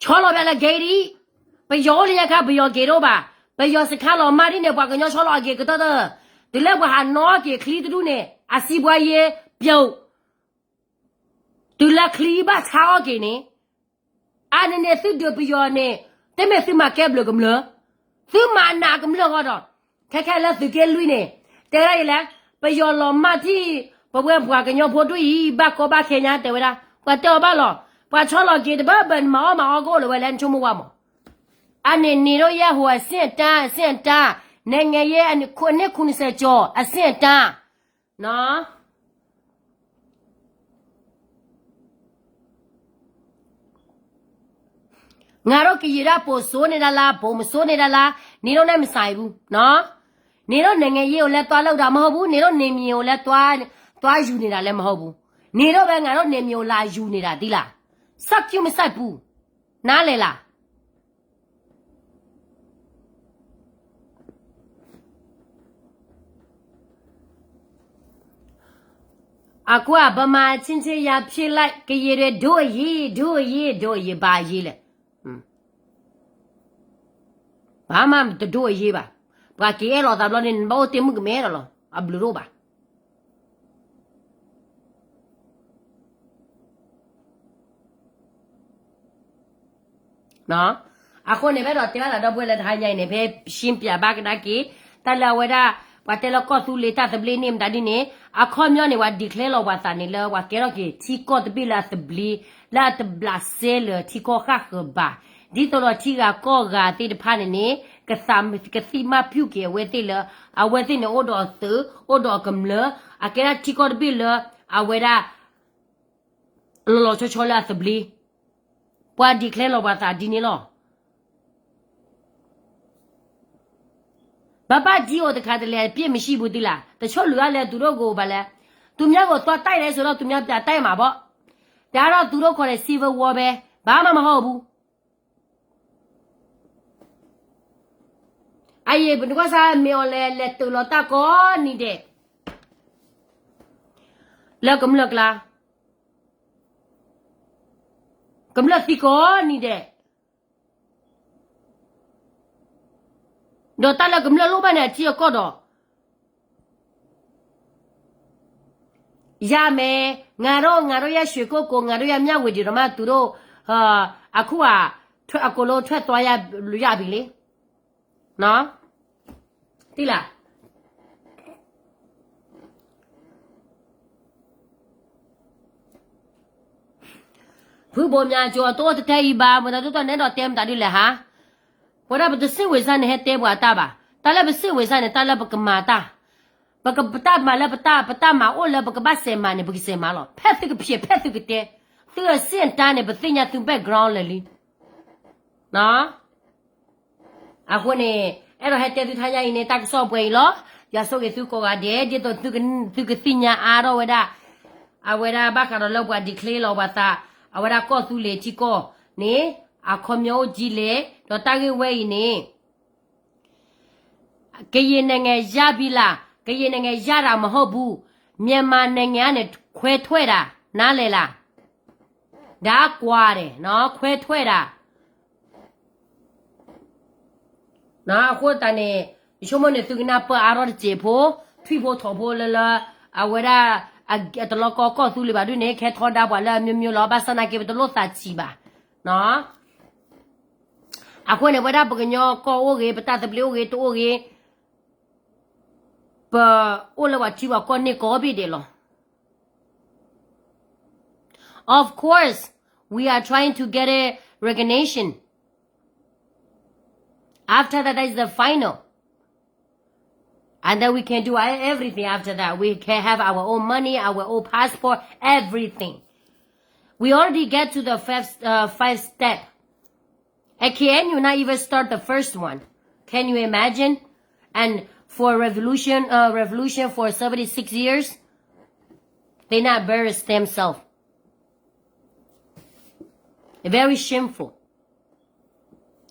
ဆီလီၤဘၣ်လၢ gate ဒံး ပယီၤအိၣ်လၢညါခါ ပယီၤ gate အိၣ်ဘၣ် ပယီၤစခါလီၤမၢ်ဒ်န့ၣ် ပှၤကညီဆီလီၤအ gate ကတၢၢ်တၢၢ် တုၤလၢပှၤဟးနီၣ်က့ၤချံတဒူၣ်န့ၣ် အ စီးပွားရေး ပြုတ် တုၤလၢချံဘၣ်ဆါအီၣ်က့ၤန့ၣ်, အါန့ၣ်န့ၣ်သုဒုးပယီၤန့ၣ်, တမ့ၢ်သုမၤကဲဘျုးကမျၢၢ်, သုမၤနးကမျၢၢ်ဂီၢ်ဒီး, ခဲခဲလၢသုးက့လွံၢ်န့ၣ်, တဲဒၣ်အံၤလဲၣ်, ပယီၤလီၤမၢ်ထံၣ်, ပဝဲပှၤကညီဖိဒ်အံၤ ဘၣ်ကီဘၣ်ခဲညါတဲဝဲဒၣ်, ပှၤတဲအီၤဘၣ်လီၤ, ပှၤဆီလီၤက့ၤတဘၣ်ဘၣ်န့ၣ် မၤအီၣ်မၤအီကအိၣ်လၢၤဝဲလဲၣ် နဆိကမိၣ်ဝဲမး. အန့ၣ်န့ၣ်ဒိၣ်ယဲၢ်ဟိအဆင့်အတန်း, အဆင့်အတန်း, နဲငဲယဲၢ်အန့ၣ်ခူနစဲကၠီၤ အဆင့်အတန်း, နီၢ် ငါတို့ကရင်ဒၣ် ပိာ်စိန့ၢ်ဒၣ်လၢ ပိာ်မစိန့ၢ်ဒၣ်လၢ န့ၣ်ဒိၣ်နဲၣ်မစၢ်အံၤပူၤ, နီၢ်, န့ၣ်ဒိၣ်နဲၣ်ငဲယဲၢ်အိၣ်လၢ သွားလုပ်တာမဟုတ်ဘူး, န့ၣ်ဒိၣ် နေပြည်တော် လၢ သွားယူနေတာလည်းမဟုတ်ဘူး, န့ၣ်ဒိၣ်ပဲ ငါတို့ နေပြည်တော် လာယူနေတာ သိလား, စက်ကျူမစိုက်ဘူး, နားလည်လား. အကွၢ် ဗမာ ချင်းချင်း ရန်ဖြစ်လိုက်, ကရင်တွေ ဒိၣ်အရေး, ဒိၣ်အရေး, ဒိၣ်အရေး, ဘာအရေးလဲၣ်. ဘာမှတဒိၣ်အရေးဘၣ်. ပှၤက့ၤအဲၣ်လိာ်သးဘျီန့ၣ် နဘၣ်အိၣ်တ့ၢ်မုၣ်ကမဲဒီးလီၤ. အဘျုးတအိၣ်ဘၣ်. အဃိန့ၣ် ဖဲဒီးတဲဘၣ်သးဒီပုၢ်ဝဲၢ်လၢတဟါညါအံၤန့ၣ် ဖဲရှင်းပြဘၣ်ကဒါက့ၤ တၢ်လၢအဝဲဒၣ် ပှၤတဲလၢကီၢ်သူလ့ၤတၢ်သဘျ့န့ၣ် မတၤဒ်န့ၣ် အခီပညီန့ၣ် ပှၤ declare လီၤပှၤသးန့ၣ်လၢ ပှၤကဲထီၣ်က့ၤထံကီၢ်တဘ့ၣ်လၢအသဘျ့ လၢအတဘျးစဲလၢၤထံကီၢ်ဃၣ်ဃၢၤဘၣ်. ဒ်သိးဒီးထံဂၤကီၢ်ဂၤသ့ၣ်တဖၣ်န့ၣ်န့ၣ် ကသးကသံၣ်မၣ်ဖုၣ်က့ၤအဝဲသ့ၣ်လၢ အဝဲသ့ၣ်န့ၣ် အိၣ်ဒီးအသုး အိၣ်ဒီးအကမျၢၢ် အကဲဒၣ်ထံကီၢ်တဘ့ၣ်လၢ အဝဲဒၣ် လီၤလီၤဆီဆီလၢအသဘျ့, ပှၤ declare လီၤပှၤသးဒ်န့ၣ်လီၤ. ဘၣ်ဘၣ်ဒ်အိၣ်တခါတလဲၣ် ပြစ်မရှိဘူးသ့ၣ်လၢ်, တချို့လူကလဲၤသူတို့ကို ဘာလဲ, သူများကို သွားတိုက်တယ်ဆိုတော့ သူများပြန်တိုက်မှာပေါ့, ဒါတော့ သူတို့ခေါ်တဲ့ civil war ပဲ, ဘာမှမဟုတ်ဘူး. အယံၤ ပနကွၢ်စၢ် မ့ၢ်အီၤလဲၤ လဲၤတုၤလီၤတၢ်ကိးနံၤဒဲး လၢကမျၢၢ်ကျါ, ကမျၢၢ်သံကိးနံၤဒဲး, ဒီးတၢ်လၢကမျၢၢ်လိၣ်ဘၣ်န့ၣ် အထံအကီၢ်ဒီး ရမယ်, ငါတို့ ငါတို့ ရရွှေကုက္ကို ငါတို့ ရမြဝတီ ဒီးမ့ၢ်သူတို့ အခု အကုန်လုံး ထွက်သွားရပြီလေ. သိလား. ဖုဘိၣ်မၠးကၠီၤ တအိၣ်တတဲအံၤဘၣ်, မတၤဒ်သိးနဲဒီးတဲမတၤဒ်လဲၣ်ဟါ, ဝဲဒၣ်ပတစံးဝဲစၢ်န့ၣ် ဟဲတဲပှၤတၢ်ဘၣ်, တၢ်လၢပစံးဝဲစၢ်န့ၣ် တၢ်လၢပကမၤတၢ်, ပကပတၢ်မၤလၢပတၢ် ပတၢ်မၤအိၣ်လၢပကဘၣ်စဲးမၤန့ၣ် ပကစဲးမၤလီၤ, ဖဲသုကဖျဲး ဖဲသုကတဲ, သုအဆင့်အတန်းန့ၣ် ပသ့ၣ်ညါသု background လၢာ်လံ. အဃိန့ၣ် အဲၣ်ဒိးဟဲတဲသုထါညါအံၤန့ၣ် တၢ်ကစီၣ်ပှဲၤအံၤလီၤ. ယွၤဆိၣ်ဂ့ၤသုကိးဂၤဒဲး ဒ်သိးသုကသ့ၣ်ညါအါထီၣ်ဝဲဒၣ် အဝဲဒၣ်ဘၣ်ဃးဒီးလၢပှၤ declare လီၤပှၤသး အဝဲဒၣ်ကီၢ်သူလ့ၤထံကီၢ်န့ၣ် အခီပညီအိၣ်ကံလဲၣ်, ဒီးတၢ်ဂ့ၢ်ဝဲအံၤန့ၣ် ကရင်နိုင်ငံရပြီလား, ကရင်နိုင်ငံရတာမဟုတ်ဘူး, မြန်မာနိုင်ငံကနေခွဲထွက်တာ, နားလည်လား, ဒါကွၢ်တယ်နော်, ခွဲထွက်တာ. အဃိသတးန့ၣ် ယဆိကမိၣ်န့ၣ် သုကနၢ်ပၢၢ်အါထီၣ်တစဲးဖိ, ထွံၣ်ဖိထိးဖိလၢလၢ အဝဲဒၣ် အတလီၤကီကီၢ်သူလ့ၤဘၣ်ဒုးန့ၣ် ခဲထီဒါပှၤလၢအမျိုးမျိုးလီၤ, ဘၣ်ဆၣ်နာ်က့ ပတလိၣ်သးဆံးဘၣ်. အဃိန့ၣ် ပဝဲဒၣ်ပကညီကီၢ်အိၣ်ဂ့ၤ, ပတၢ်သဘျ့အိၣ်ဂ့ၤ, တအိၣ်ဂ့ၤ, ပအိၣ်လၢပှၤထံပှၤကီၢ်န့ၣ်ကိးဘ့ၣ်ဒဲးလီၤ. Of course, we are trying to get a recognition. After that, that is the final. And then we can do everything after that. We can have our own money, our own passport, everything. We already get to the five, uh, five step. And K N U not even start the first one. Can you imagine? And for revolution, uh, revolution for seventy-six years, they not embarrass themselves. Very shameful.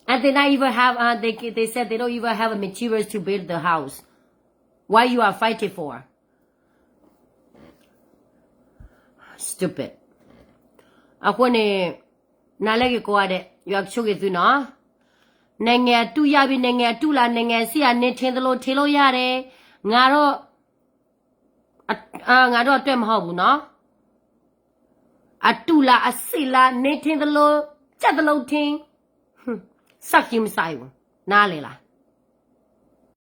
And they not even have, uh, they, they said they don't even have a materials to build the house. Why you are fighting for? Stupid. အဃိန့ၣ် နာ်လၢက့ၤကိးဂၤဒဲး ယွၤကဆိၣ်ဂ့ၤသုနီၤ. နိုင်ငံအတုရပြီ, နိုင်ငံအတုလၢ နိုင်ငံအစစ် အနင်းထင်းသလို ထင်းလို့ရတယ်. ငါတို့ အ, အ, ငါတို့အတွက်မဟုတ်ဘူးနော်. အတူၢ်လၢအစံးလၢ မင်းထင်သလို ကြက်သလိုထင် စက်ကြီးမဆိုင်ဘူး နားလည်လား